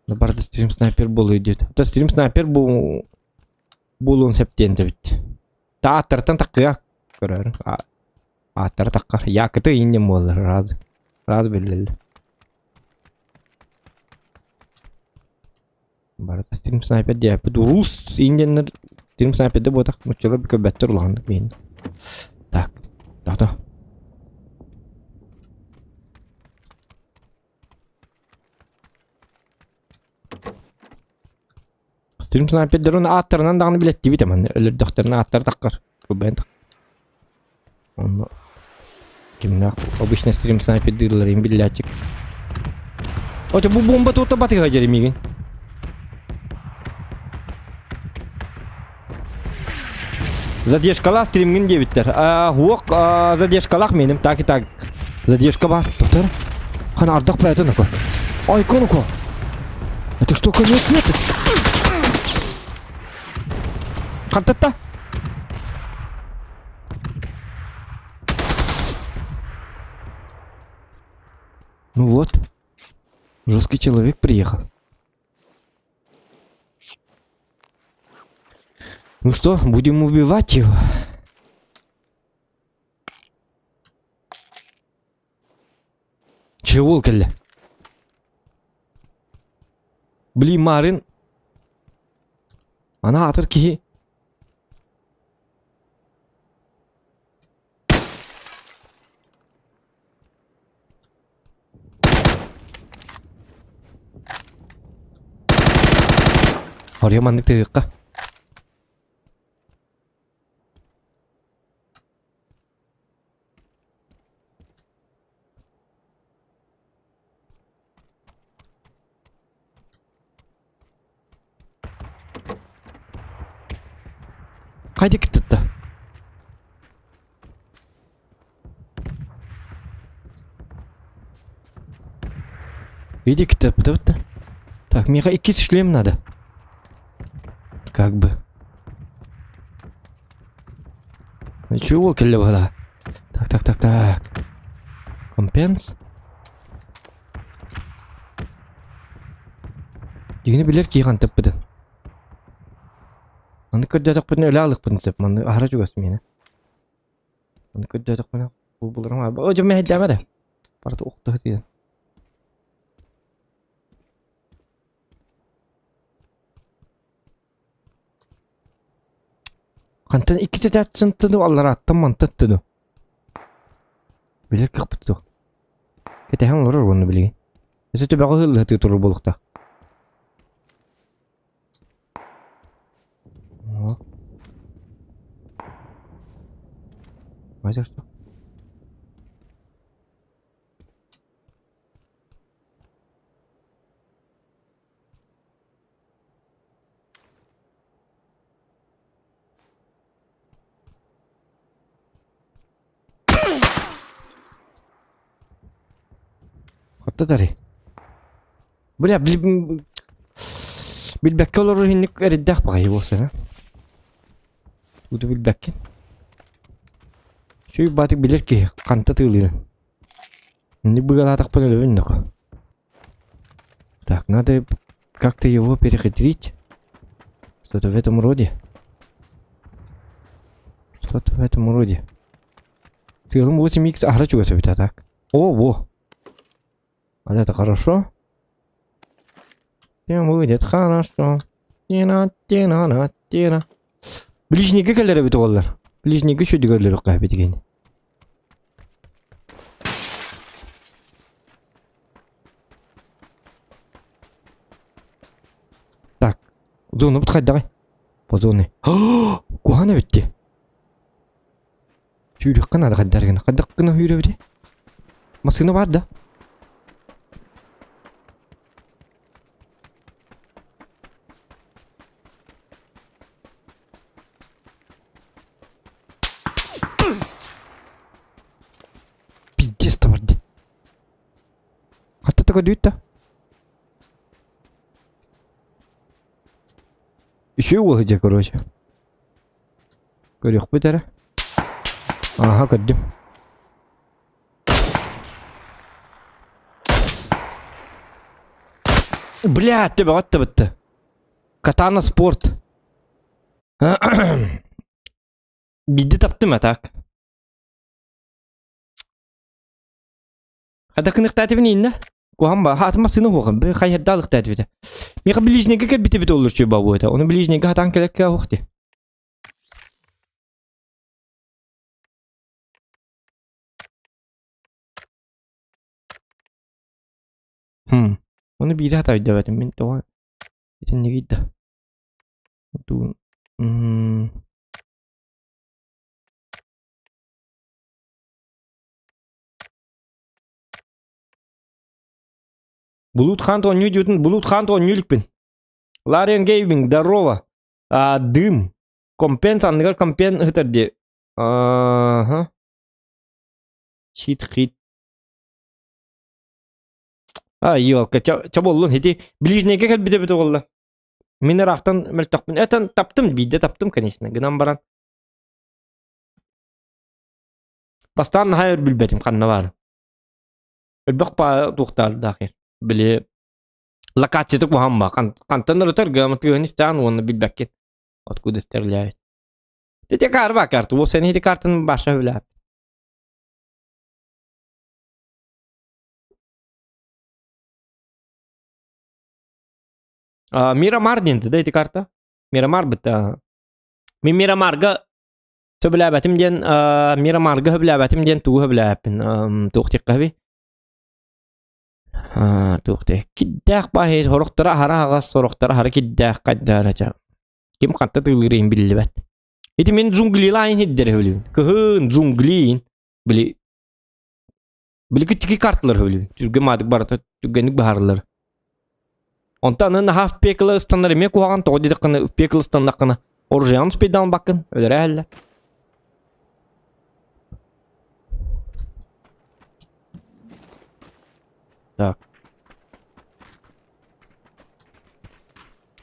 Speaker 1: Барда стрим снайпер буолуо диэт. Это стрим снайпер бу буолуон сөп диэн эбит. Тааттартан таккыа көрөр. Ааттара такка. Якыты иннем буолар рад. Рад биллэллэр. Барыта стрим снайпер диэппит. Рус индианнар стрим снайперде буотах нуччалар көрбөттөр улаханнык биһин. Так. Тохто. Стрим снайпердерин ааттарынан даҕаны билэттибит эмэн өлөрдөхтөрүнэ ааттара таххар. Кылбайан тах. Онно кимнээх обычно стрим снайпердыылларын биллээччик. Очо бу бомба тута батыга дьэри миигин. Задержкалаах стримҥин диэбиттэр. А, уох задержкалаах миэним так и так. Задержка бар. Доктор. Хана ардах поэтон око. Ай, коноко. Это что, конец света? Хантатта. Ну вот. Жесткий человек приехал. Ну что, будем убивать его? Чего кэллэ? Блин, Марин. Ана атыр киһи. Арыйа маннык тыһыахха. Хайда киттытта? Иди киттаппыта. Так, миэхэ иккис шлем надо. Как бы. Ну чего кэллэ бала? Так, так, так, так. Компенс. Дигини билэр киһи хантаппытын. Аны көрдөөтөхпүнэ өлө алыхпын сөп. Манны аһара чугас миэнэ. Аны көрдөөтөхпүнэ бу буларым аба. О, дьон мэһэйдээмэ эрэ. Барыта охто сытыйан. Хантан икки тэтээччин тыну алларааттан мантан тыну. Билэр кыахпыт суох. Кэтэһэн олорор уонна билигин. Өссө төбөҕө ыһыллыһытыы турар буолуохтаах. О. Мастер что? Хатта Бля, билбэккэ олорор иһинник эрэйдээх баҕайы буолсан а. Тугу билбэккин. Сүүй баатык билэр киһи ханта тыылыырын. Инник быгалаатахпын өлөбүн ноко. Так, надо как-то его перехитрить. Что-то в этом роде. Что-то в этом роде. Тыылым 8х аһара чугас эбит а так. О, во. Вот это хорошо. Всем будет хорошо. Тина, тина, на, тина. Ближники кэлэр эбит оҕолор. Ближники шүдүгөллөр каһбит ген. Так, зону бут хайдаҕай? По зоны. Куһаҕан эбит дии. Сүүрүөххэ наада хайдах гына. Хайдах гына сүүрэбитий? Массыына баар да? Пиздец табар дии. Хатта көрдүгүт да? Үчүгэй уол сылдьар короче. Көрүөхпүт эрэ. Ааһа көрдүм. Бля, төбөҕө аттыбытты. Катана спорт. Биирдэ таптым а так. Хата кыныктаатыбын инна. Куһан ба, хаатын массыына хуохан, бу хайһардаалыктаатыбыта. Миха ближнийгэ кэлбитибит оллур чуй бабуэта. Оны ближнийгэ хатаан кэлэккэ хуохти. Хм. Оны биири хата өйдөбөтүм мин тоҕо итиннигий да. Туун. М. Булут хаан оонньуу диэтин Булут хаан оонньуу иликпин. Лариан Гейминг, здорово. А, дым. Компенс анныгар компен ыһытар дии. Ага. Чит хит. А, елка, ча боллун ити ближнийгэ кэлбитэ бит оҕолла. Мин ыраахтан мөлтөхпүн. Этэн таптым, биирдэ таптым, конечно, гынан баран. Бастаан наһаа өр билбэтим ханна баар. Элбэх паа туохтаардаах били локацията куһаҕан баа. Хантан ырытар грамотыгын истэҕин уонна билбэккин. Откуда стреляют. Ити карба карта. Ол сен ити картаны баша билээп. Мирамар диэн да ити карта? Мирамар бытта. Мин Мирамарга Сөбүлээбэтим диэн Мирамарга сөбүлээбэтим диэн тугу сөбүлээбэппин туох диэххэ туох диэх кирдээх баһы сорохторо аһара аһаҕас сорохторо аһара кирдээх хайдара ча ким ханта тыылыыр иһин биллибэт ити мин джунглилаан иһирдэр сөбүлүүбүн кыһын джунглиин били били киччики карталар сөбүлүүбүн түргэн маадык барыта түргэнник быһаарыллар онтон аны наһаа пекла ыстанар эмиэ куһаҕан тоҕо диэтэххинэ пекла ыстаннаххына. Оружиеҕын успейдаан баккын, өлөрө иһэллэр. Так.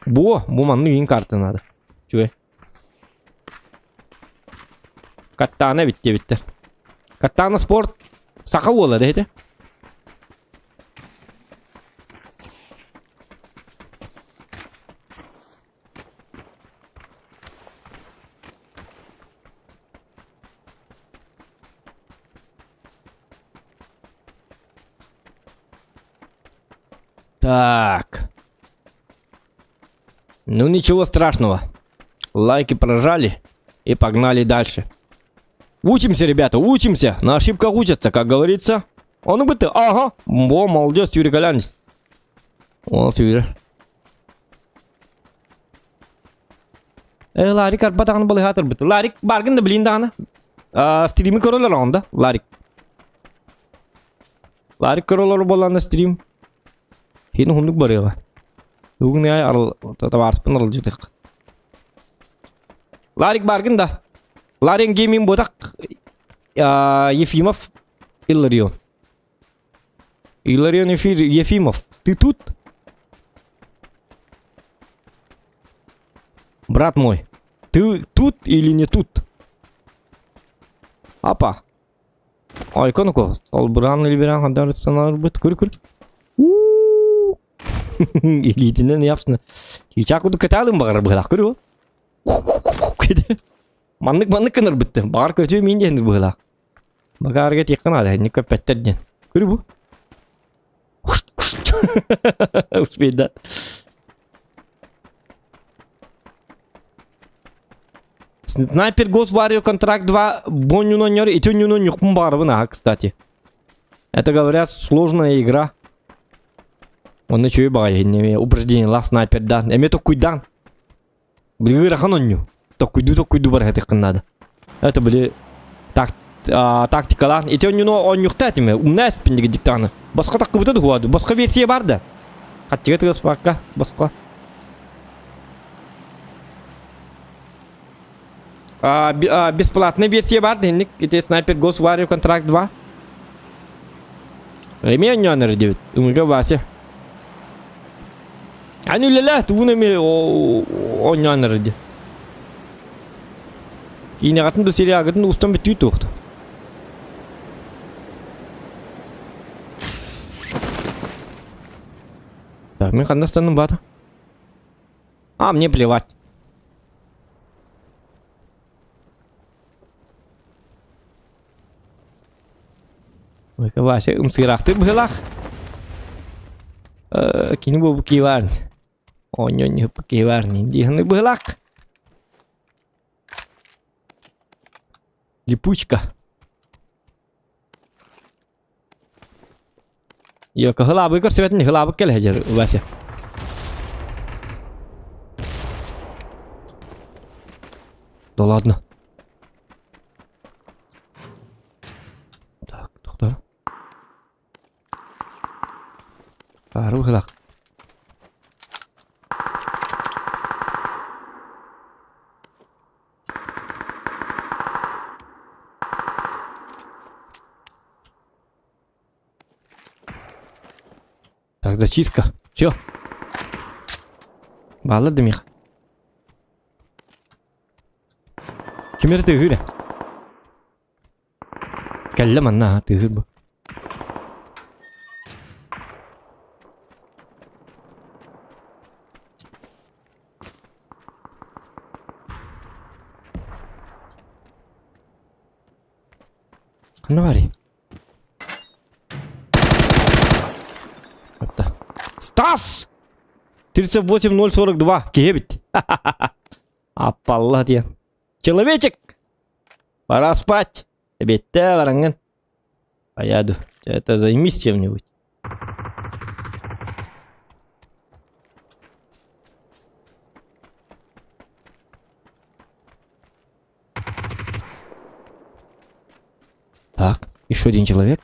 Speaker 1: Во, бу маннык иин карта надо. Үчүгэй. Каттаана эбит диэбиттэр. Каттаана спорт саха уола да ити. Так. Ну ничего страшного. Лайки прожали и погнали дальше. Учимся, ребята, учимся. На ошибках учатся, как говорится. Он бы ты, ага. Во, молодец, Юрий Галянец. Ол сүүрэр. Э, Ларик арба даҕаны балыһаатырбыт. Ларик баргын да билин даҕаны. Стримы көрөлөр оҕон да, Ларик. Ларик көрөлөр буоллаҕына стрим. Хин уһуннук барыаҕа. Бүгүн ай арыл табаарыспын арылдьытык. Ларик баргын да. Ларин гейминг ботак Ефимов Илларион. Илларион Ефимов, ты тут? Брат мой, ты тут или не тут? Апа. Айкон ко. Ол быран или хандар санарбыт көр көр. Илиитинэн япсына. Чичак курдук кэтаалым баҕар быһылаах көрү. Маннык маннык гынар бытты. Баҕар көтүө мин диэн быһылаах. Багаарга тиэххэ наада, инник көппөттөр диэн. Көрү бу. Успейда. Снайпер Ghost Warrior Contract 2 боннюн онньор, ити онньун онньукпун баҕарабын аха, кстати. Это, говорят, сложная игра. Онно үчүгэй баҕайы иннеме упражнениелаах снайпердаан. Эмиэ токкуйдаан. Били ыарахан оонньуу. Токкуйдуу-токкуйдуу барыһытыаххын наада. Это били так, тактикалаан. Ити оонньууну оонньуохта этим. Умна эспин дигидик даҕаны. Босхо таккыбыта дуһуа Босхо версия бар да. Хаччыга тыгаспакка босхо. Бесплатная версия бар да инник. Ити Снайпер Ghost Warrior Contract 2. Эмиэ оонньоон эрэ диэбит. Ымыга Вася. Аны үлэлээ, тугун эмиэ оонньоон эрэ дии. Киинэҕитин да сериалгытын устан бүтүү туохта. Так, мин ханна ыстанным баата? А, мне плевать. Вася ымсыыраахтык быһыылаах. Кини буолбут киһи баар. Оонньоон киһи баар дии быһыылаах. Липучка. Йо, кыһылаабы көрсүбэтин ыһылаабыт кэлэ сылдьар Вася. Да ладно. Так, тоқтар. Бары быһылаах. Так, зачистка. Все. Баалар да миэхэ. Ким эрэ тыаһыыр ээ. Кэллэ манна тыаһыыр бу. Ханна баарый? Это. Стас! 38042. Киһи эбит. Аппалла диэн. Человечек! Пора спать. Эбиэттээ бараҥҥын. Поеду. Это займись чем-нибудь. Так, еще один человек.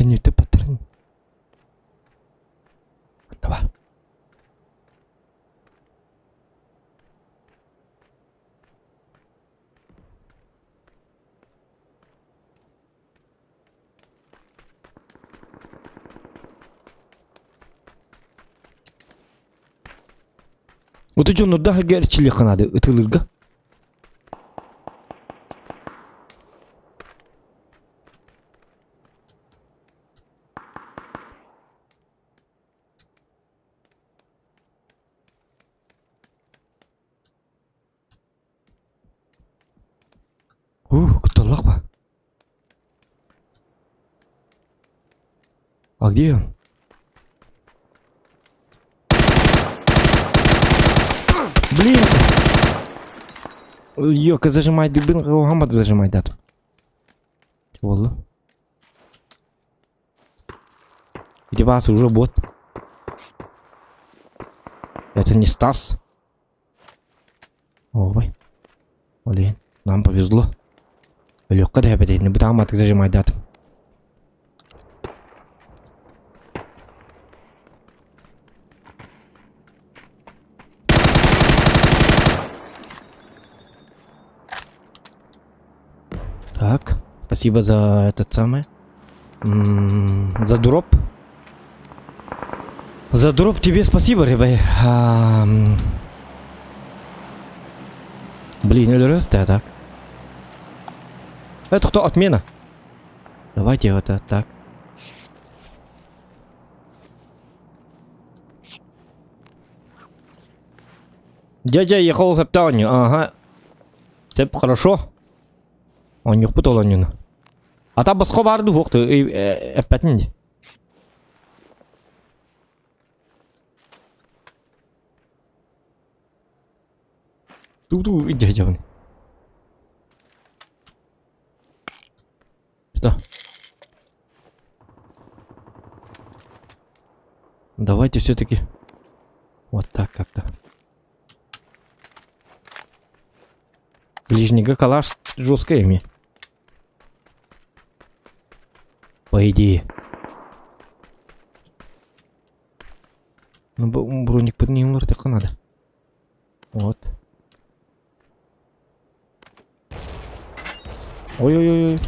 Speaker 1: Кэннибитэ патрон. Давай. Ото дьоннордоох эргэ эрчиллиэххэ наада ытыылыырга. Ух, кутталлаах ба. А где он? Блин! Ёка, зажимай, дыбын, гамма зажимай, дат. Волла. Где вас уже бот? Это не Стас. Ой. Блин, нам повезло. Легко да не буду маток зажимать дат. Так, спасибо за этот самый. М -м, за дроп. За дроп тебе спасибо, ребят. А, блин, өлөрөстө так. Это кто? Отмена. Давайте вот это так. Дядя ехал в Ага. Все хорошо. Оонньуохпут ол оонньууну. Ата босхо баар дуу суох эппэтин дии. Ту-ту илдьэ Что? Давайте все-таки вот так как-то. Ближнего калаш жесткая ими. По идее. Ну, броник под ним так надо. Вот. Ой-ой-ой.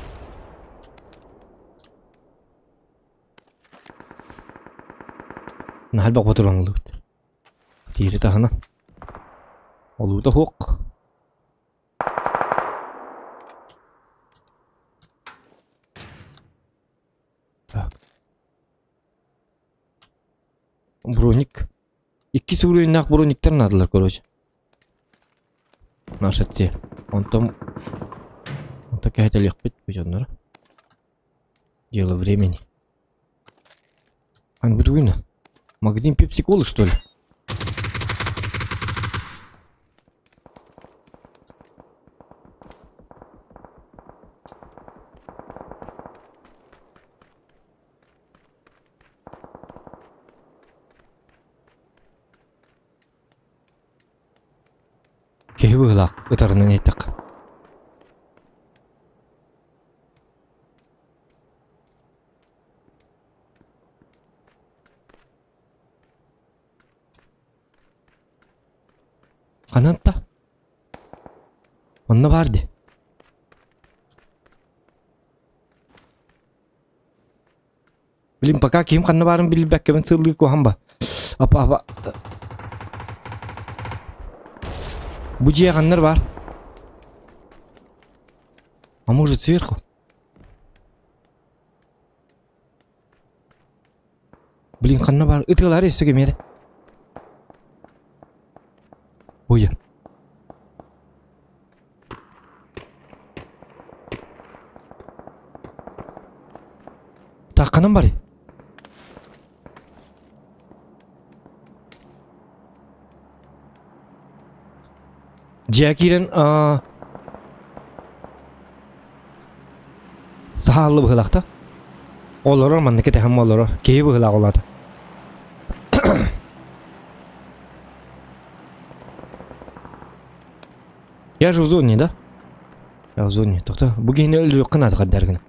Speaker 1: Наһаа ботуруҥлубут. Тиири таһынан. Олуута суох. Так. Броник. Иккис уровеннаах брониктар наадалар, короче. Наша цель. Онтон онто кэһэтэлиэхпит дьонноро. Дело времени. Ан бутугуна. Магазин пепси-колы, что ли? Киһи быһыылаах ытарынан иһиттэххэ. Ханан та? Онно баар дии. Блин, пока ким ханна баарын билбэккэбин сыллыы куһан ба. Апа апа. Бу дьиэ ханнар бар? А может сверху? Блин, ханна бар? Ытыалар өссө кэмиэрэ. Ой. Так, ханан барый? Дьиэ киирэн аа саһааллы быһыылаах да. Олорор манна кэтэһэн олорор. Киһи быһыылаах олаата. Я же в зоне, да? Я в зоне. Тоқта. Бу киһини өлөрүөххэ наада хаддаргына.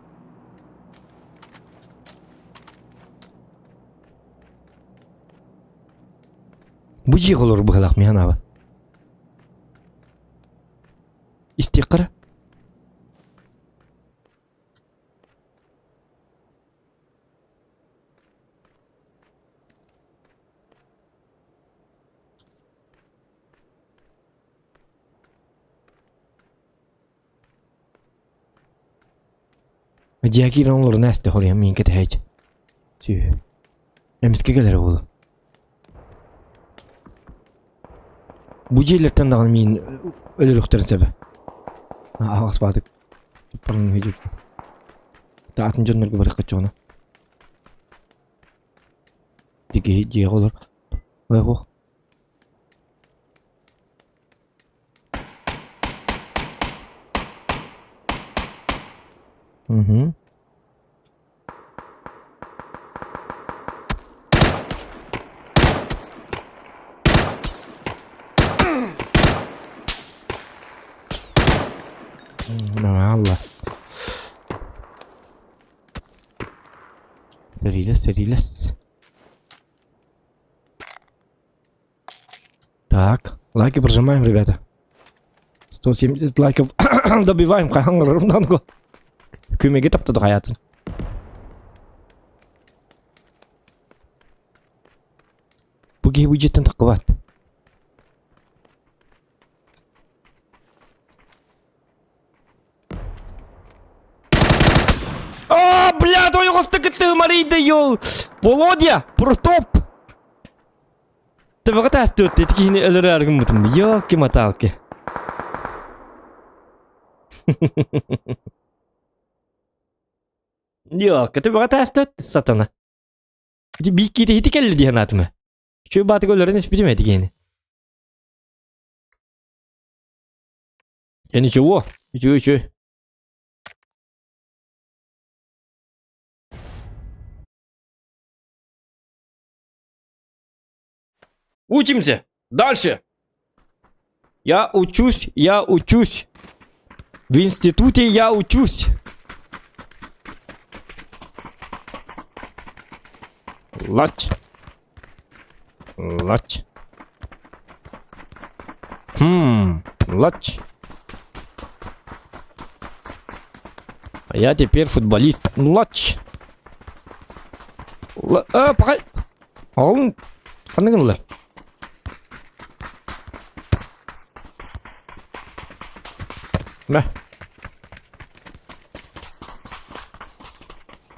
Speaker 1: Бу дьиэ олорор быһалаах миһан аба. Истиэххэ Дьиэ киирэн олорон ээстэ хоруйан миин кэтэһээччи. Сүө. Эмискэ кэлэрэ буолуо. Бу дьиэлэртэн даҕаны миин өлөрүөхтэрин сөбө. Аһаҕас баатык. Атын дьоннорго барыахха чоҕуна. Тиги дьиэҕэ олор. Ой, ох. Угу. Алла. Сэриилэс, сэриилэс. Так, лайки прожимаем, ребята. 170 лайков добиваем, хаһан Күмеге таптады хаятын. Бу киһи бу дьиэттэн таххыбат. А, блядь, ойоҕосто кытта ымарыйда, йол! Володя, протоп! Төбөҕө таастыбыт ити киһини өлөрөөр гыммытым. Ёлки-маталки. Ёлка, төбөҕө таастыбыт сатана. Ити биир киһи ити кэлли диэн аатыма. Үчүгэй баатыга өлөрөн испитим эти киһини. Я ничего, үчүгэй үчүгэй. Учимся! Дальше! Я учусь, я учусь. В институте я учусь. Лач. Лач. Хм, лач. А я теперь футболист. Лач. Л а, пока. Ол ханнык гыннылар? Мэ.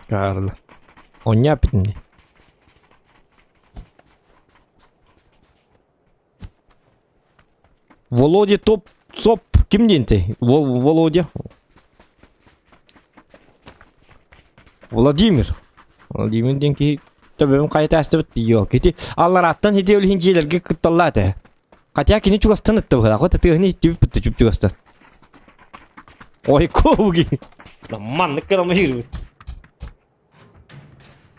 Speaker 1: Карла. Оня питни. Володя топ цоп ким диэнтэй? Володя. Владимир. Владимир диэн киһи төбөбүн хайа таастыбыт диё. Кити аллараттан хити өлүһүн дьиэлэргэ кытталлаа этэ. Хотя кини чугастан ытта быһылаах. Вот тыаһын иһиттибит бытта чуп чугастан. Ой, ковги. Маннык кырамы киирбит.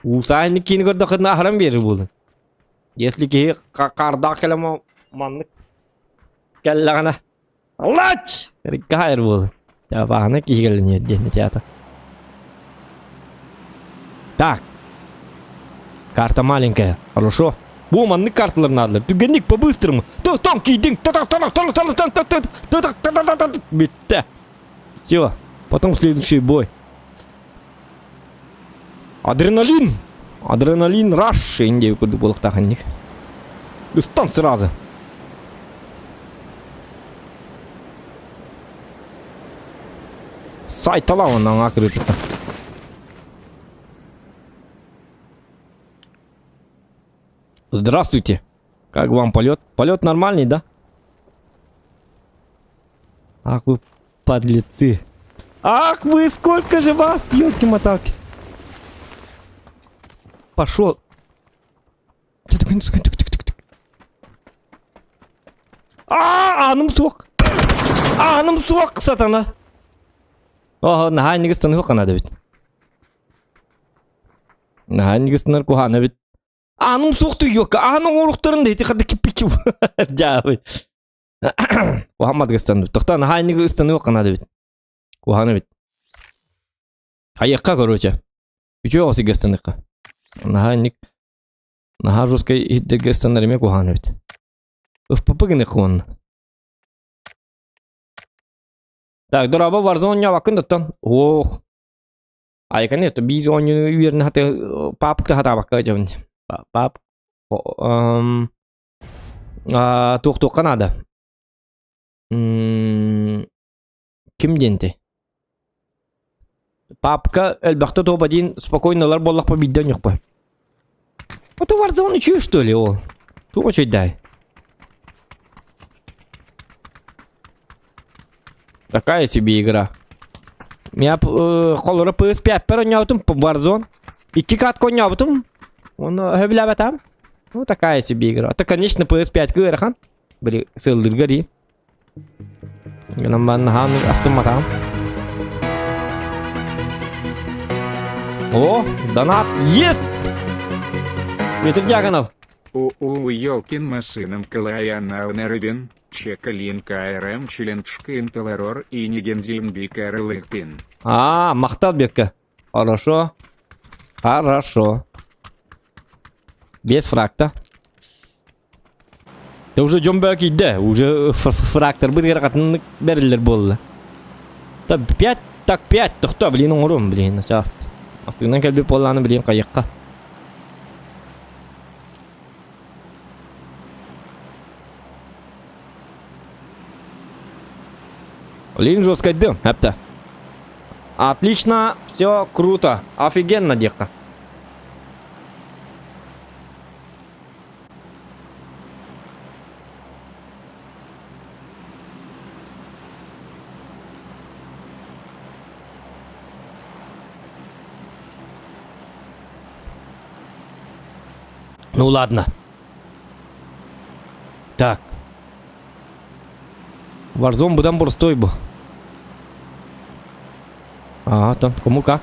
Speaker 1: Уусаайны киини көрдөххүтүнэ аһаран биэрэр буолун. Если киһи хаардаах кэлэн маннык кэллэҕинэ Лач! Риккаайыр буолун. Табааны киһи кэллиниэр диэн театр. Так. Карта маленькая. Хорошо. Бу маннык карталар наадалар. Түгэнник по-быстрому. Тон кийдиҥ. Бүттэ. Все. Потом следующий бой. Адреналин! Адреналин раш! Инде курдук буолуохтаах инник. Ыстан сразу. Сайтала оннан акырыытыттан. Здравствуйте. Как вам полет? Полет нормальный, да? Ах вы подлецы. Ах вы, сколько же вас, елки-моталки. Пошел. А, аным суох. Аным суох, сатана. Ого, наһаа иннигис саныһы канада бит. Наһаа иннигис санар куһаана бит. Аным суох туйуокка, аның оруктарын да ити хады киппичу. Жаабы. Куһаан ыстанды. Тохтоо, наһаа иннигис ыстаныах канада бит. Куһаана бит. Айыкка, короче. Үчүгэй оҕус ыстаныахха. Наһаа инник наһаа жесткай иһирдэргэ ыстанар эмиэ куһаҕан эбит. ФПП гыныах уонна. Так, дорообо Warzone оонньообоккун да Ох. Ай, конечно, биир оонньууну үөрэнэ хаты папка хатаабакка дьабын. Пап туох-туохха наада. Ким диэнтэй? Папка элбэхтэ топ один спокойно ылар буоллахпа биирдэ оонньуохпа. Это Warzone үчүгэй что ли ол? Туох үчүгэй Такая себе игра. Я холоро PS5 оонньообутум Warzone. Икки катка оонньообутум. Оны сөбүлээбэтим. Ну такая себе игра. Это конечно PS5 ыарахан. Били сылдырга дии. Гынан наһаан астымматаҕым. О, донат есть! Петр Дьяконов.
Speaker 4: У-у Ёлкин машинам Калаяна Чекалин КРМ Челенджкин Телерор и Нигендин Бикарлыхпин.
Speaker 1: А, махтал Бекка. Хорошо. Хорошо. Без фракта. Ты уже дьон бөк киирдэ, уже фрактор быт бэриллэр буолла. Та пять, так пять, тохто, блин, оҥорум, блин, сейчас. Атыынан кэлбит буоллааны, блин, хайыхха. Блин, жестко дым, эпта. Отлично, все круто, офигенно, детка. Ну ладно. Так. Warzone быдан боростой бу. А, там кому как.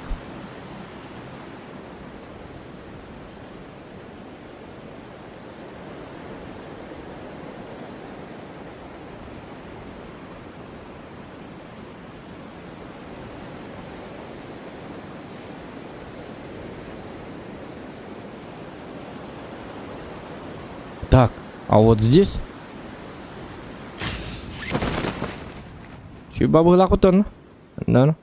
Speaker 1: Так, а вот здесь? Чү бабыла кутон. Да.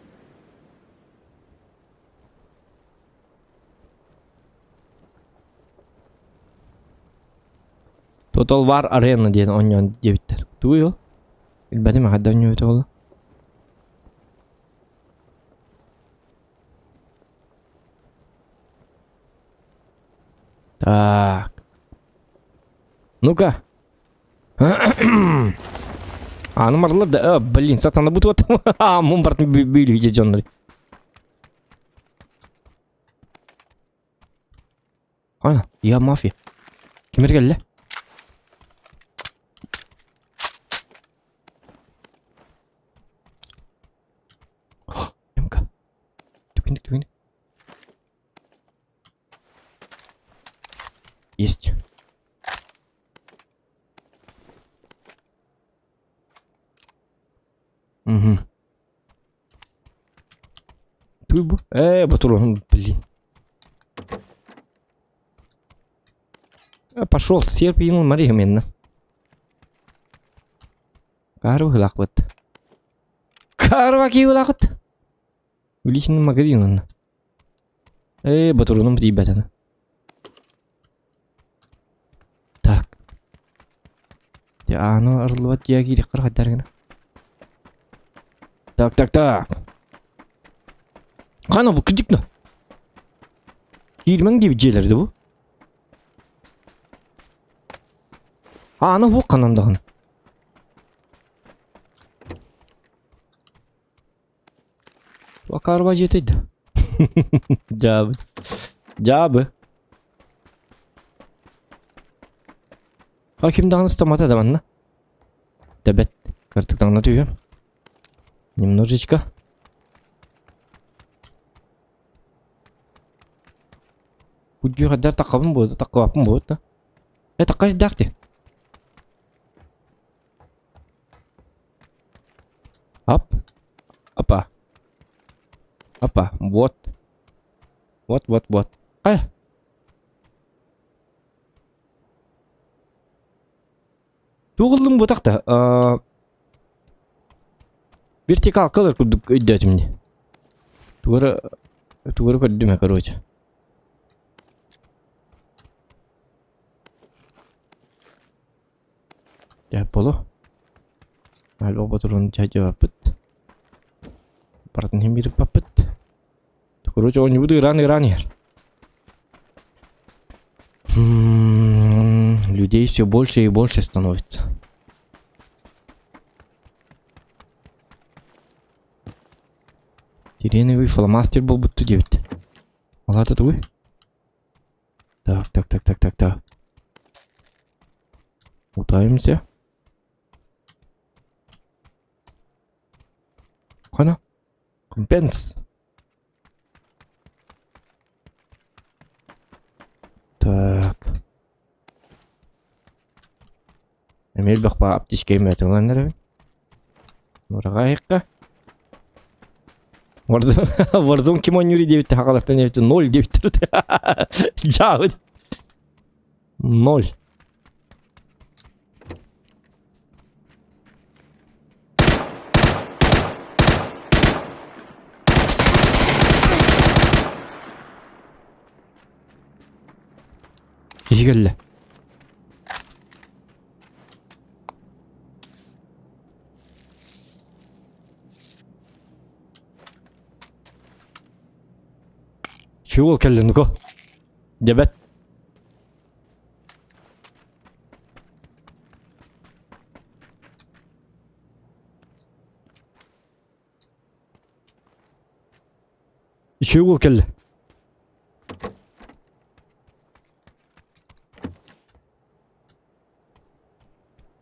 Speaker 1: Total War Arena диэн оонньоон диэбиттэр. Тугуй ол? Билбэтим хайда оонньообута буолла. Так. Ну-ка. А, ну марлар да, блин, сатана бут вот. А, мун бартын били дьоннор. Ана, я мафия. Кимер кэллэ? МК. Түгүнүк, түгүнүк. Есть. Угу. Туй бу? Э, батурон, блин. Пошел, серп ему Мария Кару лахват. Карваки лахват. Личный магазин он. Э, батуруном ребята. Так. Аны арылыбат дьиэ киириэххэ хайдар гына. Так, так, так. Хана бу кырдьык да. Киирмэҥ диэбит дьиэлэрэ бу. Аана уһук ханан даҕаны. Акаарба дьиэтэй да. Дьаабы. Дьаабы. А ким даҕаны ыстаммата да манна. Тэбэт. Кыртыктаҥна түһүөм. Немножечко. Күрдьүөх эрдэр таххабын буолда, таххыбаппын буолбут да. Э, тахха эрдээх дии. Ап. Опа. Опа. Вот. Вот, вот, вот. Э! Туох ыллым бутах да? Вертикалкалар курдук өйдөөтүм дии. Тугара тугара көрдүм короче. Дьэ боло. Альба ботурун чайдьабаппыт. Барытын иһин биириппаппыт. Короче, оонньуубут ыыраан ыыраан иһэр. Людей все больше и больше становится. Сиреновый фломастер буолбутту диэбит. Алата тугуй? Так, так, так, так, так, так. Утаемся. Хана? Компенс. Так. Эмиэ элбэх баа аптечка эмээтин эрэбин. Нураҕа Warzone, Warzone ким оонньуур диэбитте хахалартан диэбитте ноль диэбиттэр. Дьаабыт. Ноль. Киһи кэллэ. Чуол кэллэ ну-ка. Дьэбэт. Үчүгэй уол кэллэ.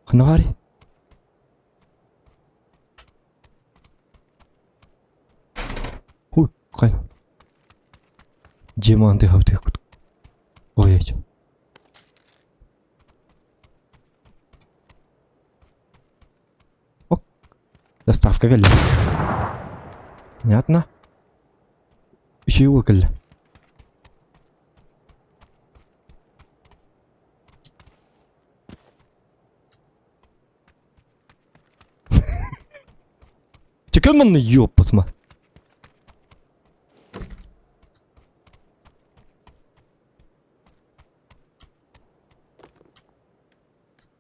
Speaker 1: Ханна баарый? Хуй, хай. Дьиэ маан тыаһабытыахпыт. Ой, Оп. Доставка кэллэ. Понятно. Үчүгэй уол кэллэ. Чекай манна ёппасма.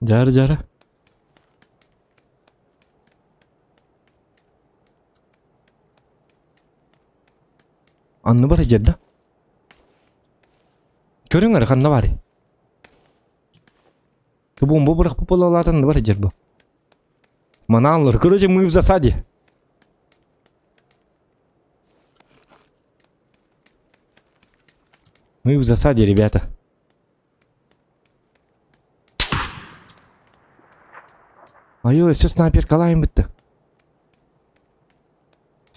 Speaker 1: Дьаары дьаары. Анныбар сылдьар да? Көрүҥ эрэ ханна баарый? Бомба бырахпыт буолалаата анныбар сылдьар бу. Манааллар. Короче, мы в засаде. Мы в засаде, ребята. Айо, өссө снайперкалаайын бүтті.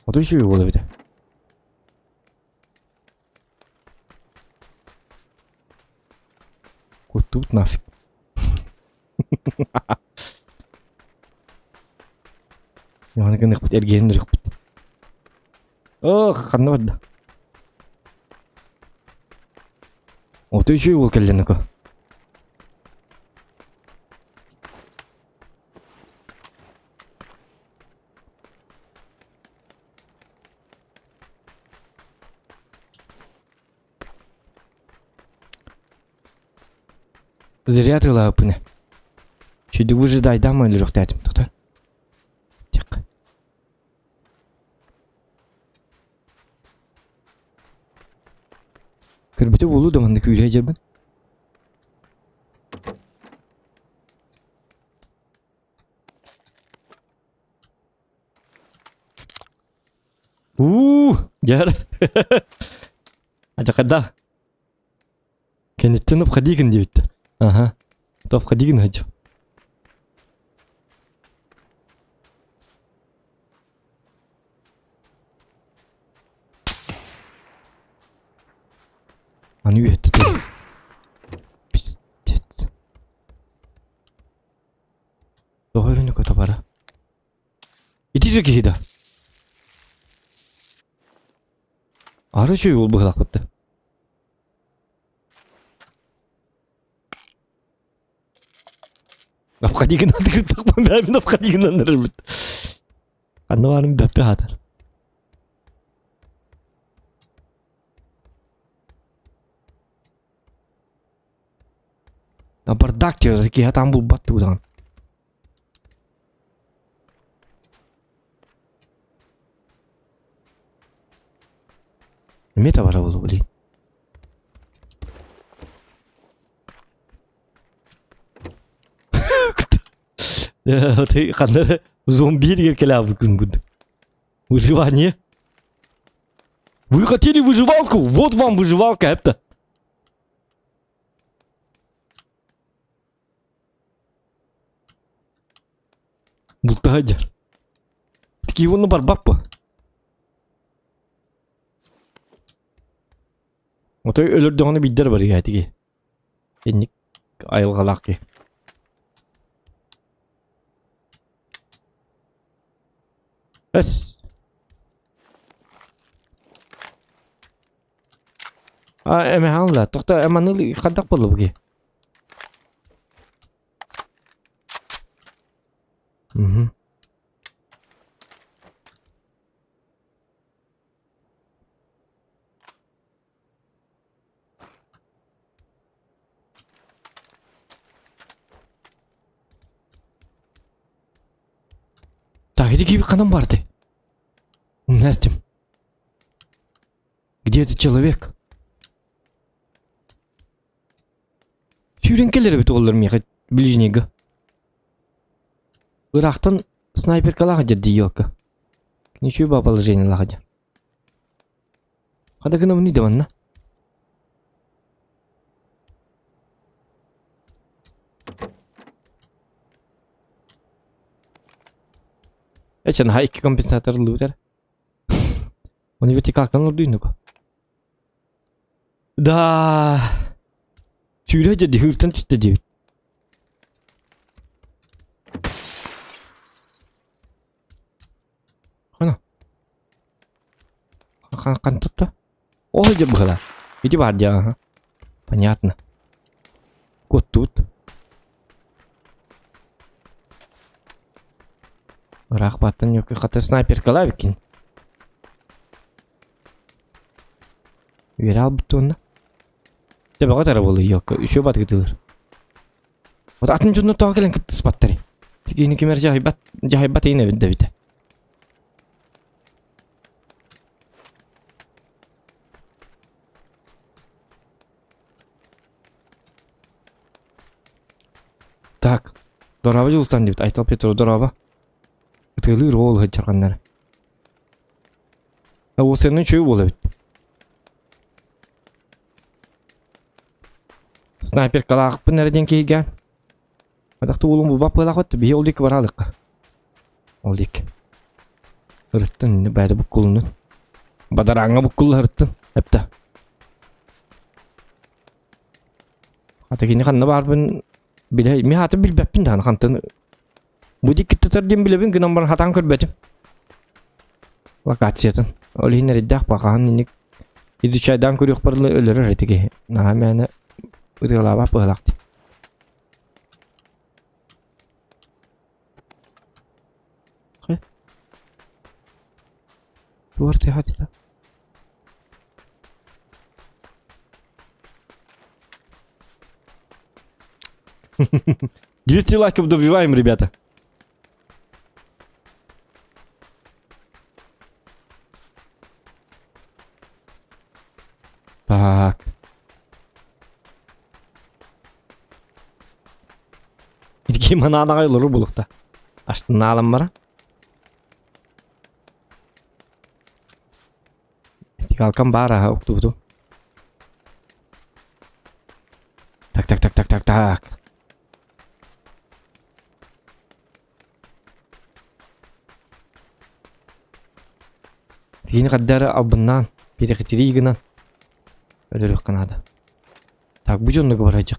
Speaker 1: А то еще его эбитэ. Куттубут нафиг. Яғни гыныхпыт эргиэн үрүхпүт. Ох, ханна барда. Ото үчүгэй уол кэллэ ноко. Зря тылааппын. Чүйдүк выжидайдаам өлөрүөхтээтим тоқтар. Тихо. Көрбүтэ буолуо да маннык күүрэ дьэрбин. Уу, дьэр. Адьакада. Кэнниттэн обходигин диэбиттэр. Аха. То обходигин хочу. Аны үөттэ Пиздец. Тоҕо өрүнү көтө бара. Ити же киһи да. Ары үчүгэй уол быһыылаахпыт да. Обходигынан тыгыртахпын бэйэбин обходигынан ырыбыт. Ханна баарын бэппэ аатар. А бардак тебе киһи там булбат тугудаҕын. Эмиэ табара буолуо блин. Ты ханна эрэ зомби дигэр кэлээбиккин курдук. Выживание. Вы хотели выживалку? Вот вам выживалка, это. Бултаһа дьар. Такие уонна барбаппа. Отой өлөрдөҕүнэ биирдэр барыа этиги. Инник айылҕалаах киһи. Эс. А, эмэһаалла. Тохто, эманыл хантак болла буги. Угу. Так, иди киби ханан барды. Настя. Где этот человек? Сүүрэн кэлэр эбит уоллар миэхэ ближнийга. Ыраахтан снайперкалаах дьэрдии елка. Ничего положениелаах дьэ. Хада гынабыный да манна? Эчэ наһаа икки компенсатор ыллыбыт эрэ. Оны вертикалканы олордуйнука. Да. Сүүрэ дьэ дьыһыыртан түстэ диэбит. Хана. Хантытта? Ол дьэ быһыла. Ити бар дьэ, аха. Понятно. Куоттубут. Ыраах баттан ньөккө хата снайперкалаа эбиккин. Үөрэ албыт уонна. Төбөҕө тара буолуо йокко үчүө батыгытылар. Вот атын дьонно тоҕо кэлэн кыттыспаттар. Тикини кимэр дьаһайбат дьаһайбат иин эбит да Так, дорообо Дьулустан диэбит Айтал Петров дорообо. Ытыалыыр уол сылдьарҕаннара. Уосенын үчүгэй буола эбит. Снайперкалаахпын эрэ диэн киһигэ. Атахты уолум булбат буолаахпыт, биһи ол диэки бараалыкка. Ол диэки. Ырыттын, бэйэтэ буккулунун. Бадарааҥҥа буккулла ырыттын, эптэ. Ата кини ханна баарбын билэ, мин хатын билбэппин даҕаны хантан бу диэки тутар диэн билэбин гынан баран хатаан көрбөтүм. Локациятын. Ол иһин эрэйдээх баҕаһын инник изучайдаан көрүөх барылы өлөрөр ити киһи. Наһаа мээнэ ытыалаабат быһалаах дии. Туор тыаһа 200 лайков добиваем, ребята. Так. Итики мананаҕай олору булукта. Аштынаалам бара. Вертикалкам баар аха уктубутум. Так, так, так, так, так, так. Тигини хардары албыннаан, перехитрии гынан өлөрүөххэ наада. Так, бу дьоннуга барайдьах.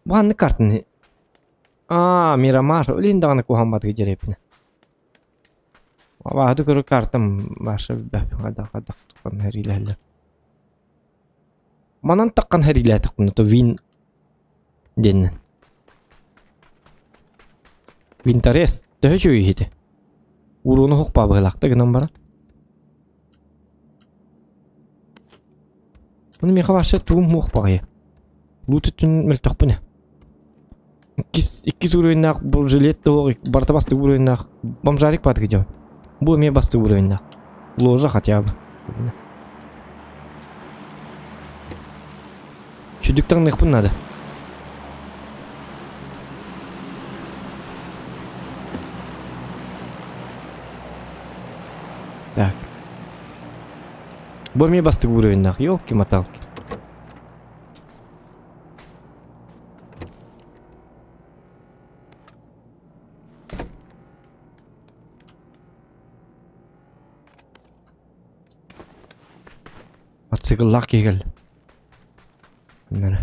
Speaker 1: Бу ханнык картаны? Аа, Мирамар. Өлүн даҕаны куһаҕан баатыгы дьэрэппинэ. Абааһыты көрөр картам баша хайдах таххан хэриилэһэллэр. Манан таххан хэриилээтэхпинэ то вин диэннэн. Винторез төһө үчүгэй иһити? Урууну хохпаа быһылаахта гынан баран. Ону миэхэ вообще тугум муох баҕайы. Лут өттүн мөлтөхпүнэ. Иккис, иккис уровеннаах бу жилет да барыта бастык уровеннаах бомжарик баатыгы дьон. Бу эмиэ бастык уровеннаах. Ложа хотя бы. Чүдүк таҥныахпын наада. Так. Бу эмиэ бастык уровеннаах. Ёлки-моталки. Мотоцикллаах киһи кэллэ.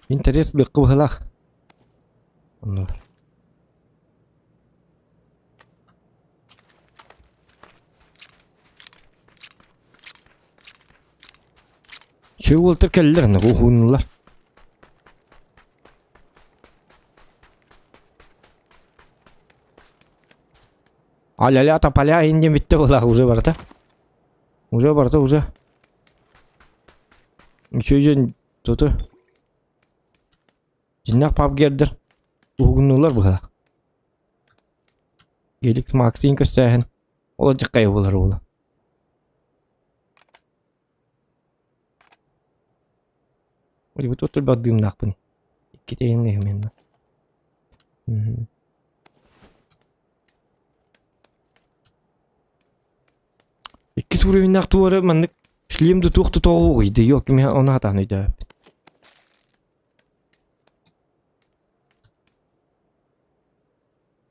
Speaker 1: Интерес лыккы быһылаах. Оннугар. Үчүгэй уолтар кэллилэр аны уһуунулар. Аля-ля тополя индин бүттэ буолаах уже барыта. Уже барыта уже. Үчүгэй дьон туту. Дьиннээх пабгердер уһугуннулар быһа. Гелик Максин көстөөһүн ол дьыккай буолар уола. Ой, бу тут бардыымнаахпын. Иккитейин именно. Иккис уровеннаах туора маннык шлем да туох да тоҕуоҕуйда ёлки мин ону хатаан өйдөөбөппүн.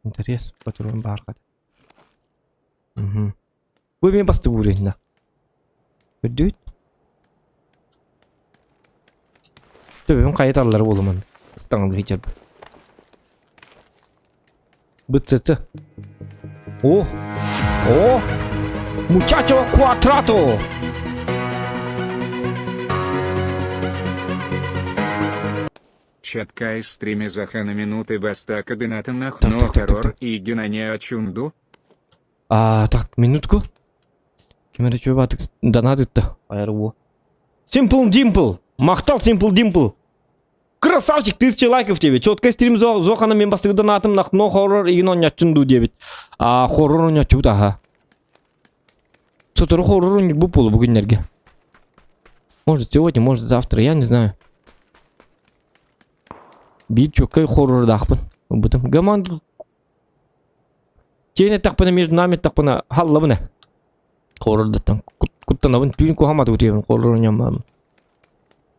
Speaker 1: Интерес патрон баар хата. Мгм. Бу эмиэ бастык уровеннаах. Көрдүгүт? Төбөбүн хайыталлар буолуман. Ыстаҥалыы сылдьарбын. Бытсыты. О! О! Muchacho cuatrato!
Speaker 4: Четкай стриме захана минуты бастака дынатынах
Speaker 1: Так,
Speaker 4: но
Speaker 1: так, так, так,
Speaker 4: хоррор
Speaker 1: так.
Speaker 4: и генане чунду.
Speaker 1: А, так, минутку. Ким эрэ чуобаатык донат Айруу. Simple Dimple! Махтал Simple Dimple! Красавчик, тысяча лайков тебе. Четко стрим зохана мен бастыгы донатым нахно хоррор игин онняччун ду диэбит. А хоррор онняччубут аха. Сотору хоррор онньук буолу бу күннэргэ. Может сегодня, может завтра, я не знаю. Биир чоккай хоррордаахпын. Ылбытым. Гаман Тиэн эттэхпинэ между нами эттэхпинэ халлабын ээ. Хоррордаттан куттанабын түүн куһамат утуйабын хоррор ньаммаам.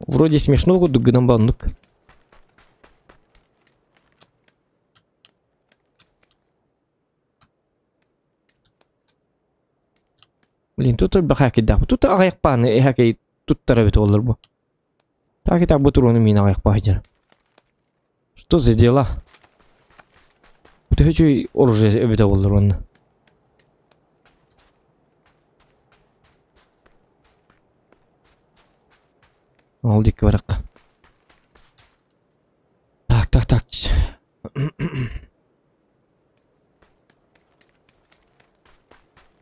Speaker 1: Вроде смешно курдук гынан ба оннук. Блин, тут элбэх хакейдаах. Тут аҕыйахпааны хакей туттар эбит буоллар бу. Так и так бу туруону миин аҕыйахпаа сылдьар. Что за дела? Төһө үчүгэй оружие эбитэ буоллар уонна. Ол диэки барахха. Так, так, так.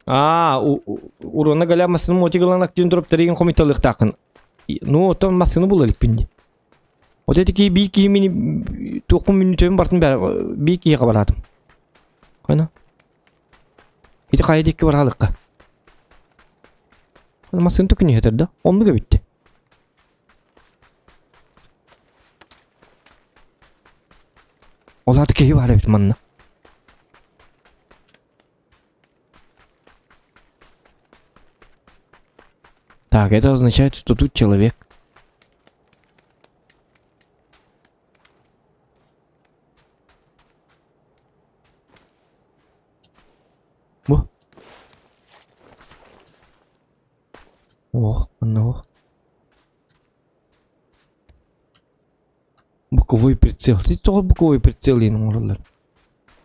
Speaker 1: Аа, уруона галя массыны мотик ылан активын туруп тэригин хомуйталыахтааххын. Ну, оттон массыны була иликпин дии. Вот эти киһи биир киһи мини туохпун мүнүүтүбүн бартын бээр биир киһиэхэ бараатым. Хайна? Ити хайа диэки бараалыкка. Массыны төкүнүһэтэр да? Оннук эбитти. Ол аата киһи баар эбит манна. Так, это означает, что тут человек. Бу. О, онно. Боковой прицел. Ти тоҕо боковой прицел диэн оҥороллор?